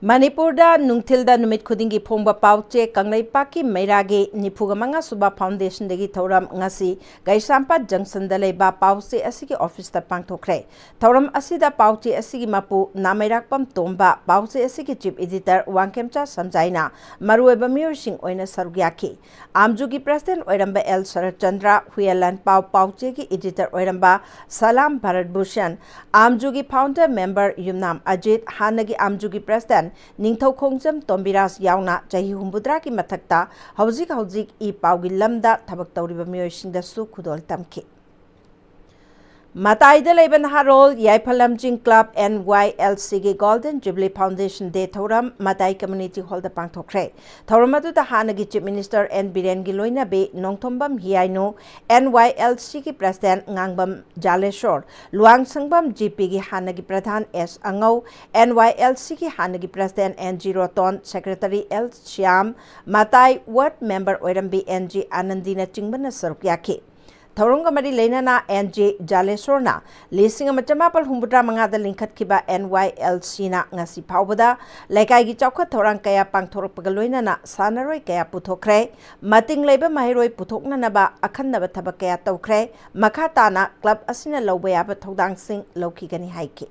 ꯃꯅꯤꯄꯨꯔꯗ ꯅꯨꯡꯊꯤꯜꯗ ꯅꯨꯃꯤꯠ ꯈꯨꯗꯤꯡꯒꯤ ꯐꯣꯡꯕ ꯄꯥꯎ ꯆꯦ ꯀꯪꯂꯩꯄꯥꯛꯀꯤ ꯃꯩꯔꯥꯒꯤ ꯅꯤꯐꯨꯒ ꯃꯉꯥ ꯁꯨꯕ ꯐꯥꯎꯟꯗꯦꯁꯟꯗꯒꯤ ꯊꯧꯔꯝ ꯉꯁꯤ ꯀꯩꯁꯥꯝꯄꯥꯠ ꯖꯪꯁꯟꯗ ꯂꯩꯕ ꯄꯥꯎ ꯆꯦ ꯑꯁꯤꯒꯤ ꯑꯣꯐꯤꯁꯇ ꯄꯥꯡꯊꯣꯛꯈ꯭ꯔꯦ꯫ ꯊꯧꯔꯝ ꯑꯁꯤꯗ ꯄꯥꯎ ꯆꯦ ꯑꯁꯤꯒꯤ ꯃꯄꯨ ꯅꯥꯃꯩꯔꯥꯛꯄꯝ ꯇꯣꯝꯕ, ꯄꯥꯎ ꯆꯦ ꯑꯁꯤꯒꯤ ꯆꯤꯐ ꯏꯗꯤꯇꯔ ꯋꯥꯡꯈꯦꯝꯆꯥ ꯁꯝꯖꯥꯏꯅ ꯃꯔꯨꯑꯣꯏꯕ ꯃꯤꯑꯣꯏꯁꯤꯡ ꯑꯣꯏꯅ ꯁꯔꯨꯛ ꯌꯥꯈꯤ꯫ ꯑꯥꯝꯖꯨꯒꯤ ꯄ꯭ꯔꯦꯁꯤꯗꯦꯟꯠ ꯑꯣꯏꯔꯝꯕ ꯑꯦꯜ ꯁꯔꯠꯆꯟꯗ꯭ꯔ, ꯍꯨꯌꯦꯟ ꯂꯥꯟꯄꯥꯎ ꯄꯥꯎ ꯆꯦꯒꯤ ꯏꯗꯤꯇꯔ ꯑꯣꯏꯔꯝꯕ ꯁꯂꯥꯝ ꯚꯥꯔꯠ ꯚꯨꯁꯟ, ꯑꯥꯝꯖꯨꯒꯤ ꯐꯥꯎꯟꯗꯔ ꯃꯦꯝꯕꯔ ꯌꯨꯝꯅꯥꯝ ꯑꯖꯤꯠ, ꯍꯥꯟꯅꯒꯤ ꯑꯥꯝꯖꯨꯒꯤ ꯄ꯭ꯔꯦꯁꯤꯗꯦꯟꯠ ꯅꯤꯡꯊꯧ ꯈꯣꯡꯖꯝ ꯇꯣꯝꯕꯤꯔꯥꯖ ꯌꯥꯎꯅ ꯆꯍꯤ ꯍꯨꯝꯐꯨꯇꯔꯥꯒꯤ ꯃꯊꯛꯇ ꯍꯧꯖꯤꯛ ꯍꯧꯖꯤꯛ ꯏ ꯄꯥꯎꯒꯤ ꯂꯝꯗ ꯊꯕꯛ ꯇꯧꯔꯤꯕ ꯃꯤꯑꯣꯏꯁꯤꯡꯗꯁꯨ ꯈꯨꯗꯣꯜ ꯇꯝꯈꯤ꯫ ꯃꯇꯥꯏꯗ ꯂꯩꯕ ꯅꯍꯥꯔꯣꯜ ꯌꯥꯏꯐꯂꯝꯖꯤꯡ club NYLCꯒꯤ Golden Jubilee Foundation Day ꯊꯧꯔꯝ ꯃꯇꯥꯏ Community Hallꯗ ꯄꯥꯡꯊꯣꯛꯈ꯭ꯔꯦ꯫ ꯊꯧꯔꯝ ꯑꯗꯨꯗ ꯍꯥꯟꯅꯒꯤ Chief Minister N ꯕꯤꯔꯦꯟꯒꯤ ꯂꯣꯏꯅꯕꯤ ꯅꯣꯡꯊꯣꯝꯕꯝ ꯍꯤꯌꯥꯏꯅꯨ, NYLCꯒꯤ President ꯉꯥꯡꯕꯝ ꯖꯥꯂꯦꯁꯣꯔ, ꯂꯨꯋꯥꯡꯁꯪꯕꯝ GPꯒꯤ ꯍꯥꯟꯅꯒꯤ ꯄ꯭ꯔꯙꯥꯟ S ꯑꯉꯧ, NYLCꯒꯤ ꯍꯥꯟꯅꯒꯤ President N G ꯔꯣꯇꯣꯟ, Secretary L Shyam, ꯃꯇꯥꯏ Ward Member ꯑꯣꯏꯔꯝꯕꯤ N G ꯑꯥꯅꯟꯗꯤꯅꯆꯤꯡꯕꯅ ꯁꯔꯨꯛ ꯌꯥꯈꯤ꯫ ꯊꯧꯔꯝꯒ ꯃꯔꯤ ꯂꯩꯅꯅ N G ꯖꯥꯂꯦꯁꯣꯔꯅ ꯂꯤꯁꯤꯡ ꯑꯃ ꯆꯃꯥꯄꯜ ꯍꯨꯝꯐꯨꯇꯔꯥ ꯃꯉꯥꯗ ꯂꯤꯡꯈꯠꯈꯤꯕ NYLCꯅ ꯉꯁꯤ ꯐꯥꯎꯕꯗ ꯂꯩꯀꯥꯏꯒꯤ ꯆꯥꯎꯈꯠ ꯊꯧꯔꯥꯡ ꯀꯌꯥ ꯄꯥꯡꯊꯣꯔꯛꯄꯒ ꯂꯣꯏꯅꯅ ꯁꯥꯟꯅꯔꯣꯏ ꯀꯌꯥ ꯄꯨꯊꯣꯛꯈ꯭ꯔꯦ, ꯃꯇꯤꯡ ꯂꯩꯕ ꯃꯍꯩꯔꯣꯏ ꯄꯨꯊꯣꯛꯅꯅꯕ ꯑꯈꯟꯅꯕ ꯊꯕꯛ ꯀꯌꯥ ꯇꯧꯈ꯭ꯔꯦ, ꯃꯈꯥ ꯇꯥꯅ ꯀ꯭ꯂꯕ ꯑꯁꯤꯅ ꯂꯧꯕ ꯌꯥꯕ ꯊꯧꯗꯥꯡꯁꯤꯡ ꯂꯧꯈꯤꯒꯅꯤ ꯍꯥꯏꯈꯤ꯫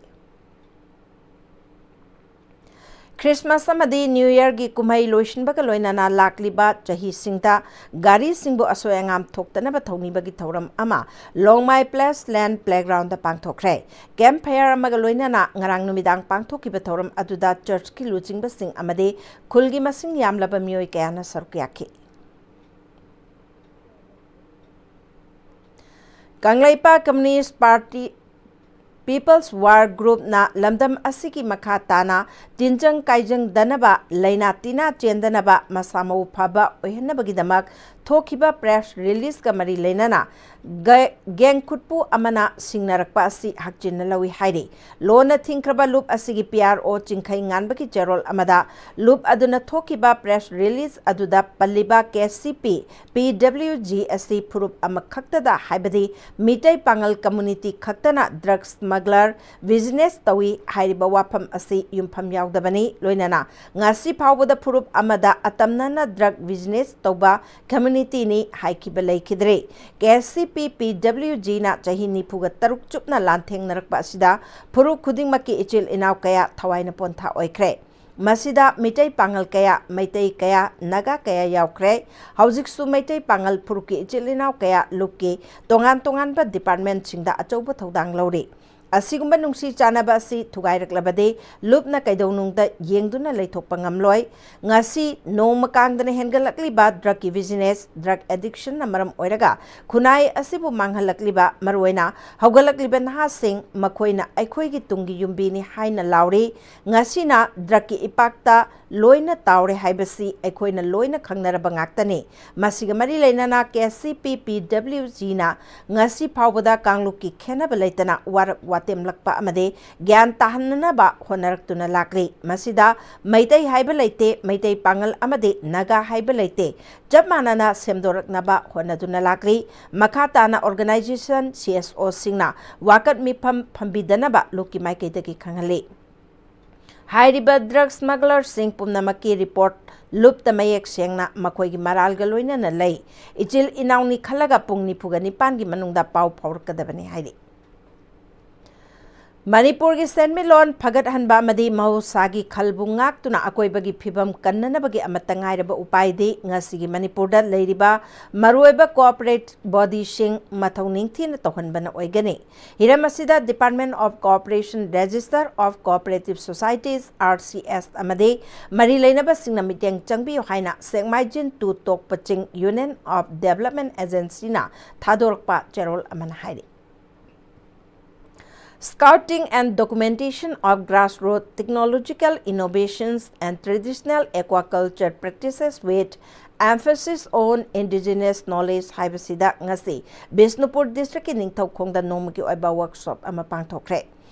ꯈ꯭ꯔꯤꯁꯃꯥꯁ ꯑꯃꯗꯤ ꯅ꯭ꯌꯨ ꯌꯔꯒꯤ ꯀꯨꯝꯍꯩ ꯂꯣꯏꯁꯤꯟꯕꯒ ꯂꯣꯏꯅꯅ ꯂꯥꯛꯂꯤꯕ ꯆꯍꯤꯁꯤꯡꯗ ꯒꯥꯔꯤꯁꯤꯡꯕꯨ ꯑꯁꯣꯏ ꯑꯉꯥꯝ ꯊꯣꯛꯇꯅꯕ ꯊꯧꯅꯤꯕꯒꯤ ꯊꯧꯔꯝ ꯑꯃ ꯂꯣꯡꯃꯥꯏ ꯄ꯭ꯂꯦꯁ ꯂꯦꯟ ꯄ꯭ꯂꯦꯒ꯭ꯔꯥꯎꯟꯗ ꯄꯥꯡꯊꯣꯛꯈ꯭ꯔꯦ꯫ ꯀꯦꯝꯞ ꯐꯌꯔ ꯑꯃꯒ ꯂꯣꯏꯅꯅ ꯉꯔꯥꯡ ꯅꯨꯃꯤꯗꯥꯡ ꯄꯥꯡꯊꯣꯛꯈꯤꯕ ꯊꯧꯔꯝ ꯑꯗꯨꯗ ꯆꯔꯆꯀꯤ ꯂꯨꯆꯤꯡꯕꯁꯤꯡ ꯑꯃꯗꯤ ꯈꯨꯜꯒꯤ ꯃꯁꯤꯡ ꯌꯥꯝꯂꯕ ꯃꯤꯑꯣꯏ ꯀꯌꯥꯅ ꯁꯔꯨꯛ ꯌꯥꯈꯤ꯫ Kangleipak communist party People's War Groupꯅ ꯂꯝꯗꯝ ꯑꯁꯤꯒꯤ ꯃꯈꯥ ꯇꯥꯅ ꯇꯤꯟꯖꯪ ꯀꯥꯏꯖꯪꯗꯅꯕ, ꯂꯩꯅꯥ ꯇꯤꯟꯅꯥ ꯆꯦꯟꯗꯅꯕ, ꯃꯁꯥ ꯃꯎ ꯐꯕ ꯑꯣꯏꯍꯟꯅꯕꯒꯤꯗꯃꯛ ꯊꯣꯛꯈꯤꯕ press releaseꯀ ꯃꯔꯤ ꯂꯩꯅꯅ ꯒ-, ꯒꯦꯡ ꯈꯨꯠꯄꯨ ꯑꯃꯅ ꯁꯤꯡꯅꯔꯛꯄ ꯑꯁꯤ ꯍꯛꯆꯤꯟꯅ ꯂꯧꯏ ꯍꯥꯏꯔꯤ꯫ ꯂꯣꯟꯅ ꯊꯤꯡꯈ꯭ꯔꯕ ꯂꯨꯞ ꯑꯁꯤꯒꯤ PRO ꯆꯤꯡꯈꯩ ꯉꯥꯟꯕꯒꯤ ꯆꯦꯔꯣꯜ ꯑꯃꯗ ꯂꯨꯞ ꯑꯗꯨꯅ ꯊꯣꯛꯈꯤꯕ press release ꯑꯗꯨꯗ ꯄꯜꯂꯤꯕ KCP PWG ꯑꯁꯤ ꯐꯨꯔꯨꯞ ꯑꯃꯈꯛꯇꯗ, ꯍꯥꯏꯕꯗꯤ ꯃꯤꯇꯩ ꯄꯥꯉꯜ community ꯈꯛꯇꯅ drug smuggler, business ꯇꯧꯏ ꯍꯥꯏꯔꯤꯕ ꯋꯥꯐꯝ ꯑꯁꯤ ꯌꯨꯝꯐꯝ ꯌꯥꯎꯗꯕꯅꯤ꯫ ꯂꯣꯏꯅꯅ ꯉꯁꯤ ꯐꯥꯎꯕꯗ ꯐꯨꯔꯨꯞ ꯑꯃꯗ ꯑꯇꯝꯅꯅ drug business ꯇꯧꯕ communityꯅꯤ ꯍꯥꯏꯈꯤꯕ ꯂꯩꯈꯤꯗ꯭ꯔꯤ꯫ KCP PWGꯅ ꯆꯍꯤ ꯅꯤꯐꯨꯒ ꯇꯔꯨꯛ ꯆꯨꯞꯅ ꯂꯥꯟꯊꯦꯡꯅꯔꯛꯄ ꯑꯁꯤꯗ ꯐꯨꯔꯨꯞ ꯈꯨꯗꯤꯡꯃꯛꯀꯤ ꯏꯆꯤꯜ ꯏꯅꯥꯎ ꯀꯌꯥ ꯊꯋꯥꯏꯅ ꯄꯣꯟꯊꯥ ꯑꯣꯏꯈ꯭ꯔꯦ꯫ ꯃꯁꯤꯗ ꯃꯤꯇꯩ ꯄꯥꯉꯜ ꯀꯌꯥ, ꯃꯩꯇꯩ ꯀꯌꯥ, ꯅꯥꯒꯥ ꯀꯌꯥ ꯌꯥꯎꯈ꯭ꯔꯦ꯫ ꯍꯧꯖꯤꯛꯁꯨ ꯃꯩꯇꯩ ꯄꯥꯉꯜ ꯐꯨꯔꯨꯞꯀꯤ ꯏꯆꯤꯜ ꯏꯅꯥꯎ ꯀꯌꯥ ꯂꯨꯞꯀꯤ ꯇꯣꯉꯥꯟ ꯇꯣꯉꯥꯟꯕ departmentꯁꯤꯡꯗ ꯑꯆꯧꯕ ꯊꯧꯗꯥꯡ ꯂꯧꯔꯤ꯫ ꯑꯁꯤꯒꯨꯝꯕ ꯅꯨꯡꯁꯤ ꯆꯥꯟꯅꯕ ꯑꯁꯤ ꯊꯨꯒꯥꯏꯔꯛꯂꯕꯗꯤ ꯂꯨꯞꯅ ꯀꯩꯗꯧꯅꯨꯡꯗ ꯌꯦꯡꯗꯨꯅ ꯂꯩꯊꯣꯛꯄ ꯉꯝꯂꯣꯏ꯫ ꯉꯁꯤ ꯅꯣꯡꯃ ꯀꯥꯡꯗꯅ ꯍꯦꯟꯒꯠꯂꯛꯂꯤꯕ drug ꯀꯤ business, drug addiction ꯅ ꯃꯔꯝ ꯑꯣꯏꯔꯒ ꯈꯨꯟꯅꯥꯏ ꯑꯁꯤꯕꯨ ꯃꯥꯡꯍꯜꯂꯛꯂꯤꯕ, ꯃꯔꯨꯑꯣꯏꯅ ꯍꯧꯒꯠꯂꯛꯂꯤꯕ ꯅꯍꯥꯁꯤꯡ, ꯃꯈꯣꯏꯅ ꯑꯩꯈꯣꯏꯒꯤ ꯇꯨꯡꯒꯤ ꯌꯨꯝꯕꯤꯅꯤ ꯍꯥꯏꯅ ꯂꯥꯎꯔꯤ꯫ ꯉꯁꯤꯅ drug ꯀꯤ ꯏꯄꯥꯛꯇ ꯂꯣꯏꯅ ꯇꯥꯎꯔꯦ ꯍꯥꯏꯕꯁꯤ ꯑꯩꯈꯣꯏꯅ ꯂꯣꯏꯅ ꯈꯪꯅꯔꯕ ꯉꯥꯛꯇꯅꯤ꯫ ꯃꯁꯤꯒ ꯃꯔꯤ ꯂꯩꯅꯅ K C P P W G ꯅ ꯉꯁꯤ ꯐꯥꯎꯕꯗ ꯀꯥꯡꯂꯨꯞꯀꯤ ꯈꯦꯟꯅꯕ ꯂꯩꯇꯅ ꯋꯥꯔꯛ ꯋꯥꯇꯦꯝꯂꯛꯄ ꯑꯃꯗꯤ ꯒ꯭ꯌꯥꯟ ꯇꯥꯍꯟꯅꯅꯕ ꯍꯣꯠꯅꯔꯛꯇꯨꯅ ꯂꯥꯛꯂꯤ꯫ ꯃꯁꯤꯗ ꯃꯩꯇꯩ ꯍꯥꯏꯕ ꯂꯩꯇꯦ, ꯃꯩꯇꯩ ꯄꯥꯉꯜ ꯑꯃꯗꯤ ꯅꯥꯒꯥ ꯍꯥꯏꯕ ꯂꯩꯇꯦ, ꯆꯞ ꯃꯥꯟꯅꯅ ꯁꯦꯝꯗꯣꯔꯛꯅꯕ ꯍꯣꯠꯅꯗꯨꯅ ꯂꯥꯛꯂꯤ꯫ ꯃꯈꯥ ꯇꯥꯅ organization C S O ꯁꯤꯡꯅ ꯋꯥꯀꯠ ꯃꯤꯐꯝ ꯐꯝꯕꯤꯗꯅꯕ ꯂꯨꯞꯀꯤ ꯃꯥꯏꯀꯩꯗꯒꯤ ꯈꯪꯍꯜꯂꯤ꯫ ꯍꯥꯏꯔꯤꯕ drug smuggler ꯁꯤꯡ ꯄꯨꯝꯅꯃꯛꯀꯤ report ꯂꯨꯞꯇ ꯃꯌꯦꯛ ꯁꯦꯡꯅ ꯃꯈꯣꯏꯒꯤ ꯃꯔꯥꯜꯒ ꯂꯣꯏꯅꯅ ꯂꯩ꯫ ꯏꯆꯤꯜ ꯏꯅꯥꯎꯅꯤ ꯈꯜꯂꯒ ꯄꯨꯡ ꯅꯤꯐꯨꯒ ꯅꯤꯄꯥꯟꯒꯤ ꯃꯅꯨꯡꯗ ꯄꯥꯎ ꯐꯥꯎꯔꯛꯀꯗꯕꯅꯤ ꯍꯥꯏꯔꯤ꯫ ꯃꯅꯤꯄꯨꯔꯒꯤ ꯁꯦꯟꯃꯤꯠꯂꯣꯟ ꯐꯒꯠꯍꯟꯕ ꯑꯃꯗꯤ ꯃꯍꯧꯁꯥꯒꯤ ꯈꯜꯕꯨ ꯉꯥꯛꯇꯨꯅ ꯑꯀꯣꯏꯕꯒꯤ ꯐꯤꯕꯝ ꯀꯟꯅꯅꯕꯒꯤ ꯑꯃꯠꯇ ꯉꯥꯏꯔꯕ ꯎꯄꯥꯏꯗꯤ ꯉꯁꯤꯒꯤ ꯃꯅꯤꯄꯨꯔꯗ ꯂꯩꯔꯤꯕ ꯃꯔꯨꯑꯣꯏꯕ corporate body ꯁꯤꯡ ꯃꯊꯧ ꯅꯤꯡꯊꯤꯅ ꯇꯧꯍꯟꯕꯅ ꯑꯣꯏꯒꯅꯤ꯫ ꯍꯤꯔꯝ ꯑꯁꯤꯗ Department of Cooperation, Register of Cooperative Societies, R C S, ꯑꯃꯗꯤ ꯃꯔꯤ ꯂꯩꯅꯕꯁꯤꯡꯅ ꯃꯤꯠꯌꯦꯡ ꯆꯪꯕꯤꯌꯨ ꯍꯥꯏꯅ ꯁꯦꯛꯃꯥꯏꯖꯤꯟ ꯇꯨ ꯇꯣꯛꯄ ꯆꯤꯡ Union of Development Agency ꯅ ꯊꯥꯗꯣꯔꯛꯄ ꯆꯦꯔꯣꯜ ꯑꯃꯅ ꯍꯥꯏꯔꯤ꯫ Scouting and Documentation of Grassroots Technological Innovations and Traditional Aquaculture Practices with Emphasis on Indigenous Knowledge ꯍꯥꯏꯕꯁꯤꯗ ꯉꯁꯤ ꯕꯤꯁꯅꯨꯄꯨꯔ district ꯀꯤ ꯅꯤꯡꯊꯧꯈꯣꯡꯗ ꯅꯣꯡꯃꯒꯤ ꯑꯣꯏꯕ workshop ꯑꯃ ꯄꯥꯡꯊꯣꯛꯈ꯭ꯔꯦ꯫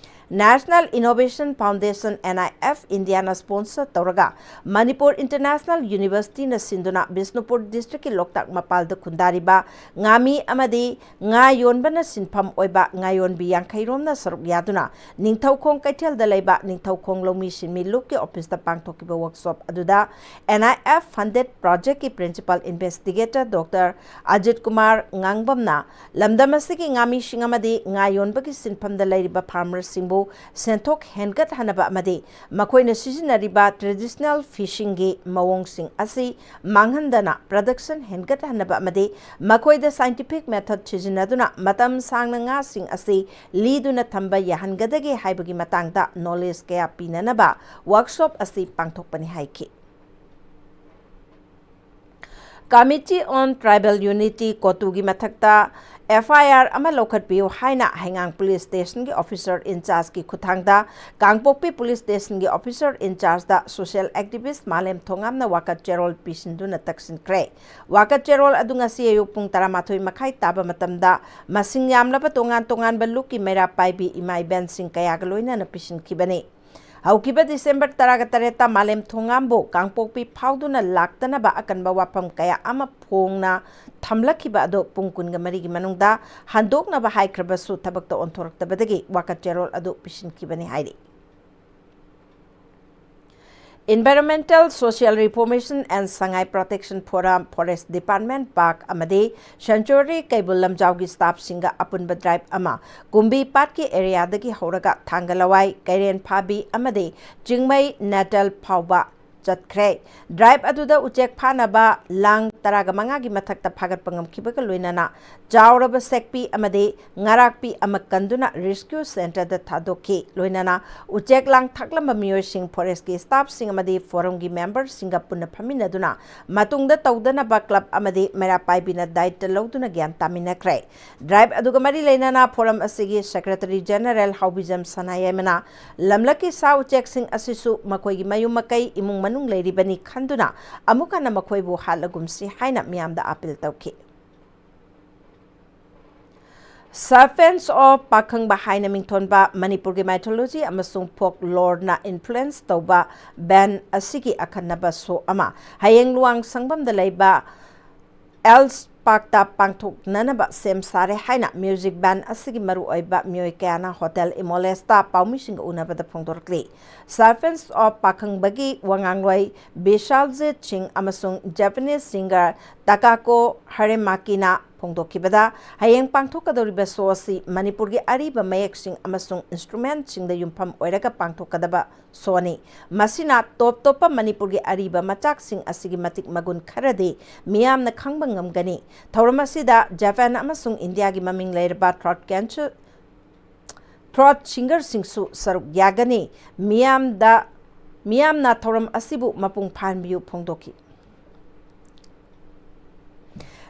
National Innovation Foundation, N I F, India ꯅ sponsor ꯇꯧꯔꯒ ꯃꯅꯤꯄꯨꯔ International University ꯅ ꯁꯤꯟꯗꯨꯅ ꯕꯤꯁꯅꯨꯄꯨꯔ district ꯀꯤ ꯂꯣꯛꯇꯥꯛ ꯃꯄꯥꯜꯗ ꯈꯨꯟꯗꯥꯔꯤꯕ ꯉꯥꯃꯤ ꯑꯃꯗꯤ ꯉꯥ ꯌꯣꯟꯕꯅ ꯁꯤꯟꯐꯝ ꯑꯣꯏꯕ ꯉꯥ ꯌꯣꯟꯕꯤ ꯌꯥꯡꯈꯩ ꯔꯣꯝꯅ ꯁꯔꯨꯛ ꯌꯥꯗꯨꯅ ꯅꯤꯡꯊꯧꯈꯣꯡ ꯀꯩꯊꯦꯜꯗ ꯂꯩꯕ ꯅꯤꯡꯊꯧꯈꯣꯡ ꯂꯧꯃꯤ ꯁꯤꯟꯃꯤ ꯂꯨꯞꯀꯤ office ꯇ ꯄꯥꯡꯊꯣꯛꯈꯤꯕ workshop ꯑꯗꯨꯗ N I F funded project ꯀꯤ principal investigator Doctor Ajit Kumar ꯉꯥꯡꯕꯝꯅ ꯂꯝꯗꯝ ꯑꯁꯤꯒꯤ ꯉꯥꯃꯤꯁꯤꯡ ꯑꯃꯗꯤ ꯉꯥ ꯌꯣꯟꯕꯒꯤ ꯁꯤꯟꯐꯝꯗ ꯂꯩꯔꯤꯕ farmer ꯁꯤꯡꯕꯨ ꯁꯦꯟꯊꯣꯛ ꯍꯦꯟꯒꯠꯍꯟꯅꯕ ꯑꯃꯗꯤ ꯃꯈꯣꯏꯅ ꯁꯤꯖꯤꯟꯅꯔꯤꯕ traditional fishingꯒꯤ ꯃꯑꯣꯡꯁꯤꯡ ꯑꯁꯤ ꯃꯥꯡꯍꯟꯗꯅ production ꯍꯦꯟꯒꯠꯍꯟꯅꯕ ꯑꯃꯗꯤ ꯃꯈꯣꯏꯗ scientific method ꯁꯤꯖꯤꯟꯅꯗꯨꯅ ꯃꯇꯝ ꯁꯥꯡꯅ ꯉꯥꯁꯤꯡ ꯑꯁꯤ ꯂꯤꯗꯨꯅ ꯊꯝꯕ ꯌꯥꯍꯟꯒꯗꯒꯦ ꯍꯥꯏꯕꯒꯤ ꯃꯇꯥꯡꯗ knowledge ꯀꯌꯥ ꯄꯤꯅꯅꯕ workshop ꯑꯁꯤ ꯄꯥꯡꯊꯣꯛꯄꯅꯤ ꯍꯥꯏꯈꯤ꯫ Committee on Tribal Unity, COTUꯒꯤ ꯃꯊꯛꯇ F I R ꯑꯃ ꯂꯧꯈꯠꯄꯤꯌꯨ ꯍꯥꯏꯅ ꯍꯩꯉꯥꯡ police stationꯒꯤ officer in chargeꯀꯤ ꯈꯨꯠꯊꯥꯡꯗ ꯀꯥꯡꯄꯣꯛꯄꯤ police stationꯒꯤ officer in chargeꯗ social activist ꯃꯥꯂꯦꯝ ꯊꯣꯉꯥꯝꯅ ꯋꯥꯀꯠ ꯆꯦꯔꯣꯜ ꯄꯤꯁꯤꯟꯗꯨꯅ ꯇꯛꯁꯤꯟꯈ꯭ꯔꯦ꯫ ꯋꯥꯀꯠ ꯆꯦꯔꯣꯜ ꯑꯗꯨ ꯉꯁꯤ ꯑꯌꯨꯛ ꯄꯨꯡ ꯇꯔꯥꯃꯥꯊꯣꯏ ꯃꯈꯥꯏ ꯇꯥꯕ ꯃꯇꯝꯗ ꯃꯁꯤꯡ ꯌꯥꯝꯂꯕ ꯇꯣꯉꯥꯟ ꯇꯣꯉꯥꯟꯕ ꯂꯨꯞꯀꯤ ꯃꯩꯔꯥ ꯄꯥꯏꯕꯤ ꯏꯃꯥ ꯏꯕꯦꯟꯁꯤꯡ ꯀꯌꯥꯒ ꯂꯣꯏꯅꯅ ꯄꯤꯁꯤꯟꯈꯤꯕꯅꯤ꯫ ꯍꯧꯈꯤꯕ ꯗꯤꯁꯦꯝꯕꯔ ꯇꯔꯥꯒ ꯇꯔꯦꯠꯇ ꯃꯥꯂꯦꯝ ꯊꯣꯉꯥꯝꯕꯨ ꯀꯥꯡꯄꯣꯛꯄꯤ ꯐꯥꯎꯗꯨꯅ ꯂꯥꯛꯇꯅꯕ ꯑꯀꯟꯕ ꯋꯥꯐꯝ ꯀꯌꯥ ꯑꯃ ꯐꯣꯡꯅ ꯊꯝꯂꯛꯈꯤꯕ ꯑꯗꯨ ꯄꯨꯡ ꯀꯨꯟꯒ ꯃꯔꯤꯒꯤ ꯃꯅꯨꯡꯗ ꯍꯟꯗꯣꯛꯅꯕ ꯍꯥꯏꯈ꯭ꯔꯕꯁꯨ ꯊꯕꯛꯇ ꯑꯣꯟꯊꯣꯔꯛꯇꯕꯗꯒꯤ ꯋꯥꯀꯠ ꯆꯦꯔꯣꯜ ꯑꯗꯨ ꯄꯤꯁꯤꯟꯈꯤꯕꯅꯤ ꯍꯥꯏꯔꯤ꯫ Environmental Social Reformation and Sangai Protection Forum, Forest Department, park ꯑꯃꯗꯤ sanctuary ꯀꯩꯕꯨꯜ ꯂꯝꯖꯥꯎꯒꯤ staffꯁꯤꯡꯒ ꯑꯄꯨꯟꯕ drive ꯑꯃ ꯀꯨꯝꯕꯤ ꯄꯥꯠꯀꯤ areaꯗꯒꯤ ꯍꯧꯔꯒ ꯊꯥꯡꯒ ꯂꯋꯥꯏ, ꯀꯩꯔꯦꯟ ꯐꯥꯕꯤ ꯑꯃꯗꯤ ꯆꯤꯡꯃꯩ ꯅꯦꯇꯜ ꯐꯥꯎꯕ ꯆꯠꯈ꯭ꯔꯦ꯫ Drive ꯑꯗꯨꯗ ꯎꯆꯦꯛ ꯐꯥꯅꯕ ꯂꯥꯡ ꯇꯔꯥꯒ ꯃꯉꯥꯒꯤ ꯃꯊꯛꯇ ꯐꯥꯒꯠꯄ ꯉꯝꯈꯤꯕꯒ ꯂꯣꯏꯅꯅ ꯆꯥꯎꯔꯕ ꯁꯦꯛꯄꯤ ꯑꯃꯗꯤ ꯉꯥꯔꯥꯛꯄꯤ ꯑꯃ ꯀꯟꯗꯨꯅ rescue centreꯗ ꯊꯥꯗꯣꯛꯈꯤ꯫ ꯂꯣꯏꯅꯅ ꯎꯆꯦꯛ ꯂꯥꯡ ꯊꯥꯛꯂꯝꯕ ꯃꯤꯑꯣꯏꯁꯤꯡ forestꯀꯤ staffꯁꯤꯡ ꯑꯃꯗꯤ forumꯒꯤ memberꯁꯤꯡꯒ ꯄꯨꯟꯅ ꯐꯝꯃꯤꯟꯅꯗꯨꯅ ꯃꯇꯨꯡꯗ ꯇꯧꯗꯅꯕ club ꯑꯃꯗꯤ ꯃꯩꯔꯥ ꯄꯥꯏꯕꯤꯅ ꯗꯥꯏꯇ ꯂꯧꯗꯨꯅ ꯒ꯭ꯌꯥꯟ ꯇꯥꯃꯤꯟꯅꯈ꯭ꯔꯦ꯫ Drive ꯑꯗꯨꯒ ꯃꯔꯤ ꯂꯩꯅꯅ forum ꯑꯁꯤꯒꯤ secretary general ꯍꯥꯎꯕꯤꯖꯝ ꯁꯅꯥꯌꯥꯏꯃꯅ ꯂꯝꯂꯛꯀꯤ ꯁꯥ ꯎꯆꯦꯛꯁꯤꯡ ꯑꯁꯤꯁꯨ ꯃꯈꯣꯏꯒꯤ ꯃꯌꯨꯝ ꯃꯀꯩ ꯏꯃꯨꯡ ꯃꯅꯨꯡ ꯂꯩꯔꯤꯕꯅꯤ ꯈꯟꯗꯨꯅ ꯑꯃꯨꯛ ꯍꯟꯅ ꯃꯈꯣꯏꯕꯨ ꯍꯥꯠꯂꯒꯨꯝꯁꯤ ꯍꯥꯏꯅ ꯃꯤꯌꯥꯝꯗ appeal ꯇꯧꯈꯤ꯫ Serpents of ꯄꯥꯈꯪꯕ ꯍꯥꯏꯅ ꯃꯤꯡꯊꯣꯟꯕ ꯃꯅꯤꯄꯨꯔꯒꯤ mythology ꯑꯃꯁꯨꯡ folkloreꯅ influence ꯇꯧꯕ band ꯑꯁꯤꯒꯤ ꯑꯈꯟꯅꯕ show ꯑꯃ ꯍꯌꯦꯡ ꯂꯨꯋꯥꯡ ꯁꯪꯕꯝꯗ ꯂꯩꯕ ꯑꯦꯜꯁ ꯄꯥꯔꯛꯇ ꯄꯥꯡꯊꯣꯛꯅꯅꯕ ꯁꯦꯝ ꯁꯥꯔꯦ ꯍꯥꯏꯅ music band ꯑꯁꯤꯒꯤ ꯃꯔꯨꯑꯣꯏꯕ ꯃꯤꯑꯣꯏ ꯀꯌꯥꯅ Hotel Imoleseꯇ ꯄꯥꯎꯃꯤꯁꯤꯡꯒ ꯎꯅꯕꯗ ꯐꯣꯡꯗꯣꯔꯛꯂꯤ꯫ Serpents of ꯄꯥꯈꯪꯕꯒꯤ ꯋꯥꯉꯥꯡꯂꯣꯏ ꯕꯤꯁꯥꯜꯖꯤꯠ ꯁꯤꯡ ꯑꯃꯁꯨꯡ Japanese singer Takako Haremakiꯅ ꯐꯣꯡꯗꯣꯛꯈꯤꯕꯗ, ꯍꯌꯦꯡ ꯄꯥꯡꯊꯣꯛꯀꯗꯧꯔꯤꯕ ꯁꯣ ꯑꯁꯤ ꯃꯅꯤꯄꯨꯔꯒꯤ ꯑꯔꯤꯕ ꯃꯌꯦꯛꯁꯤꯡ ꯑꯃꯁꯨꯡ ꯏꯟꯁꯇ꯭ꯔꯨꯃꯦꯟꯠꯁꯤꯡꯗ ꯌꯨꯝꯐꯝ ꯑꯣꯏꯔꯒ ꯄꯥꯡꯊꯣꯛꯀꯗꯕ ꯁꯣꯅꯤ꯫ ꯃꯁꯤꯅ ꯇꯣꯞ ꯇꯣꯞꯄ ꯃꯅꯤꯄꯨꯔꯒꯤ ꯑꯔꯤꯕ ꯃꯆꯥꯛꯁꯤꯡ ꯑꯁꯤꯒꯤ ꯃꯇꯤꯛ ꯃꯒꯨꯟ ꯈꯔꯗꯤ ꯃꯤꯌꯥꯝꯅ ꯈꯪꯕ ꯉꯝꯒꯅꯤ꯫ ꯊꯧꯔꯝ ꯑꯁꯤꯗ ꯖꯄꯥꯟ ꯑꯃꯁꯨꯡ ꯏꯟꯗꯤꯌꯥꯒꯤ ꯃꯃꯤꯡ ꯂꯩꯔꯕ ꯊ꯭ꯔꯣꯠ ꯀꯦꯟꯁꯔ, ꯊ꯭ꯔꯣꯠ ꯁꯤꯡꯒꯔꯁꯤꯡꯁꯨ ꯁꯔꯨꯛ ꯌꯥꯒꯅꯤ꯫ ꯃꯤꯌꯥꯝꯗ, ꯃꯤꯌꯥꯝꯅ ꯊꯧꯔꯝ ꯑꯁꯤꯕꯨ ꯃꯄꯨꯡ ꯐꯥꯍꯟꯕꯤꯌꯨ ꯐꯣꯡꯗꯣꯛꯈꯤ꯫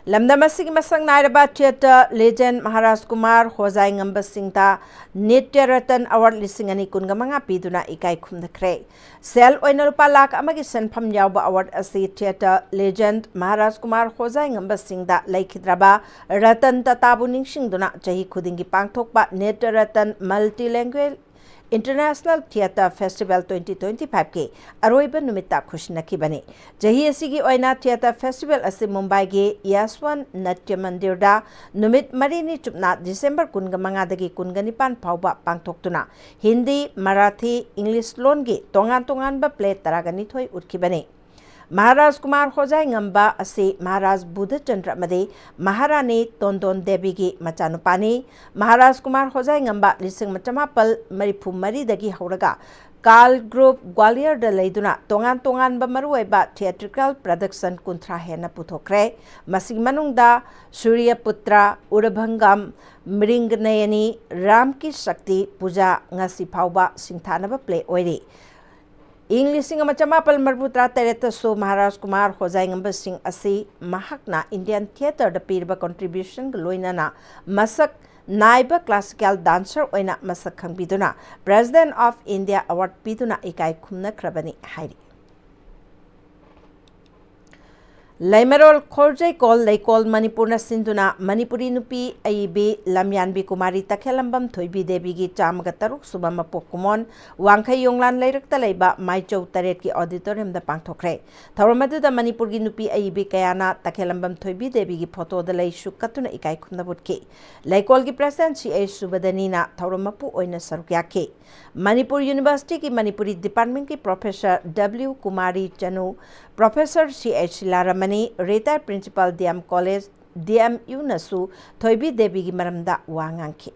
ꯂꯝꯗꯝ ꯑꯁꯤꯒꯤ ꯃꯁꯛ ꯅꯥꯏꯔꯕ ꯊꯤꯌꯦꯇꯔ ꯂꯤꯖꯦꯟꯗ ꯃꯍꯥꯔꯥꯖ ꯀꯨꯃꯥꯔ ꯍꯣꯖꯥꯏ ꯉꯝꯕꯁꯤꯡꯗ ꯅꯤꯇ꯭ꯌ ꯔꯇꯟ ꯑꯦꯋꯥꯔꯗ ꯂꯤꯁꯤꯡ ꯑꯅꯤ ꯀꯨꯟꯒ ꯃꯉꯥ ꯄꯤꯗꯨꯅ ꯏꯀꯥꯏ ꯈꯨꯝꯅꯈ꯭ꯔꯦ꯫ ꯁꯦꯜ ꯑꯣꯏꯅ ꯂꯨꯄꯥ ꯂꯥꯈ ꯑꯃꯒꯤ ꯁꯦꯟꯐꯝ ꯌꯥꯎꯕ ꯑꯦꯋꯥꯔꯗ ꯑꯁꯤ ꯊꯤꯌꯦꯇꯔ ꯂꯤꯖꯦꯟꯗ ꯃꯍꯥꯔꯥꯖ ꯀꯨꯃꯥꯔ ꯍꯣꯖꯥꯏ ꯉꯝꯕꯁꯤꯡꯗ ꯂꯩꯈꯤꯗ꯭ꯔꯕ ꯔꯇꯟ ꯇꯥꯇꯥꯕꯨ ꯅꯤꯡꯁꯤꯡꯗꯨꯅ ꯆꯍꯤ ꯈꯨꯗꯤꯡꯒꯤ ꯄꯥꯡꯊꯣꯛꯄ Nitya Ratan multilingual international theatre festival twenty twenty ꯐꯥꯏꯚꯀꯤ ꯑꯔꯣꯏꯕ ꯅꯨꯃꯤꯠꯇ ꯈꯨꯠꯁꯤꯟꯅꯈꯤꯕꯅꯤ꯫ ꯆꯍꯤ ꯑꯁꯤꯒꯤ ꯑꯣꯏꯅ ꯊꯤꯌꯦꯇꯔ ꯐꯦꯁꯇꯤꯚꯦꯜ ꯑꯁꯤ ꯃꯨꯝꯕꯥꯏꯒꯤ ꯌꯥꯁꯋꯟ ꯅꯥꯇ꯭ꯌ ꯃꯟꯗꯤꯔꯗ ꯅꯨꯃꯤꯠ ꯃꯔꯤꯅꯤ ꯆꯨꯞꯅ ꯗꯤꯁꯦꯝꯕꯔ ꯀꯨꯟꯒ ꯃꯉꯥꯗꯒꯤ ꯀꯨꯟꯒ ꯅꯤꯄꯥꯟ ꯐꯥꯎꯕ ꯄꯥꯡꯊꯣꯛꯇꯨꯅ ꯍꯤꯟꯗꯤ, ꯃꯔꯥꯊꯤ, ꯏꯪꯂꯤꯁ ꯂꯣꯟꯒꯤ ꯇꯣꯉꯥꯟ ꯇꯣꯉꯥꯟꯕ ꯄ꯭ꯂꯦ ꯇꯔꯥꯒ ꯅꯤꯊꯣꯏ ꯎꯠꯈꯤꯕꯅꯤ꯫ ꯃꯍꯥꯔꯥꯖ ꯀꯨꯃꯥꯔ ꯍꯣꯖꯥꯏ ꯉꯝꯕ ꯑꯁꯤ ꯃꯍꯥꯔꯥꯖ ꯕꯨꯙꯆꯟꯗ꯭ꯔ ꯑꯃꯗꯤ ꯃꯍꯥꯔꯥꯅꯤ ꯇꯣꯟꯗꯣꯟ ꯗꯦꯕꯤꯒꯤ ꯃꯆꯥꯅꯨꯄꯥꯅꯤ꯫ ꯃꯍꯥꯔꯥꯖ ꯀꯨꯃꯥꯔ ꯍꯣꯖꯥꯏ ꯉꯝꯕ ꯂꯤꯁꯤꯡ ꯑꯃ ꯆꯃꯥꯄꯜ ꯃꯔꯤꯐꯨ ꯃꯔꯤꯗꯒꯤ ꯍꯧꯔꯒ ꯀꯥꯜ ꯒ꯭ꯔꯨꯞ ꯒ꯭ꯋꯥꯂꯤꯌꯔꯗ ꯂꯩꯗꯨꯅ ꯇꯣꯉꯥꯟ ꯇꯣꯉꯥꯟꯕ ꯃꯔꯨꯑꯣꯏꯕ ꯊꯤꯌꯦꯇ꯭ꯔꯤꯀꯦꯜ ꯄ꯭ꯔꯗꯛꯁꯟ ꯀꯨꯟꯊ꯭ꯔꯥ ꯍꯦꯟꯅ ꯄꯨꯊꯣꯛꯈ꯭ꯔꯦ꯫ ꯃꯁꯤꯒꯤ ꯃꯅꯨꯡꯗ ꯁꯨꯔ꯭ꯌꯄꯨꯇ꯭ꯔ, ꯎꯔꯚꯪꯒꯝ, ꯃ꯭ꯔꯤꯡꯒꯅꯌꯅꯤ, ꯔꯥꯝ ꯀꯤ ꯁꯛꯇꯤ, ꯄꯨꯖꯥ ꯉꯁꯤ ꯐꯥꯎꯕ ꯁꯤꯡꯊꯥꯅꯕ ꯄ꯭ꯂꯦ ꯑꯣꯏꯔꯤ꯫ ꯏꯪ ꯂꯤꯁꯤꯡ ꯑꯃ ꯆꯃꯥꯄꯜ ꯃꯔꯤꯐꯨ ꯇꯔꯥ ꯇꯔꯦꯠꯇꯁꯨ ꯃꯍꯥꯔꯥꯖ ꯀꯨꯃꯥꯔ ꯍꯣꯖꯥꯏ ꯉꯝꯕꯁꯤꯡ ꯑꯁꯤ ꯃꯍꯥꯛꯅ ꯏꯟꯗꯤꯌꯟ ꯊꯤꯌꯦꯇꯔꯗ ꯄꯤꯔꯤꯕ ꯀꯟꯇ꯭ꯔꯤꯕ꯭ꯌꯨꯁꯟꯒ ꯂꯣꯏꯅꯅ ꯃꯁꯛ ꯅꯥꯏꯕ ꯀ꯭ꯂꯥꯁꯤꯀꯦꯜ ꯗꯥꯟꯁꯔ ꯑꯣꯏꯅ ꯃꯁꯛ ꯈꯪꯕꯤꯗꯨꯅ President of India Award ꯄꯤꯗꯨꯅ ꯏꯀꯥꯏ ꯈꯨꯝꯅꯈ꯭ꯔꯕꯅꯤ ꯍꯥꯏꯔꯤ꯫ ꯂꯩꯃꯔꯣꯜ ꯈꯣꯔꯖꯩꯀꯣꯜ ꯂꯩꯀꯣꯜ ꯃꯅꯤꯄꯨꯔꯅ ꯁꯤꯟꯗꯨꯅ ꯃꯅꯤꯄꯨꯔꯤ ꯅꯨꯄꯤ ꯑꯏꯕꯤ ꯂꯝꯌꯥꯟꯕꯤ ꯀꯨꯃꯥꯔꯤ ꯇꯈꯦꯜꯂꯝꯕꯝ ꯊꯣꯏꯕꯤ ꯗꯦꯕꯤꯒꯤ ꯆꯥꯝꯃꯒ ꯇꯔꯨꯛ ꯁꯨꯕ ꯃꯄꯣꯛ ꯀꯨꯝꯑꯣꯟ ꯋꯥꯡꯈꯩ ꯌꯣꯡꯂꯥꯟ ꯂꯩꯔꯛꯇ ꯂꯩꯕ ꯃꯥꯏꯆꯧ ꯇꯔꯦꯠꯀꯤ ꯑꯣꯗꯤꯇꯣꯔꯤꯌꯝꯗ ꯄꯥꯡꯊꯣꯛꯈ꯭ꯔꯦ꯫ ꯊꯧꯔꯝ ꯑꯗꯨꯗ ꯃꯅꯤꯄꯨꯔꯒꯤ ꯅꯨꯄꯤ ꯑꯏꯕꯤ ꯀꯌꯥꯅ ꯇꯈꯦꯜꯂꯝꯕꯝ ꯊꯣꯏꯕꯤ ꯗꯦꯕꯤꯒꯤ ꯐꯣꯇꯣꯗ ꯂꯩꯁꯨ ꯀꯠꯇꯨꯅ ꯏꯀꯥꯏ ꯈꯨꯝꯅꯕ ꯎꯠꯈꯤ꯫ ꯂꯩꯀꯣꯜꯒꯤ President ꯁꯤ ꯑꯩꯆ ꯁꯨꯕꯗꯅꯤꯅ ꯊꯧꯔꯝ ꯃꯄꯨ ꯑꯣꯏꯅ ꯁꯔꯨꯛ ꯌꯥꯈꯤ꯫ ꯃꯅꯤꯄꯨꯔ ꯌꯨꯅꯤꯚꯔꯁꯤꯇꯤꯒꯤ ꯃꯅꯤꯄꯨꯔꯤ ꯗꯤꯄꯥꯔꯠꯃꯦꯟꯒꯤ professor W Kumari Chanu, professor C H Shilaramani, retired principal D M college, D M ꯌꯨꯅꯁꯨ ꯊꯣꯏꯕꯤ ꯗꯦꯕꯤꯒꯤ ꯃꯔꯝꯗ ꯋꯥ ꯉꯥꯡꯈꯤ꯫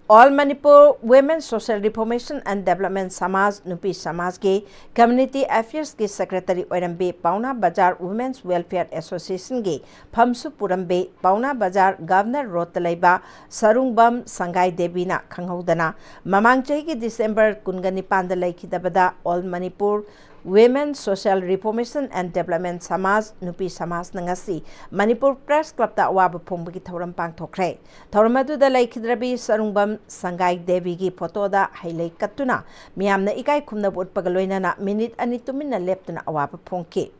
All Manipur Women Social Reformation and Development ꯁꯃꯥꯖ, ꯅꯨꯄꯤ ꯁꯃꯥꯖꯀꯤ Community Affairs ꯀꯤ Secretary ꯑꯣꯏꯔꯝꯕꯤ ꯄꯥꯎꯅꯥ ꯕꯖꯥꯔ Women's Welfare Association ꯒꯤ ꯐꯝꯁꯨ ꯄꯨꯔꯝꯕꯤ ꯄꯥꯎꯅꯥ ꯕꯖꯥꯔ Governor Road ꯇ ꯂꯩꯕ ꯁꯔꯨꯡꯕꯝ ꯁꯪꯒꯥꯏ ꯗꯦꯕꯤꯅ ꯈꯪꯍꯧꯗꯅ ꯃꯃꯥꯡ ꯆꯍꯤꯒꯤ December ꯀꯨꯟꯒ ꯅꯤꯄꯥꯟꯗ ꯂꯩꯈꯤꯗꯕꯗ All Manipur Women Social Reformation and Development ꯁꯃꯥꯖ, ꯅꯨꯄꯤ ꯁꯃꯥꯖꯅ ꯉꯁꯤ ꯃꯅꯤꯄꯨꯔ Press Club ꯇ ꯑꯋꯥꯕ ꯐꯣꯡꯕꯒꯤ ꯊꯧꯔꯝ ꯄꯥꯡꯊꯣꯛꯈ꯭ꯔꯦ꯫ ꯊꯧꯔꯝ ꯑꯗꯨꯗ ꯂꯩꯈꯤꯗ꯭ꯔꯕꯤ ꯁꯔꯨꯡꯕꯝ ꯁꯪꯒꯥꯏ ꯗꯦꯕꯤꯒꯤ ꯐꯣꯇꯣꯗ ꯍꯩꯂꯩ ꯀꯠꯇꯨꯅ ꯃꯤꯌꯥꯝꯅ ꯏꯀꯥꯏ ꯈꯨꯝꯅꯕ ꯎꯠꯄꯒ ꯂꯣꯏꯅꯅ ꯃꯤꯅꯤꯠ ꯑꯅꯤ ꯇꯨꯃꯤꯟꯅ ꯂꯦꯞꯇꯨꯅ ꯑꯋꯥꯕ ꯐꯣꯡꯈꯤ꯫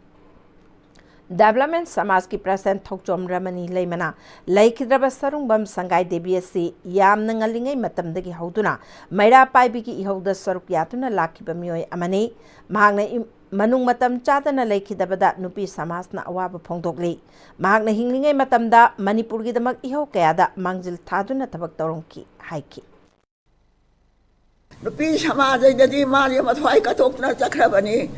Development ꯁꯃꯥꯖꯀꯤ President ꯊꯣꯛꯆꯣꯝ ꯔꯃꯅꯤ ꯂꯩꯃꯅ ꯂꯩꯈꯤꯗ꯭ꯔꯕ ꯁꯔꯨꯡꯕꯝ ꯁꯪꯒꯥꯏ ꯗꯦꯕꯤ ꯑꯁꯤ ꯌꯥꯝꯅ ꯉꯜꯂꯤꯉꯩ ꯃꯇꯝꯗꯒꯤ ꯍꯧꯗꯨꯅ ꯃꯩꯔꯥ ꯄꯥꯏꯕꯤꯒꯤ ꯏꯍꯧꯗ ꯁꯔꯨꯛ ꯌꯥꯗꯨꯅ ꯂꯥꯛꯈꯤꯕ ꯃꯤꯑꯣꯏ ꯑꯃꯅꯤ꯫ ꯃꯍꯥꯛꯅ ꯏꯝ-, ꯃꯅꯨꯡ ꯃꯇꯝ ꯆꯥꯗꯅ ꯂꯩꯈꯤꯗꯕꯗ ꯅꯨꯄꯤ ꯁꯃꯥꯖꯅ ꯑꯋꯥꯕ ꯐꯣꯡꯗꯣꯛꯂꯤ꯫ ꯃꯍꯥꯛꯅ ꯍꯤꯡꯂꯤꯉꯩ ꯃꯇꯝꯗ ꯃꯅꯤꯄꯨꯔꯒꯤꯗꯃꯛ ꯏꯍꯧ ꯀꯌꯥꯗ ꯃꯥꯡꯖꯤꯜ ꯊꯥꯗꯨꯅ ꯊꯕꯛ ꯇꯧꯔꯝꯈꯤ ꯍꯥꯏꯈꯤ꯫ ꯅꯨꯄꯤ ꯁꯃꯥꯖꯗꯗꯤ ꯃꯥꯁꯦ ꯃꯊ꯭ꯋꯥꯏ ꯀꯠꯊꯣꯛꯇꯨꯅ ꯆꯠꯈ꯭ꯔꯕꯅꯤ꯫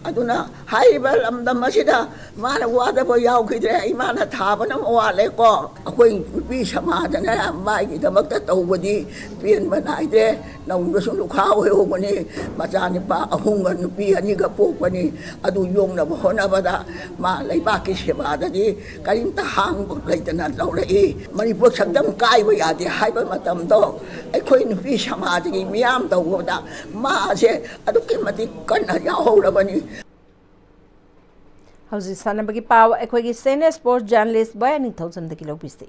ꯑꯗꯨꯅ ꯍꯥꯏꯔꯤꯕ ꯂꯝꯗꯝ ꯑꯁꯤꯗ ꯃꯥꯅ ꯋꯥꯗꯕ ꯌꯥꯎꯈꯤꯗ꯭ꯔꯦ꯫ ꯏꯃꯥꯅ ꯊꯥꯕꯅ ꯋꯥꯠꯂꯦꯀꯣ꯫ ꯑꯩꯈꯣꯏ ꯅꯨꯄꯤ ꯁꯃꯥꯖꯅ ꯃꯥꯒꯤꯗꯃꯛꯇ ꯇꯧꯕꯗꯤ ꯄꯦꯟꯕ ꯅꯥꯏꯗ꯭ꯔꯦ꯫ ꯅꯧꯅꯁꯨ ꯂꯨꯈꯥ ꯑꯣꯏꯍꯧꯕꯅꯤ꯫ ꯃꯆꯥꯅꯨꯄꯥ ꯑꯍꯨꯝꯒ ꯅꯨꯄꯤ ꯑꯅꯤꯒ ꯄꯣꯛꯄꯅꯤ꯫ ꯑꯗꯨ ꯌꯣꯛꯅꯕ ꯍꯣꯠꯅꯕꯗ ꯃꯥ ꯂꯩꯕꯥꯛꯀꯤ ꯁꯦꯕꯥꯗꯗꯤ ꯀꯔꯤꯝꯇ ꯍꯥꯡꯕ ꯂꯩꯇꯅ ꯇꯧꯔꯛꯏ꯫ ꯃꯅꯤꯄꯨꯔ ꯁꯛꯇꯝ ꯀꯥꯏꯕ ꯌꯥꯗꯦ ꯍꯥꯏꯕ ꯃꯇꯝꯗꯣ ꯑꯩꯈꯣꯏ ꯅꯨꯄꯤ ꯁꯃꯥꯖꯒꯤ ꯃꯤꯌꯥꯝ ꯇꯧꯕꯗ ꯃꯥꯁꯦ ꯑꯗꯨꯛꯀꯤ ꯃꯇꯤꯛ ꯀꯟꯅ ꯌꯥꯎꯍꯧꯔꯕꯅꯤ꯫ ꯍꯧꯖꯤꯛ ꯁꯥꯟꯅꯕꯒꯤ ꯄꯥꯎ ꯑꯩꯈꯣꯏꯒꯤ senior sports journalist ꯕꯣꯌꯥ ꯅꯤꯡꯊꯧꯖꯝꯗꯒꯤ ꯂꯧꯕꯤꯁꯤ꯫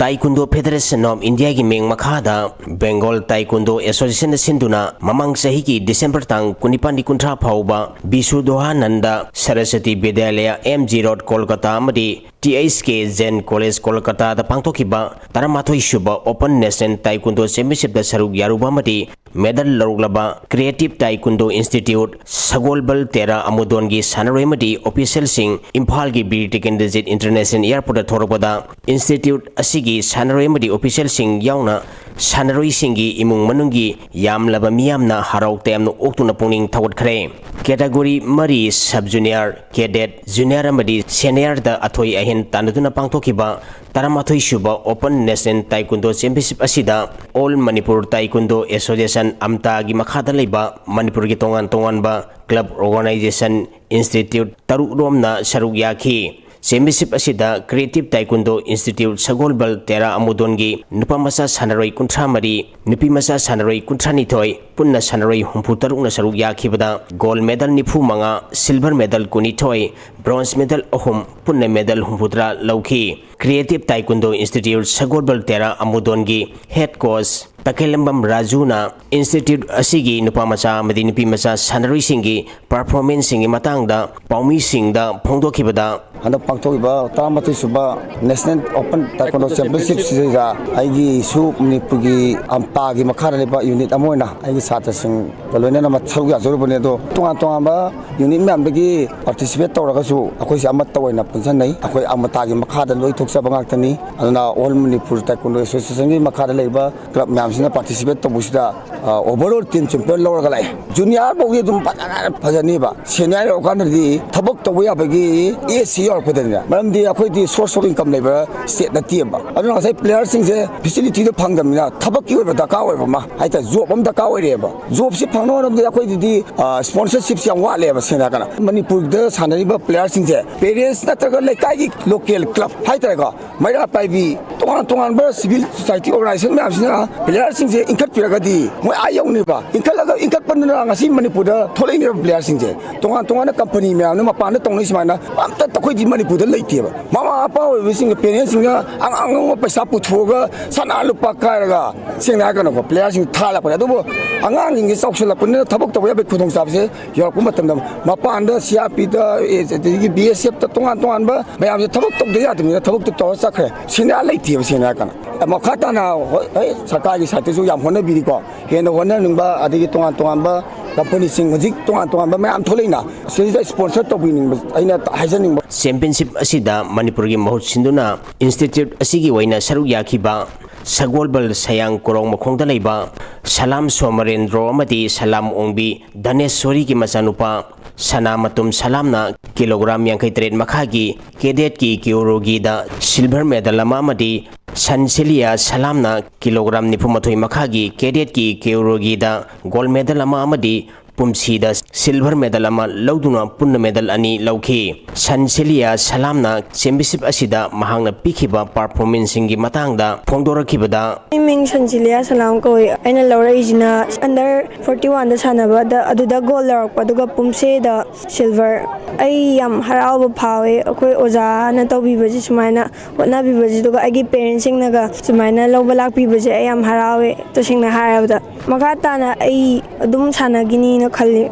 Taekwondo Federation of India ꯒꯤ ꯃꯤꯡ ꯃꯈꯥꯗ Bengal Taekwondo Association ꯅ ꯁꯤꯟꯗꯨꯅ ꯃꯃꯥꯡ ꯆꯍꯤꯒꯤ December ꯇꯥꯡ ꯀꯨꯟꯅꯤꯄꯥꯟꯗꯒꯤ ꯀꯨꯟꯊ꯭ꯔꯥ ꯐꯥꯎꯕ ꯕꯤꯁꯨ ꯗꯣꯍꯥꯅꯟꯗ Saraswati ꯕꯤꯗ꯭ꯌꯥꯂꯌ, M G Road, Kolkata ꯑꯃꯗꯤ T H K Jain College, ꯀꯣꯜꯀꯇꯥꯗ ꯄꯥꯡꯊꯣꯛꯈꯤꯕ ꯇꯔꯥꯃꯥꯊꯣꯏ ꯁꯨꯕ Open National Taekwondo Championship ꯇ ꯁꯔꯨꯛ ꯌꯥꯔꯨꯕ ꯑꯃꯗꯤ medal ꯂꯧꯔꯛꯂꯕ Creative Taekwondo Institute, ꯁꯒꯣꯜꯕꯜ ꯇꯦꯔꯥ ꯑꯃꯨꯗꯣꯟꯒꯤ ꯁꯥꯟꯅꯔꯣꯏ ꯑꯃꯗꯤ official ꯁꯤꯡ ꯏꯝꯐꯥꯜꯒꯤ ꯕꯤꯔ ꯇꯤꯀꯦꯟꯗ꯭ꯔꯖꯤꯠ International Airport ꯇ ꯊꯣꯔꯛꯄꯗ institute ꯑꯁꯤꯒꯤ ꯁꯥꯟꯅꯔꯣꯏ ꯑꯃꯗꯤ official ꯁꯤꯡ ꯌꯥꯎꯅ ꯁꯥꯟꯅꯔꯣꯏꯁꯤꯡꯒꯤ ꯏꯃꯨꯡ ꯃꯅꯨꯡꯒꯤ ꯌꯥꯝꯂꯕ ꯃꯤꯌꯥꯝꯅ ꯍꯔꯥꯎ ꯇꯌꯥꯝꯅ ꯑꯣꯛꯇꯨꯅ ꯄꯨꯛꯅꯤꯡ ꯊꯧꯒꯠꯈ꯭ꯔꯦ꯫ ꯀꯦꯇꯥꯒꯣꯔꯤ ꯃꯔꯤ, ꯁꯕ ꯖꯨꯅꯤꯌꯔ, ꯀꯦꯗꯦꯠ, ꯖꯨꯅꯤꯌꯔ ꯑꯃꯗꯤ ꯁꯦꯅꯤꯌꯔꯗ ꯑꯊꯣꯏ ꯑꯍꯦꯟ ꯇꯥꯟꯅꯗꯨꯅ ꯄꯥꯡꯊꯣꯛꯈꯤꯕ ꯇꯔꯥꯃꯥꯊꯣꯏ ꯁꯨꯕ Open National Taekwondo Championship ꯑꯁꯤꯗ All Manipur Taekwondo Association, ꯑꯝꯇꯥꯒꯤ ꯃꯈꯥꯗ ꯂꯩꯕ ꯃꯅꯤꯄꯨꯔꯒꯤ ꯇꯣꯉꯥꯟ ꯇꯣꯉꯥꯟꯕ club, organization, institute ꯇꯔꯨꯛ ꯔꯣꯝꯅ ꯁꯔꯨꯛ ꯌꯥꯈꯤ꯫ Championship ꯑꯁꯤꯗ Creative Taekwondo Institute ꯁꯒꯣꯜꯕꯜ ꯇꯦꯔꯥ ꯑꯃꯨꯗꯣꯟꯒꯤ ꯅꯨꯄꯥ ꯃꯆꯥ ꯁꯥꯟꯅꯔꯣꯏ ꯀꯨꯟꯊ꯭ꯔꯥ ꯃꯔꯤ, ꯅꯨꯄꯤ ꯃꯆꯥ ꯁꯥꯟꯅꯔꯣꯏ ꯀꯨꯟꯊ꯭ꯔꯥ ꯅꯤꯊꯣꯏ, ꯄꯨꯟꯅ ꯁꯥꯟꯅꯔꯣꯏ ꯍꯨꯝꯐꯨ ꯇꯔꯨꯛꯅ ꯁꯔꯨꯛ ꯌꯥꯈꯤꯕꯗ gold medal ꯅꯤꯐꯨ ꯃꯉꯥ, silver medal ꯀꯨꯟꯅꯤꯊꯣꯏ, bronze medal ꯑꯍꯨꯝ, ꯄꯨꯟꯅ medal ꯍꯨꯝꯐꯨꯇꯔꯥ ꯂꯧꯈꯤ꯫ Creative Taekwondo Institute ꯁꯒꯣꯜꯕꯜ ꯇꯦꯔꯥ ꯑꯃꯨꯗꯣꯟꯒꯤ head coach ꯇꯈꯦꯜꯂꯝꯕꯝ ꯔꯥꯖꯨꯅ institute ꯑꯁꯤꯒꯤ ꯅꯨꯄꯥ ꯃꯆꯥ ꯑꯃꯗꯤ ꯅꯨꯄꯤ ꯃꯆꯥ ꯁꯥꯟꯅꯔꯣꯏꯁꯤꯡꯒꯤ performanceꯁꯤꯡꯒꯤ ꯃꯇꯥꯡꯗ ꯄꯥꯎꯃꯤꯁꯤꯡꯗ ꯐꯣꯡꯗꯣꯛꯈꯤꯕꯗ, ꯍꯟꯗꯛ ꯄꯥꯡꯊꯣꯛꯏꯕ ꯇꯔꯥꯃꯥꯊꯣꯏ ꯁꯨꯕ National Open Taekwondo Championshipꯁꯤꯗ ꯑꯩꯒꯤꯁꯨ ꯃꯅꯤꯄꯨꯔꯒꯤ ꯑꯝꯇꯥꯒꯤ ꯃꯈꯥꯗ ꯂꯩꯕ unit ꯑꯃ ꯑꯣꯏꯅ ꯑꯩꯒꯤ ꯁꯥꯇ꯭ꯔꯁꯤꯡꯒ ꯂꯣꯏꯅꯅ ꯁꯔꯨꯛ ꯌꯥꯖꯔꯨꯕꯅꯤ꯫ ꯑꯗꯣ ꯇꯣꯉꯥꯟ ꯇꯣꯉꯥꯟꯕ unit ꯃꯌꯥꯝꯗꯒꯤ participate ꯇꯧꯔꯒꯁꯨ ꯑꯩꯈꯣꯏꯁꯦ ꯑꯃꯠꯇ ꯑꯣꯏꯅ ꯄꯨꯟꯁꯤꯟꯅꯩ꯫ ꯑꯩꯈꯣꯏ ꯑꯝꯇꯥꯒꯤ ꯃꯈꯥꯗ ꯂꯣꯏ ꯊꯣꯛꯆꯕ ꯉꯥꯛꯇꯅꯤ꯫ ꯑꯗꯨꯅ All Manipur Taekwondo Associationꯒꯤ ꯃꯈꯥꯗ ꯂꯩꯕ club ꯃꯌꯥꯝꯁꯤꯅ participate ꯇꯧꯕꯁꯤꯗ, ꯑ, overall team champion ꯂꯧꯔꯒ ꯂꯥꯛꯑꯦ꯫ Junior ꯐꯥꯎꯗꯤ ꯑꯗꯨꯝ ꯐꯖꯅ ꯐꯖꯅꯤꯕ꯫ Senior ꯌꯧꯔꯀꯥꯟꯗꯗꯤ ꯊꯕꯛ ꯇꯧꯕ ꯌꯥꯕꯒꯤ age ꯁꯤ ꯌꯧꯔꯛꯄꯗꯅꯦ, ꯃꯔꯝꯗꯤ ꯑꯩꯈꯣꯏꯗꯤ source of income ꯂꯩꯕ state ꯅꯠꯇꯦꯕ꯫ ꯑꯗꯨꯅ ꯉꯁꯥꯏ playerꯁꯤꯡꯁꯦ facilityꯗꯣ ꯐꯪꯗꯕꯅꯤꯅ ꯊꯕꯛꯀꯤ ꯑꯣꯏꯕ ꯗꯔꯀꯥꯔ ꯑꯣꯏꯕ ꯑꯃ ꯍꯥꯏꯇꯥꯔꯦ, job ꯑꯃ ꯗꯔꯀꯥꯔ ꯑꯣꯏꯔꯦꯕ꯫ Jobꯁꯤ ꯐꯪꯅꯕ ꯍꯣꯠꯅꯕꯗ ꯑꯩꯈꯣꯏꯗꯗꯤ, ꯑ, sponsorshipꯁꯤ ꯌꯥꯝ ꯋꯥꯠꯂꯦꯕ, ꯁꯦꯡꯅ ꯍꯥꯏꯔꯀꯥꯟꯗ꯫ ꯃꯅꯤꯄꯨꯔꯗ ꯁꯥꯟꯅꯔꯤꯕ playerꯁꯤꯡꯁꯦ parents ꯅꯠꯇ꯭ꯔꯒ ꯂꯩꯀꯥꯏꯒꯤ local club ꯍꯥꯏꯇꯥꯔꯦꯀꯣ, ꯃꯩꯔꯥ ꯄꯥꯏꯕꯤ, ꯇꯣꯉꯥꯟ ꯇꯣꯉꯥꯟꯕ civil society organization ꯃꯌꯥꯝꯁꯤꯅ playerꯁꯤꯡꯁꯦ ꯏꯟꯈꯠꯄꯤꯔꯒꯗꯤ ꯃꯣꯏ ꯑꯥ ꯌꯧꯅꯤꯕ꯫ ꯏꯟꯈꯠꯂꯒ, ꯏꯟꯈꯠꯄꯗꯨꯅ ꯉꯁꯤ ꯃꯅꯤꯄꯨꯔꯗ ꯊꯣꯛꯂꯛꯏꯅꯦꯕ playerꯁꯤꯡꯁꯦ꯫ ꯇꯣꯉꯥꯟ ꯇꯣꯉꯥꯟꯕ company ꯃꯌꯥꯝꯅ ꯃꯄꯥꯟꯗ ꯇꯧꯅꯩ ꯁꯨꯃꯥꯏꯅ ꯑꯝꯇ ꯑꯩꯈꯣꯏꯗꯤ ꯃꯅꯤꯄꯨꯔꯗ ꯂꯩꯇꯦꯕ꯫ ꯃꯃꯥ ꯃꯄꯥ ꯑꯣꯏꯕꯁꯤꯡꯒ parentꯁꯤꯡꯅ ꯑꯉꯥꯡ ꯑꯉꯥꯡꯕ ꯄꯩꯁꯥ ꯄꯨꯊꯣꯛꯑꯒ ꯁꯅꯥ ꯂꯨꯄꯥ ꯀꯥꯏꯔꯒ, ꯁꯦꯡꯅ ꯍꯥꯏꯔꯒꯅꯀꯣ, playerꯁꯤꯡ ꯊꯥꯜꯂꯛꯄꯅꯦ꯫ ꯑꯗꯨꯕꯨ ꯑꯉꯥꯡꯁꯤꯡꯁꯦ ꯆꯥꯎꯁꯤꯜꯂꯛꯄꯅꯤꯅ ꯊꯕꯛ ꯇꯧꯕ ꯌꯥꯕꯒꯤ ꯈꯨꯗꯣꯡꯆꯥꯕꯁꯦ ꯌꯧꯔꯛꯄ ꯃꯇꯝꯗ ꯃꯄꯥꯟꯗ CRPꯗ, ꯑꯦ, ꯑꯗꯒꯤ BSFꯇ ꯇꯣꯉꯥꯟ ꯇꯣꯉꯥꯟꯕ ꯃꯌꯥꯝꯁꯦ ꯊꯕꯛ ꯇꯧꯗ ꯌꯥꯗꯕꯅꯤꯅ ꯊꯕꯛꯇꯣ ꯇꯧꯔ ꯆꯠꯈ꯭ꯔꯦ꯫ ꯁꯦꯟꯌꯥ ꯂꯩꯇꯦꯕ, ꯁꯦꯡꯅ ꯍꯥꯏꯔꯀꯥꯟꯗ꯫ ꯃꯈꯥ ꯇꯥꯅ ꯍꯣꯏ, ꯍꯣꯏ, ꯁꯔꯀꯥꯔꯒꯤ sideꯇꯁꯨ ꯌꯥꯝ ꯍꯣꯠꯅꯕꯤꯔꯤꯀꯣ꯫ ꯍꯦꯟꯅ ꯍꯣꯠꯅꯅꯤꯡꯕ, ꯑꯗꯒꯤ ꯇꯣꯉꯥꯟ ꯇꯣꯉꯥꯟꯕ companyꯁꯤꯡ, ꯍꯧꯖꯤꯛ ꯇꯣꯉꯥꯟ ꯇꯣꯉꯥꯟꯕ ꯃꯌꯥꯝ ꯊꯣꯛꯂꯛꯏꯅ, ꯁꯤꯗꯩꯁꯤꯗ sponsor ꯇꯧꯕꯤꯅꯤꯡꯕ ꯑꯩꯅ ꯍꯥꯏꯖꯅꯤꯡꯕ꯫ Championship ꯑꯁꯤꯗ ꯃꯅꯤꯄꯨꯔꯒꯤ ꯃꯍꯨꯠ ꯁꯤꯟꯗꯨꯅ institute ꯑꯁꯤꯒꯤ ꯑꯣꯏꯅ ꯁꯔꯨꯛ ꯌꯥꯈꯤꯕ ꯁꯒꯣꯜꯕꯜ ꯁꯌꯥꯡ ꯀꯣꯔꯣꯡ ꯃꯈꯣꯡꯗ ꯂꯩꯕ ꯁꯂꯥꯝ ꯁꯣꯃꯔꯦꯟꯗ꯭ꯔꯣ ꯑꯃꯗꯤ ꯁꯂꯥꯝ ꯑꯣꯡꯕꯤ ꯙꯅꯦꯁꯣꯔꯤꯒꯤ ꯃꯆꯥꯅꯨꯄꯥ ꯁꯅꯥꯃꯇꯨꯝ ꯁꯂꯥꯝꯅ ꯀꯤꯂꯣꯒ꯭ꯔꯥꯝ ꯌꯥꯡꯈꯩ ꯇꯔꯦꯠ ꯃꯈꯥꯒꯤ ꯀꯦꯗꯦꯠꯀꯤ ꯀ꯭ꯌꯨꯔꯣꯒꯤꯗ ꯁꯤꯜꯚꯔ ꯃꯦꯗꯜ ꯑꯃ ꯑꯃꯗꯤ ꯁꯟꯁꯤꯂꯤꯌꯥ ꯁꯂꯥꯝꯅ ꯀꯤꯂꯣꯒ꯭ꯔꯥꯝ ꯅꯤꯐꯨ ꯃꯥꯊꯣꯏ ꯃꯈꯥꯒꯤ ꯀꯦꯗꯦꯠꯀꯤ ꯀ꯭ꯌꯨꯔꯣꯒꯤꯗ ꯒꯣꯜ ꯃꯦꯗꯜ ꯑꯃ ꯑꯃꯗꯤ ꯄꯨꯝꯁꯤꯗ ꯁꯤꯜꯚꯔ ꯃꯦꯗꯜ ꯑꯃ ꯂꯧꯗꯨꯅ ꯄꯨꯟꯅ ꯃꯦꯗꯜ ꯑꯅꯤ ꯂꯧꯈꯤ꯫ ꯁꯟꯁꯤꯂꯤꯌꯥ ꯁꯂꯥꯝꯅ ꯆꯦꯝꯄꯤꯌꯟꯁꯤꯞ ꯑꯁꯤꯗ ꯃꯍꯥꯛꯅ ꯄꯤꯈꯤꯕ ꯄꯔꯐꯣꯔꯃꯦꯟꯁꯁꯤꯡꯒꯤ ꯃꯇꯥꯡꯗ ꯐꯣꯡꯗꯣꯔꯛꯈꯤꯕꯗ, ꯑꯩ ꯃꯤꯡ ꯁꯟꯁꯤꯂꯤꯌꯥ ꯁꯂꯥꯝ ꯀꯧꯏ꯫ ꯑꯩꯅ ꯂꯧꯔꯛꯏꯁꯤꯅ ꯑꯟꯗꯔ ꯐꯣꯔꯇꯤ ꯋꯥꯟꯗ ꯁꯥꯟꯅꯕꯗ ꯑꯗꯨꯗ ꯒꯣꯜ ꯂꯧꯔꯛꯄ, ꯑꯗꯨꯒ ꯄꯨꯝꯁꯦꯗ ꯁꯤꯜꯚꯔ꯫ ꯑꯩ ꯌꯥꯝ ꯍꯔꯥꯎꯕ ꯐꯥꯎꯋꯦ, ꯑꯩꯈꯣꯏ ꯑꯣꯖꯥꯅ ꯇꯧꯕꯤꯕꯁꯤ ꯁꯨꯃꯥꯏꯅ ꯍꯣꯠꯅꯕꯤꯕꯁꯤꯗꯨꯒ ꯑꯩꯒꯤ ꯄꯦꯔꯦꯟꯁꯁꯤꯡꯅꯒ ꯁꯨꯃꯥꯏꯅ ꯂꯧꯕ ꯂꯥꯛꯄꯤꯕꯁꯦ ꯑꯩ ꯌꯥꯝ ꯍꯔꯥꯎꯋꯦ꯫ ꯇꯁꯦꯡꯅ ꯍꯥꯏꯔꯕꯗ ꯃꯈꯥ ꯇꯥꯅ ꯑꯩ ꯑꯗꯨꯝ ꯁꯥꯟꯅꯈꯤꯅꯤꯅ ꯈꯜꯂꯤ꯫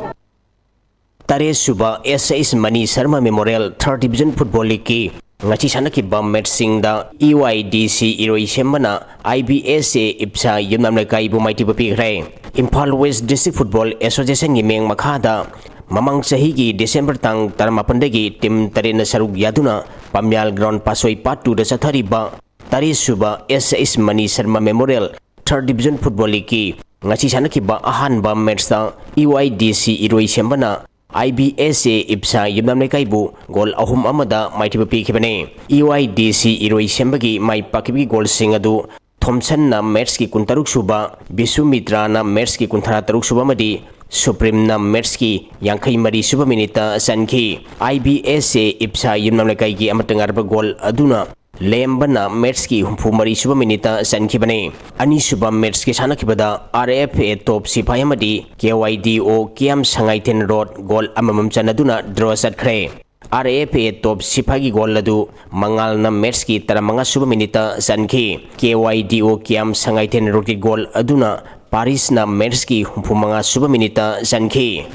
ꯇꯔꯦꯠ ꯁꯨꯕ ꯑꯦꯁ ꯑꯦꯁ ꯃꯅꯤ ꯁꯔꯃ ꯃꯦꯃꯣꯔꯤꯌꯦꯜ ꯊꯥꯔꯠ ꯗꯤꯕꯤꯖꯟ ꯐꯨꯠꯕꯣꯜ ꯂꯤꯒꯀꯤ ꯉꯁꯤ ꯁꯥꯟꯅꯈꯤꯕ ꯃꯦꯠꯁꯁꯤꯡꯗ ꯏ ꯋꯥꯏ ꯗꯤ ꯁꯤ ꯏꯔꯣꯏ ꯁꯦꯝꯕꯅ ꯑꯥꯏ ꯕꯤ ꯑꯦꯁ ꯑꯦ ꯏꯞꯁꯥ ꯌꯨꯝꯅꯥꯝ ꯂꯩꯀꯥꯏꯕꯨ ꯃꯥꯏꯊꯤꯕ ꯄꯤꯈ꯭ꯔꯦ꯫ ꯏꯝꯐꯥꯜ ꯋꯦꯁ ꯗꯤꯁꯇ꯭ꯔꯤꯛ ꯐꯨꯠꯕꯣꯜ ꯑꯦꯁꯣꯁꯤꯌꯦꯁꯟꯒꯤ ꯃꯤꯡ ꯃꯈꯥꯗ ꯃꯃꯥꯡ ꯆꯍꯤꯒꯤ ꯗꯤꯁꯦꯝꯕꯔ ꯇꯥꯡ ꯇꯔꯥꯃꯥꯄꯟꯗꯒꯤ ꯇꯤꯝ ꯇꯔꯦꯠꯅ ꯁꯔꯨꯛ ꯌꯥꯗꯨꯅ ꯄꯥꯝꯌꯥꯜ ꯒ꯭ꯔꯥꯎꯟ ꯄꯥꯁꯣꯏ ꯄꯥꯠ ꯇꯨꯗ ꯆꯠꯊꯔꯤꯕ ꯇꯔꯦꯠ ꯁꯨꯕ ꯑꯦꯁ ꯑꯦꯁ ꯃꯅꯤ ꯁꯔꯃ ꯃꯦꯃꯣꯔꯤꯌꯦꯜ ꯊꯥꯔꯠ ꯗꯤꯕꯤꯖꯟ ꯐꯨꯠꯕꯣꯜ ꯂꯤꯒꯀꯤ ꯉꯁꯤ ꯁꯥꯟꯅꯈꯤꯕ ꯑꯍꯥꯟꯕ ꯃꯦꯠꯁꯇ ꯏ ꯋꯥꯏ ꯗꯤ ꯁꯤ ꯏꯔꯣꯏ ꯁꯦꯝꯕꯅ ꯑꯥꯏ ꯕꯤ ꯑꯦꯁ ꯑꯦ ꯏꯞꯁꯥ ꯌꯨꯝꯅꯥꯝ ꯂꯩꯀꯥꯏꯕꯨ ꯒꯣꯜ ꯑꯍꯨꯝ ꯑꯃꯗ ꯃꯥꯏꯊꯤꯕ ꯄꯤꯈꯤꯕꯅꯤ꯫ ꯏ ꯋꯥꯏ ꯗꯤ ꯁꯤ ꯏꯔꯣꯏ ꯁꯦꯝꯕꯒꯤ ꯃꯥꯏ ꯄꯥꯛꯈꯤꯕꯒꯤ ꯒꯣꯜꯁꯤꯡ ꯑꯗꯨ ꯊꯣꯝꯁꯟꯅ ꯃꯦꯠꯁꯀꯤ ꯀꯨꯟꯇꯔꯨꯛ ꯁꯨꯕ, ꯕꯤꯁꯨꯃꯤꯇ꯭ꯔꯥꯅ ꯃꯦꯠꯁꯀꯤ ꯀꯨꯟꯊ꯭ꯔꯥ ꯇꯔꯨꯛ ꯁꯨꯕ ꯑꯃꯗꯤ ꯁꯨꯄ꯭ꯔꯤꯝꯅ ꯃꯦꯠꯁꯀꯤ ꯌꯥꯡꯈꯩ ꯃꯔꯤ ꯁꯨꯕ ꯃꯤꯅꯤꯠꯇ ꯆꯟꯈꯤ꯫ ꯑꯥꯏ ꯕꯤ ꯑꯦꯁ ꯑꯦ ꯏꯞꯁꯥ ꯌꯨꯝꯅꯥꯝ ꯂꯩꯀꯥꯏꯒꯤ ꯑꯃꯠꯇ ꯉꯥꯏꯔꯕ ꯒꯣꯜ ꯑꯗꯨꯅ ꯂꯦꯝꯕꯅ ꯃꯦꯠꯁꯀꯤ ꯍꯨꯝꯐꯨ ꯃꯔꯤ ꯁꯨꯕ ꯃꯤꯅꯤꯠꯇ ꯆꯟꯈꯤꯕꯅꯤ꯫ ꯑꯅꯤꯁꯨꯕ ꯃꯦꯠꯁꯀꯤ ꯁꯥꯟꯅꯈꯤꯕꯗ ꯑꯥꯔ ꯑꯦꯐ ꯑꯦ ꯇꯣꯞ ꯁꯤꯐꯥꯏ ꯑꯃꯗꯤ ꯀꯦ ꯋꯥꯏ ꯗꯤ ꯑꯣ ꯀꯤꯌꯥꯝ ꯁꯉꯥꯏꯊꯦꯟ ꯔꯣꯗ ꯒꯣꯜ ꯑꯃꯃꯝ ꯆꯟꯅꯗꯨꯅ ꯗ꯭ꯔꯣ ꯆꯠꯈ꯭ꯔꯦ꯫ R F A top ꯁꯤꯐꯥꯏꯒꯤ goal ꯑꯗꯨ ꯃꯉꯥꯜꯅ ꯃꯦꯠꯁꯀꯤ ꯇꯔꯥꯃꯉꯥ ꯁꯨꯕ ꯃꯤꯅꯤꯠꯇ ꯆꯟꯈꯤ꯫ ꯀꯦ ꯋꯥꯏ ꯗꯤ ꯑꯣ ꯀꯤꯌꯥꯝ ꯁꯉꯥꯏꯊꯦꯟ ꯔꯣꯗꯀꯤ ꯒꯣꯜ ꯑꯗꯨꯅ ꯄꯥꯔꯤꯁꯅ ꯃꯦꯠꯁꯀꯤ ꯍꯨꯝꯐꯨ ꯃꯉꯥ ꯁꯨꯕ ꯃꯤꯅꯤꯠꯇ ꯆꯟꯈꯤ꯫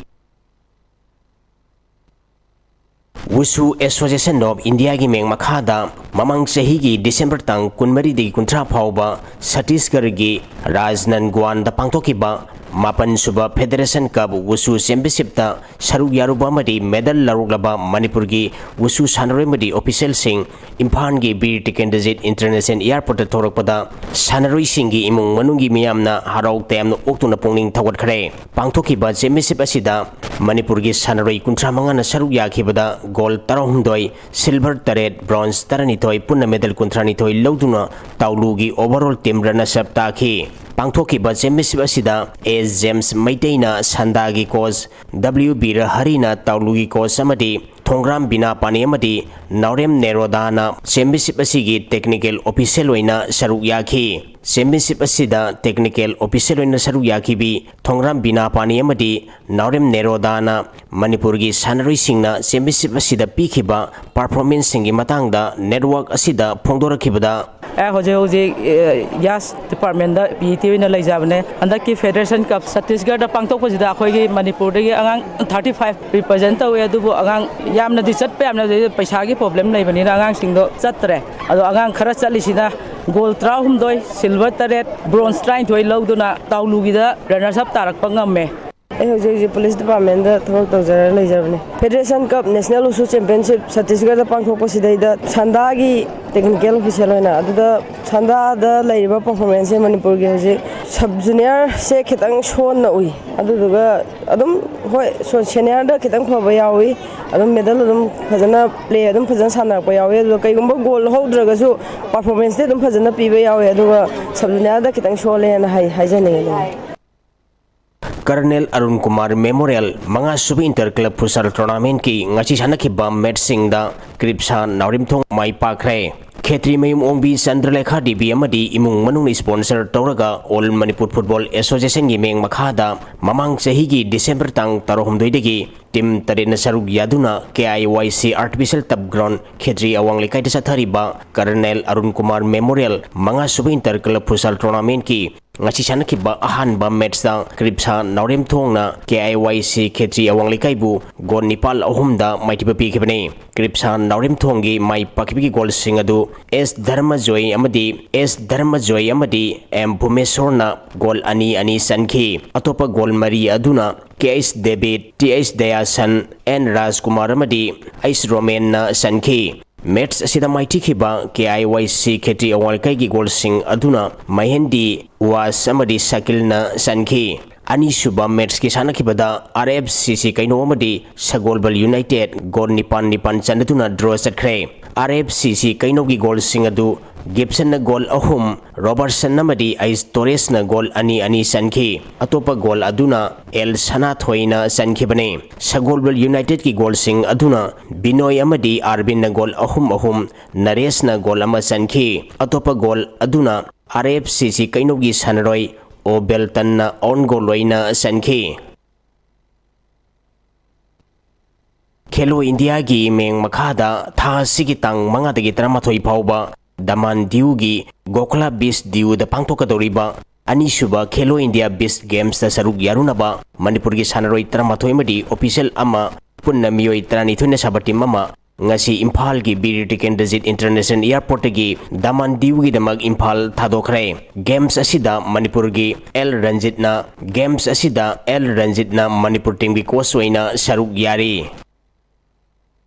ꯋꯨꯁꯨ ꯑꯦꯁꯣꯁꯤꯌꯦꯁꯟ ꯑꯣꯐ ꯏꯟꯗꯤꯌꯥꯒꯤ ꯃꯤꯡ ꯃꯈꯥꯗ ꯃꯃꯥꯡ ꯆꯍꯤꯒꯤ ꯗꯤꯁꯦꯝꯕꯔ ꯇꯥꯡ ꯀꯨꯟꯃꯔꯤꯗꯒꯤ ꯀꯨꯟꯊ꯭ꯔꯥ ꯐꯥꯎꯕ ꯁꯇꯤꯁꯒꯔꯒꯤ ꯔꯥꯖꯅꯟꯒ꯭ꯋꯥꯟꯗ ꯄꯥꯡꯊꯣꯛꯈꯤꯕ ꯃꯥꯄꯟ ꯁꯨꯕ Federation Cup Wushu Championshipꯇ ꯁꯔꯨꯛ ꯌꯥꯔꯨꯕ ꯑꯃꯗꯤ medal ꯂꯧꯔꯛꯂꯕ ꯃꯅꯤꯄꯨꯔꯒꯤ Wushu ꯁꯥꯟꯅꯔꯣꯏ ꯑꯃꯗꯤ officialꯁꯤꯡ ꯏꯝꯐꯥꯜꯒꯤ ꯕꯤꯔ ꯇꯤꯀꯦꯟꯗ꯭ꯔꯖꯤꯠ International Airportꯇ ꯊꯣꯔꯛꯄꯗ ꯁꯥꯟꯅꯔꯣꯏꯁꯤꯡꯒꯤ ꯏꯃꯨꯡ ꯃꯅꯨꯡꯒꯤ ꯃꯤꯌꯥꯝꯅ ꯍꯔꯥꯎ ꯇꯌꯥꯝꯅ ꯑꯣꯛꯇꯨꯅ ꯄꯨꯛꯅꯤꯡ ꯊꯧꯒꯠꯈ꯭ꯔꯦ꯫ ꯄꯥꯡꯊꯣꯛꯈꯤꯕ championship ꯑꯁꯤꯗ ꯃꯅꯤꯄꯨꯔꯒꯤ ꯁꯥꯟꯅꯔꯣꯏ ꯀꯨꯟꯊ꯭ꯔꯥ ꯃꯉꯥꯅ ꯁꯔꯨꯛ ꯌꯥꯈꯤꯕꯗ gold ꯇꯔꯥꯍꯨꯝꯗꯣꯏ, silver ꯇꯔꯦꯠ, bronze ꯇꯔꯥꯅꯤꯊꯣꯏ, ꯄꯨꯟꯅ medal ꯀꯨꯟꯊ꯭ꯔꯥꯅꯤꯊꯣꯏ ꯂꯧꯗꯨꯅ ꯇꯥꯎꯂꯨꯒꯤ overall team runners up ꯇꯥꯈꯤ꯫ ꯄꯥꯡꯊꯣꯛꯈꯤꯕ championship ꯑꯁꯤꯗ A James ꯃꯩꯇꯩꯅ ꯁꯟꯗꯥꯒꯤ coach, W Bir ꯍꯔꯤꯅ ꯇꯥꯎꯂꯨꯒꯤ coach ꯑꯃꯗꯤ ꯊꯣꯡꯒ꯭ꯔꯥꯝ ꯕꯤꯅꯥꯄꯥꯅꯤ ꯑꯃꯗꯤ ꯅꯥꯎꯔꯦꯝ ꯅꯦꯔꯣꯗꯥꯅ championship ꯑꯁꯤꯒꯤ technical official ꯑꯣꯏꯅ ꯁꯔꯨꯛ ꯌꯥꯈꯤ꯫ Championship ꯑꯁꯤꯗ technical official ꯑꯣꯏꯅ ꯁꯔꯨꯛ ꯌꯥꯈꯤꯕꯤ ꯊꯣꯡꯒ꯭ꯔꯥꯝ ꯕꯤꯅꯥꯄꯥꯅꯤ ꯑꯃꯗꯤ ꯅꯥꯎꯔꯦꯝ ꯅꯦꯔꯣꯗꯥꯅ ꯃꯅꯤꯄꯨꯔꯒꯤ ꯁꯥꯟꯅꯔꯣꯏꯁꯤꯡꯅ championship ꯑꯁꯤꯗ ꯄꯤꯈꯤꯕ performanceꯁꯤꯡꯒꯤ ꯃꯇꯥꯡꯗ network ꯑꯁꯤꯗ ꯐꯣꯡꯗꯣꯔꯛꯈꯤꯕꯗ, ꯑꯩ ꯍꯧꯖꯤꯛ ꯍꯧꯖꯤꯛ, ꯑꯦ, ꯌꯥꯁ departmentꯗ P E T ꯑꯣꯏꯅ ꯂꯩꯖꯕꯅꯦ꯫ ꯍꯟꯗꯛꯀꯤ Federation Cup ꯆꯇꯤꯁꯒꯔꯗ ꯄꯥꯡꯊꯣꯛꯄꯁꯤꯗ ꯑꯩꯈꯣꯏꯒꯤ ꯃꯅꯤꯄꯨꯔꯗꯒꯤ ꯑꯉꯥꯡ thirty five represent ꯇꯧꯋꯦ, ꯑꯗꯨꯕꯨ ꯑꯉꯥꯡ ꯌꯥꯝꯅꯗꯤ ꯆꯠꯄ ꯌꯥꯝꯅ ꯄꯩꯁꯥꯒꯤ problem ꯂꯩꯕꯅꯤꯅ ꯑꯉꯥꯡꯁꯤꯡꯗꯣ ꯆꯠꯇ꯭ꯔꯦ꯫ ꯑꯗꯣ ꯑꯉꯥꯡ ꯈꯔ ꯆꯠꯂꯤꯁꯤꯅ gold ꯇꯔꯥꯍꯨꯝꯗꯣꯏ, silver ꯇꯔꯦꯠ, bronze ꯇꯔꯥꯅꯤꯊꯣꯏ ꯂꯧꯗꯨꯅ ꯇꯥꯎꯂꯨꯒꯤꯗ runners up ꯇꯥꯔꯛꯄ ꯉꯝꯃꯦ꯫ ꯑꯩ ꯍꯧꯖꯤꯛ ꯍꯧꯖꯤꯛ police departmentꯗ ꯊꯕꯛ ꯇꯧꯖꯔꯒ ꯂꯩꯖꯕꯅꯦ꯫ Federation Cup National Wushu Championship ꯆꯇꯤꯁꯒꯔꯗ ꯄꯥꯡꯊꯣꯛꯄꯁꯤꯗꯩꯗ ꯁꯟꯗꯥꯒꯤ technical official ꯑꯣꯏꯅ, ꯑꯗꯨꯗ ꯁꯟꯗꯥꯗ ꯂꯩꯔꯤꯕ performanceꯁꯦ ꯃꯅꯤꯄꯨꯔꯒꯤ ꯍꯧꯖꯤꯛ sub juniorꯁꯦ ꯈꯤꯇꯪ ꯁꯣꯟꯅ ꯎꯏ꯫ ꯑꯗꯨꯗꯨꯒ ꯑꯗꯨꯝ, ꯍꯣꯏ, ꯁꯣ-, seniorꯗ ꯈꯤꯇꯪ ꯐꯕ ꯌꯥꯎꯏ꯫ ꯑꯗꯨꯝ medal ꯑꯗꯨꯝ ꯐꯖꯅ play, ꯑꯗꯨꯝ ꯐꯖꯅ ꯁꯥꯟꯅꯔꯛꯄ ꯌꯥꯎꯏ꯫ ꯑꯗꯨꯒ ꯀꯩꯒꯨꯝꯕ gold ꯂꯧꯍꯧꯗ꯭ꯔꯒꯁꯨ performanceꯇꯤ ꯑꯗꯨꯝ ꯐꯖꯅ ꯄꯤꯕ ꯌꯥꯎꯏ꯫ ꯑꯗꯨꯒ sub juniorꯗ ꯈꯤꯇꯪ ꯁꯣꯜꯂꯦꯅ ꯍꯥꯏ-, ꯍꯥꯏꯖꯅꯤꯡꯉꯤ ꯑꯗꯨꯝ꯫ Colonel ꯑꯔꯨꯟ ꯀꯨꯃꯥꯔ Memorial ꯃꯉꯥ ꯁꯨꯕ Inter Club Futsal Tournamentꯀꯤ ꯉꯁꯤ ꯁꯥꯟꯅꯈꯤꯕ matchꯁꯤꯡꯗ ꯀ꯭ꯔꯤꯞꯁꯥ ꯅꯥꯎꯔꯦꯝꯊꯣꯡ ꯃꯥꯏ ꯄꯥꯛꯈ꯭ꯔꯦ꯫ ꯈꯦꯇ꯭ꯔꯤꯃꯌꯨꯝ ꯑꯣꯡꯕꯤ ꯆꯟꯗ꯭ꯔꯂꯦꯈꯥ ꯗꯦꯕꯤ ꯑꯃꯗꯤ ꯏꯃꯨꯡ ꯃꯅꯨꯡꯅ sponsor ꯇꯧꯔꯒ All Manipur Football Associationꯒꯤ ꯃꯤꯠꯌꯦꯡ ꯃꯈꯥꯗ ꯃꯃꯥꯡ ꯆꯍꯤꯒꯤ December ꯇꯥꯡ ꯇꯔꯥꯍꯨꯝꯗꯣꯏꯗꯒꯤ team ꯇꯔꯦꯠꯅ ꯁꯔꯨꯛ ꯌꯥꯗꯨꯅ K I Y C Artificial Turf Ground ꯈꯦꯇ꯭ꯔꯤ ꯑꯋꯥꯡ ꯂꯩꯀꯥꯏꯗ ꯆꯠꯊꯔꯤꯕ Colonel ꯑꯔꯨꯟ ꯀꯨꯃꯥꯔ Memorial ꯃꯉꯥ ꯁꯨꯕ Inter Club Futsal Tournamentꯀꯤ ꯉꯁꯤ ꯁꯥꯟꯅꯈꯤꯕ ꯑꯍꯥꯟꯕ ꯃꯦꯠꯁꯇ ꯀ꯭ꯔꯤꯞꯁꯥ ꯅꯥꯎꯔꯦꯝꯊꯣꯡꯅ ꯀꯦ ꯑꯥꯏ ꯋꯥꯏ ꯁꯤ ꯈꯦꯇ꯭ꯔꯤ ꯑꯋꯥꯡ ꯂꯩꯀꯥꯏꯕꯨ ꯒꯣꯜ ꯅꯤꯄꯥꯜ ꯑꯍꯨꯝꯗ ꯃꯥꯏꯊꯤꯕ ꯄꯤꯈꯤꯕꯅꯤ꯫ ꯀ꯭ꯔꯤꯞꯁꯥ ꯅꯥꯎꯔꯦꯝꯊꯣꯡꯒꯤ ꯃꯥꯏ ꯄꯥꯛꯈꯤꯕꯒꯤ ꯒꯣꯜꯁꯤꯡ ꯑꯗꯨ ꯑꯦꯁ ꯙꯔꯃꯖꯣꯏ ꯑꯃꯗꯤ ꯑꯦꯁ ꯙꯔꯃꯖꯣꯏ ꯑꯃꯗꯤ ꯑꯦꯝ ꯚꯨꯃꯦꯁꯣꯔꯅ ꯒꯣꯜ ꯑꯅꯤ ꯑꯅꯤ ꯆꯟꯈꯤ꯫ ꯑꯇꯣꯞꯄ ꯒꯣꯜ ꯃꯔꯤ ꯑꯗꯨꯅ ꯀꯦ ꯑꯩꯆ ꯗꯦꯕꯤꯠ, T H Dayasan, N Rajkumar ꯑꯃꯗꯤ ꯑꯩꯆ ꯔꯣꯃꯦꯟꯅ ꯆꯟꯈꯤ꯫ ꯃꯦꯠꯁ ꯑꯁꯤꯗ ꯃꯥꯏꯊꯤꯈꯤꯕ ꯀꯦ ꯑꯥꯏ ꯋꯥꯏ ꯁꯤ ꯈꯦꯇ꯭ꯔꯤ ꯑꯋꯥꯡ ꯂꯩꯀꯥꯏꯒꯤ ꯒꯣꯜꯁꯤꯡ ꯑꯗꯨꯅ ꯃꯍꯦꯟꯗꯤ ꯋꯥꯁ ꯑꯃꯗꯤ ꯁꯥꯀꯤꯜꯅ ꯆꯟꯈꯤ꯫ ꯑꯅꯤꯁꯨꯕ ꯃꯦꯠꯁꯀꯤ ꯁꯥꯟꯅꯈꯤꯕꯗ ꯑꯥꯔ ꯑꯦꯐ ꯁꯤ ꯁꯤ ꯀꯩꯅꯧ ꯑꯃꯗꯤ ꯁꯒꯣꯜꯕꯜ ꯌꯨꯅꯥꯏꯇꯦꯠ ꯒꯣꯜ ꯅꯤꯄꯥꯟ ꯅꯤꯄꯥꯟ ꯆꯟꯅꯗꯨꯅ ꯗ꯭ꯔꯣ ꯆꯠꯈ꯭ꯔꯦ꯫ ꯑꯥꯔ ꯑꯦꯐ ꯁꯤ ꯁꯤ ꯀꯩꯅꯧꯒꯤ ꯒꯣꯜꯁꯤꯡ ꯑꯗꯨ ꯒꯤꯞꯁꯟꯅ ꯒꯣꯜ ꯑꯍꯨꯝ, ꯔꯣꯕꯔꯠꯁꯟ ꯑꯃꯗꯤ ꯑꯩꯁ ꯇꯣꯔꯦꯁꯅ ꯒꯣꯜ ꯑꯅꯤ ꯑꯅꯤ ꯆꯟꯈꯤ꯫ ꯑꯇꯣꯞꯄ ꯒꯣꯜ ꯑꯗꯨꯅ ꯑꯦꯜ ꯁꯅꯥꯊꯣꯏꯅ ꯆꯟꯈꯤꯕꯅꯤ꯫ ꯁꯒꯣꯜꯕꯜ ꯌꯨꯅꯥꯏꯇꯦꯠꯀꯤ ꯒꯣꯜꯁꯤꯡ ꯑꯗꯨꯅ ꯕꯤꯅꯣꯏ ꯑꯃꯗꯤ ꯑꯥꯔꯕꯤꯟꯅ ꯒꯣꯜ ꯑꯍꯨꯝ ꯑꯍꯨꯝ, ꯅꯔꯦꯁꯅ ꯒꯣꯜ ꯑꯃ ꯆꯟꯈꯤ꯫ ꯑꯇꯣꯞꯄ ꯒꯣꯜ ꯑꯗꯨꯅ ꯑꯥꯔ ꯑꯦꯐ ꯁꯤ ꯁꯤ ꯀꯩꯅꯧꯒꯤ ꯁꯥꯟꯅꯔꯣꯏ ꯑꯣ ꯕꯦꯜꯇꯟꯅ ꯑꯣꯟ ꯒꯣꯜ ꯑꯣꯏꯅ ꯆꯟꯈꯤ꯫ ꯈꯦꯂꯣ ꯏꯟꯗꯤꯌꯥꯒꯤ ꯃꯤꯠꯌꯦꯡ ꯃꯈꯥꯗ ꯊꯥ ꯑꯁꯤꯒꯤ ꯇꯥꯡ ꯃꯉꯥꯗꯒꯤ ꯇꯔꯥꯃꯥꯊꯣꯏ ꯐꯥꯎꯕ ꯗꯃꯥꯟ ꯗꯤꯎꯒꯤ ꯒꯣꯈꯂꯥ ꯕꯤꯆ ꯗꯤꯎꯗ ꯄꯥꯡꯊꯣꯛꯀꯗꯧꯔꯤꯕ ꯑꯅꯤꯁꯨꯕ ꯈꯦꯂꯣ ꯏꯟꯗꯤꯌꯥ ꯕꯤꯆ ꯒꯦꯝꯁꯇ ꯁꯔꯨꯛ ꯌꯥꯔꯨꯅꯕ ꯃꯅꯤꯄꯨꯔꯒꯤ ꯁꯥꯟꯅꯔꯣꯏ ꯇꯔꯥꯃꯥꯊꯣꯏ ꯑꯃꯗꯤ ꯑꯣꯐꯤꯁꯦꯜ ꯑꯃ, ꯄꯨꯟꯅ ꯃꯤꯑꯣꯏ ꯇꯔꯥꯅꯤꯊꯣꯏꯅ ꯁꯥꯕ ꯇꯤꯝ ꯑꯃ ꯉꯁꯤ ꯏꯝꯐꯥꯜꯒꯤ ꯕꯤꯔ ꯇꯤꯀꯦꯟꯗ꯭ꯔꯖꯤꯠ ꯏꯟꯇꯔꯅꯦꯁꯅꯦꯜ ꯑꯦꯌꯔꯄꯣꯔꯠꯇꯒꯤ ꯗꯃꯥꯟ ꯗꯤꯎꯒꯤꯗꯃꯛ ꯏꯝꯐꯥꯜ ꯊꯥꯗꯣꯛꯈ꯭ꯔꯦ꯫ ꯒꯦꯝꯁ ꯑꯁꯤꯗ ꯃꯅꯤꯄꯨꯔꯒꯤ ꯑꯦꯜ ꯔꯟꯖꯤꯠꯅ, ꯒꯦꯝꯁ ꯑꯁꯤꯗ ꯑꯦꯜ ꯔꯟꯖꯤꯠꯅ ꯃꯅꯤꯄꯨꯔ ꯇꯤꯝꯒꯤ ꯀꯣꯆ ꯑꯣꯏꯅ ꯁꯔꯨꯛ ꯌꯥꯔꯤ꯫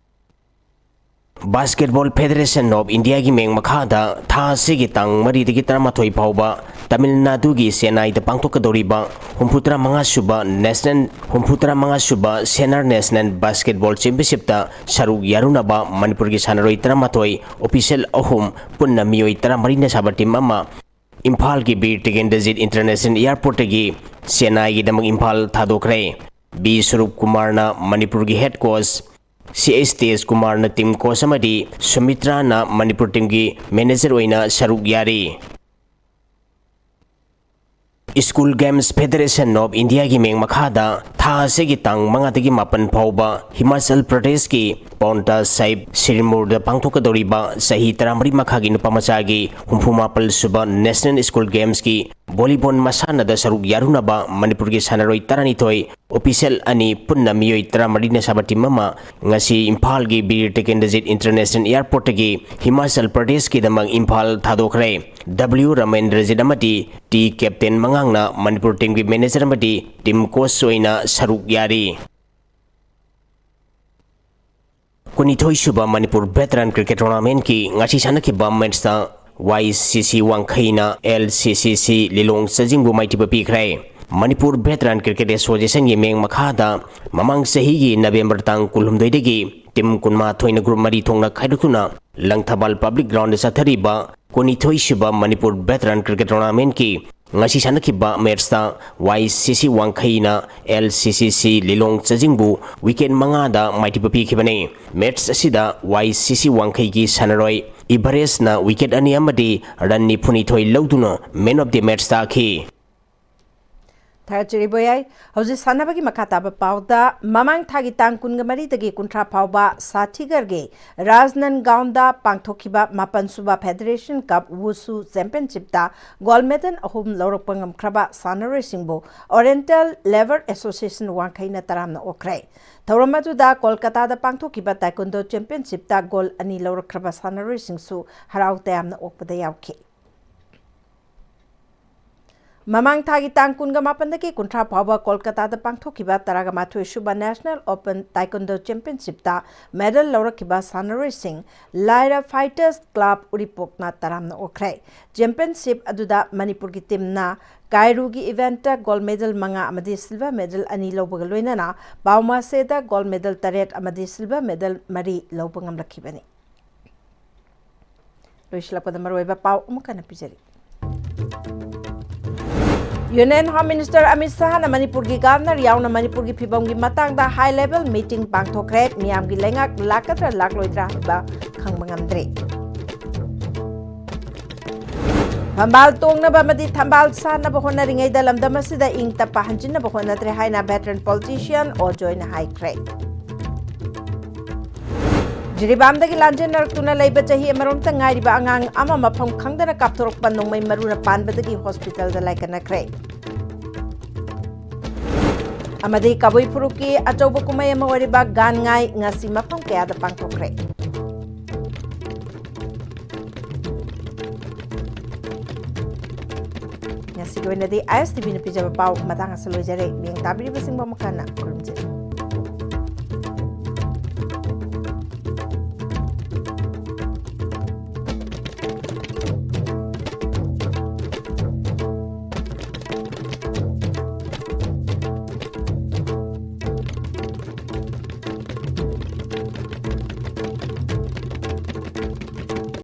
ꯕꯥꯁꯀꯦꯠꯕꯣꯜ ꯐꯦꯗꯔꯦꯁꯟ ꯑꯣꯐ ꯏꯟꯗꯤꯌꯥꯒꯤ ꯃꯤꯠꯌꯦꯡ ꯃꯈꯥꯗ ꯊꯥ ꯑꯁꯤꯒꯤ ꯇꯥꯡ ꯃꯔꯤꯗꯒꯤ ꯇꯔꯥꯃꯥꯊꯣꯏ ꯐꯥꯎꯕ ꯇꯥꯃꯤꯜ ꯅꯥꯗꯨꯒꯤ ꯆꯦꯟꯅꯥꯏꯗ ꯄꯥꯡꯊꯣꯛꯀꯗꯧꯔꯤꯕ ꯍꯨꯝꯐꯨꯇꯔꯥ ꯃꯉꯥ ꯁꯨꯕ ꯅꯦꯁꯅꯦꯜ, ꯍꯨꯝꯐꯨꯇꯔꯥ ꯃꯉꯥ ꯁꯨꯕ ꯁꯦꯅꯥꯔ ꯅꯦꯁꯅꯦꯜ ꯕꯥꯁꯀꯦꯠꯕꯣꯜ ꯆꯦꯝꯄꯤꯌꯟꯁꯤꯞꯇ ꯁꯔꯨꯛ ꯌꯥꯔꯨꯅꯕ ꯃꯅꯤꯄꯨꯔꯒꯤ ꯁꯥꯟꯅꯔꯣꯏ ꯇꯔꯥꯃꯥꯊꯣꯏ, ꯑꯣꯐꯤꯁꯦꯜ ꯑꯍꯨꯝ, ꯄꯨꯟꯅ ꯃꯤꯑꯣꯏ ꯇꯔꯥꯃꯔꯤꯅ ꯁꯥꯕ ꯇꯤꯝ ꯑꯃ ꯏꯝꯐꯥꯜꯒꯤ ꯕꯤꯔ ꯇꯤꯀꯦꯟꯗ꯭ꯔꯖꯤꯠ ꯏꯟꯇꯔꯅꯦꯁꯅꯦꯜ ꯑꯦꯌꯔꯄꯣꯔꯠꯇꯒꯤ ꯆꯦꯟꯅꯥꯏꯒꯤꯗꯃꯛ ꯏꯝꯐꯥꯜ ꯊꯥꯗꯣꯛꯈ꯭ꯔꯦ꯫ ꯕꯤ ꯁ꯭ꯋꯔꯨꯞ ꯀꯨꯃꯥꯔꯅ ꯃꯅꯤꯄꯨꯔꯒꯤ ꯍꯦꯗ ꯀꯣꯆ, ꯁꯤ ꯑꯩꯆ ꯇꯦꯖ ꯀꯨꯃꯥꯔꯅ ꯇꯤꯝ ꯀꯣꯆ ꯑꯃꯗꯤ ꯁꯨꯃꯤꯇ꯭ꯔꯥꯅ ꯃꯅꯤꯄꯨꯔ ꯇꯤꯝꯒꯤ ꯃꯦꯅꯦꯖꯔ ꯑꯣꯏꯅ ꯁꯔꯨꯛ ꯌꯥꯔꯤ꯫ ꯁ꯭ꯀꯨꯜ ꯒꯦꯝꯁ ꯐꯦꯗꯔꯦꯁꯟ ꯑꯣꯐ ꯏꯟꯗꯤꯌꯥꯒꯤ ꯃꯤꯠꯌꯦꯡ ꯃꯈꯥꯗ ꯊꯥ ꯑꯁꯤꯒꯤ ꯇꯥꯡ ꯃꯉꯥꯗꯒꯤ ꯃꯥꯄꯟ ꯐꯥꯎꯕ ꯍꯤꯃꯥꯆꯜ ꯄ꯭ꯔꯗꯦꯁꯀꯤ ꯄꯥꯎꯟꯇꯥ ꯁꯥꯍꯤꯕ ꯁꯤꯔꯃꯨꯔꯗ ꯄꯥꯡꯊꯣꯛꯀꯗꯧꯔꯤꯕ ꯆꯍꯤ ꯇꯔꯥꯃꯔꯤ ꯃꯈꯥꯒꯤ ꯅꯨꯄꯥ ꯃꯆꯥꯒꯤ ꯍꯨꯝꯐꯨ ꯃꯥꯄꯜ ꯁꯨꯕ National School Games ꯀꯤ volleyball ꯃꯁꯥꯟꯅꯗ ꯁꯔꯨꯛ ꯌꯥꯔꯨꯅꯕ ꯃꯅꯤꯄꯨꯔꯒꯤ ꯁꯥꯟꯅꯔꯣꯏ ꯇꯔꯥꯅꯤꯊꯣꯏ, official ꯑꯅꯤ, ꯄꯨꯟꯅ ꯃꯤꯑꯣꯏ ꯇꯔꯥꯃꯔꯤꯅ ꯁꯥꯕ team ꯑꯃ ꯉꯁꯤ ꯏꯝꯐꯥꯜꯒꯤ ꯕꯤꯔ ꯇꯤꯀꯦꯟꯗ꯭ꯔꯖꯤꯠ International Airport ꯇꯒꯤ ꯍꯤꯃꯥꯆꯜ ꯄ꯭ꯔꯗꯦꯁꯀꯤꯗꯃꯛ ꯏꯝꯐꯥꯜ ꯊꯥꯗꯣꯛꯈ꯭ꯔꯦ꯫ W ꯔꯥꯃꯦꯟꯗ꯭ꯔꯖꯤꯠ ꯑꯃꯗꯤ T ꯀꯦꯞꯇꯦꯟ ꯃꯉꯥꯡꯅ ꯃꯅꯤꯄꯨꯔ team ꯒꯤ manager ꯑꯃꯗꯤ team coach ꯑꯣꯏꯅ ꯁꯔꯨꯛ ꯌꯥꯔꯤ꯫ ꯀꯨꯟꯅꯤꯊꯣꯏ ꯁꯨꯕ ꯃꯅꯤꯄꯨꯔ Veteran Cricket Tournament ꯀꯤ ꯉꯁꯤ ꯁꯥꯟꯅꯈꯤꯕ match ꯇ Y C C ꯋꯥꯡꯈꯩꯅ L C C C ꯂꯤꯂꯣꯡ ꯆꯥꯖꯤꯡꯕꯨ ꯃꯥꯏꯊꯤꯕ ꯄꯤꯈ꯭ꯔꯦ꯫ ꯃꯅꯤꯄꯨꯔ Veteran Cricket Association ꯒꯤ ꯃꯤꯠꯌꯦꯡ ꯃꯈꯥꯗ ꯃꯃꯥꯡ ꯆꯍꯤꯒꯤ November ꯇꯥꯡ ꯀꯨꯟꯍꯨꯝꯗꯣꯏꯗꯒꯤ team ꯀꯨꯟꯃꯥꯊꯣꯏꯅ group ꯃꯔꯤ ꯊꯣꯛꯅ ꯈꯥꯏꯗꯣꯛꯇꯨꯅ ꯂꯪꯊꯕꯥꯜ Public Ground ꯗ ꯆꯠꯊꯔꯤꯕ ꯀꯨꯟꯅꯤꯊꯣꯏ ꯁꯨꯕ ꯃꯅꯤꯄꯨꯔ Veteran Cricket Tournament ꯀꯤ ꯉꯁꯤ ꯁꯥꯟꯅꯈꯤꯕ match ꯇ Y C C ꯋꯥꯡꯈꯩꯅ L C C C ꯂꯤꯂꯣꯡ ꯆꯥꯖꯤꯡꯕꯨ wicket ꯃꯉꯥꯗ ꯃꯥꯏꯊꯤꯕ ꯄꯤꯈꯤꯕꯅꯤ꯫ Match ꯑꯁꯤꯗ Y C C ꯋꯥꯡꯈꯩꯒꯤ ꯁꯥꯟꯅꯔꯣꯏ ꯏꯚꯔꯦꯁꯅ wicket ꯑꯅꯤ ꯑꯃꯗꯤ run ꯅꯤꯐꯨꯅꯤꯊꯣꯏ ꯂꯧꯗꯨꯅ man of the match ꯇꯥꯈꯤ꯫ ꯊꯥꯒꯠꯆꯔꯤ ꯕꯣꯌꯥꯏ꯫ ꯍꯧꯖꯤꯛ ꯁꯥꯟꯅꯕꯒꯤ ꯃꯈꯥ ꯇꯥꯕ ꯄꯥꯎꯗ, ꯃꯃꯥꯡ ꯊꯥꯒꯤ ꯇꯥꯡ ꯀꯨꯟꯒ ꯃꯔꯤꯗꯒꯤ ꯀꯨꯟꯊ꯭ꯔꯥ ꯐꯥꯎꯕ ꯁꯥꯊꯤꯒꯔꯒꯤ ꯔꯥꯖꯅꯟꯒꯥꯎꯟꯗ ꯄꯥꯡꯊꯣꯛꯈꯤꯕ ꯃꯥꯄꯟ ꯁꯨꯕ Federation Cup Wushu Championship ꯇ gold medal ꯑꯍꯨꯝ ꯂꯧꯔꯛꯄ ꯉꯝꯈ꯭ꯔꯕ ꯁꯥꯟꯅꯔꯣꯏꯁꯤꯡꯕꯨ Oriental Labour Association ꯋꯥꯡꯈꯩꯅ ꯇꯔꯥꯝꯅ ꯑꯣꯛꯈ꯭ꯔꯦ꯫ ꯊꯧꯔꯝ ꯑꯗꯨꯗ ꯀꯣꯜꯀꯇꯥꯗ ꯄꯥꯡꯊꯣꯛꯈꯤꯕ Taekwondo Championship ꯇ gold ꯑꯅꯤ ꯂꯧꯔꯛꯈ꯭ꯔꯕ ꯁꯥꯟꯅꯔꯣꯏꯁꯤꯡꯁꯨ ꯍꯔꯥꯎ ꯇꯌꯥꯝꯅ ꯑꯣꯛꯄꯗ ꯌꯥꯎꯈꯤ꯫ ꯃꯃꯥꯡ ꯊꯥꯒꯤ ꯇꯥꯡ ꯀꯨꯟꯒ ꯃꯥꯄꯟꯗꯒꯤ ꯀꯨꯟꯊ꯭ꯔꯥ ꯐꯥꯎꯕ ꯀꯣꯜꯀꯇꯥꯗ ꯄꯥꯡꯊꯣꯛꯈꯤꯕ ꯇꯔꯥꯃꯥꯊꯣꯏ ꯁꯨꯕ National Open Taekwondo Championship ꯇ medal ꯂꯧꯔꯛꯈꯤꯕ ꯁꯥꯟꯅꯔꯣꯏꯁꯤꯡ ꯂꯥꯏꯔ Fighters Club ꯎꯔꯤꯄꯣꯛꯅ ꯇꯔꯥꯝꯅ ꯑꯣꯛꯈ꯭ꯔꯦ꯫ Championship ꯑꯗꯨꯗ ꯃꯅꯤꯄꯨꯔꯒꯤ team ꯅ ꯀꯥꯏꯔꯨꯒꯤ event ꯇ gold medal ꯃꯉꯥ ꯑꯃꯗꯤ silver medal ꯑꯅꯤ ꯂꯧꯕꯒ ꯂꯣꯏꯅꯅ ꯄꯥꯎꯃꯥꯁꯦꯗ gold medal ꯇꯔꯦꯠ ꯑꯃꯗꯤ silver medal ꯃꯔꯤ ꯂꯧꯕ ꯉꯝꯂꯛꯈꯤꯕꯅꯤ꯫ ꯂꯣꯏꯁꯤꯜꯂꯛꯄꯗ ꯃꯔꯨꯑꯣꯏꯕ ꯄꯥꯎ ꯑꯃꯨꯛ ꯍꯟꯅ ꯄꯤꯖꯔꯤ꯫ Union Home Minister ꯑꯃꯤꯠ ꯁꯥꯍꯅ ꯃꯅꯤꯄꯨꯔꯒꯤ Governor ꯌꯥꯎꯅ ꯃꯅꯤꯄꯨꯔꯒꯤ ꯐꯤꯕꯝꯒꯤ ꯃꯇꯥꯡꯗ high level meeting ꯄꯥꯡꯊꯣꯛꯈ꯭ꯔꯦ꯫ ꯃꯤꯌꯥꯝꯒꯤ ꯂꯩꯉꯥꯛ ꯂꯥꯛꯀꯗ꯭ꯔꯥ ꯂꯥꯛꯂꯣꯏꯗ꯭ꯔꯥ ꯍꯥꯏꯕ ꯈꯪꯕ ꯉꯝꯗ꯭ꯔꯤ꯫ ꯊꯝꯕꯥꯜ ꯇꯣꯡꯅꯕ ꯑꯃꯗꯤ ꯊꯝꯕꯥꯜ ꯁꯥꯠꯅꯕ ꯍꯣꯠꯅꯔꯤꯉꯩꯗ ꯂꯝꯗꯝ ꯑꯁꯤꯗ ꯏꯪ ꯇꯞꯄ ꯍꯟꯖꯤꯟꯅꯕ ꯍꯣꯠꯅꯗ꯭ꯔꯦ ꯍꯥꯏꯅ veteran politician ꯑꯣꯖꯣꯏꯅ ꯍꯥꯏꯈ꯭ꯔꯦ꯫ ꯖꯤꯔꯤꯕꯥꯝꯗꯒꯤ ꯂꯥꯟꯖꯦꯟꯅꯔꯛꯇꯨꯅ ꯂꯩꯕ ꯆꯍꯤ ꯑꯃꯔꯣꯝꯇ ꯉꯥꯏꯔꯤꯕ ꯑꯉꯥꯡ ꯑꯃ ꯃꯐꯝ ꯈꯪꯗꯅ ꯀꯥꯞꯊꯣꯔꯛꯄ ꯅꯣꯡꯃꯩ ꯃꯔꯨꯅ ꯄꯥꯟꯕꯗꯒꯤ ꯍꯣꯁꯄꯤꯇꯥꯜꯗ ꯂꯥꯏꯀꯠꯅꯈ꯭ꯔꯦ꯫ ꯑꯃꯗꯤ ꯀꯕꯨꯏ ꯐꯨꯔꯨꯞꯀꯤ ꯑꯆꯧꯕ ꯀꯨꯝꯍꯩ ꯑꯃ ꯑꯣꯏꯔꯤꯕ ꯒꯥꯟ ꯉꯥꯏ ꯉꯁꯤ ꯃꯐꯝ ꯀꯌꯥꯗ ꯄꯥꯡꯊꯣꯛꯈ꯭ꯔꯦ꯫ ꯉꯁꯤꯒꯤ ꯑꯣꯏꯅꯗꯤ ꯑꯥꯏ ꯑꯦꯁ ꯇꯤ ꯚꯤꯅ ꯄꯤꯖꯕ ꯄꯥꯎ ꯃꯇꯥꯡ ꯑꯁꯤꯗ ꯂꯣꯏꯖꯔꯦ꯫ ꯃꯤꯠꯌꯦꯡ ꯇꯥꯕꯤꯔꯤꯕꯁꯤꯡꯕꯨ ꯑꯃꯨꯛ ꯍꯟꯅ ꯈꯨꯔꯨꯝꯖꯔꯤ꯫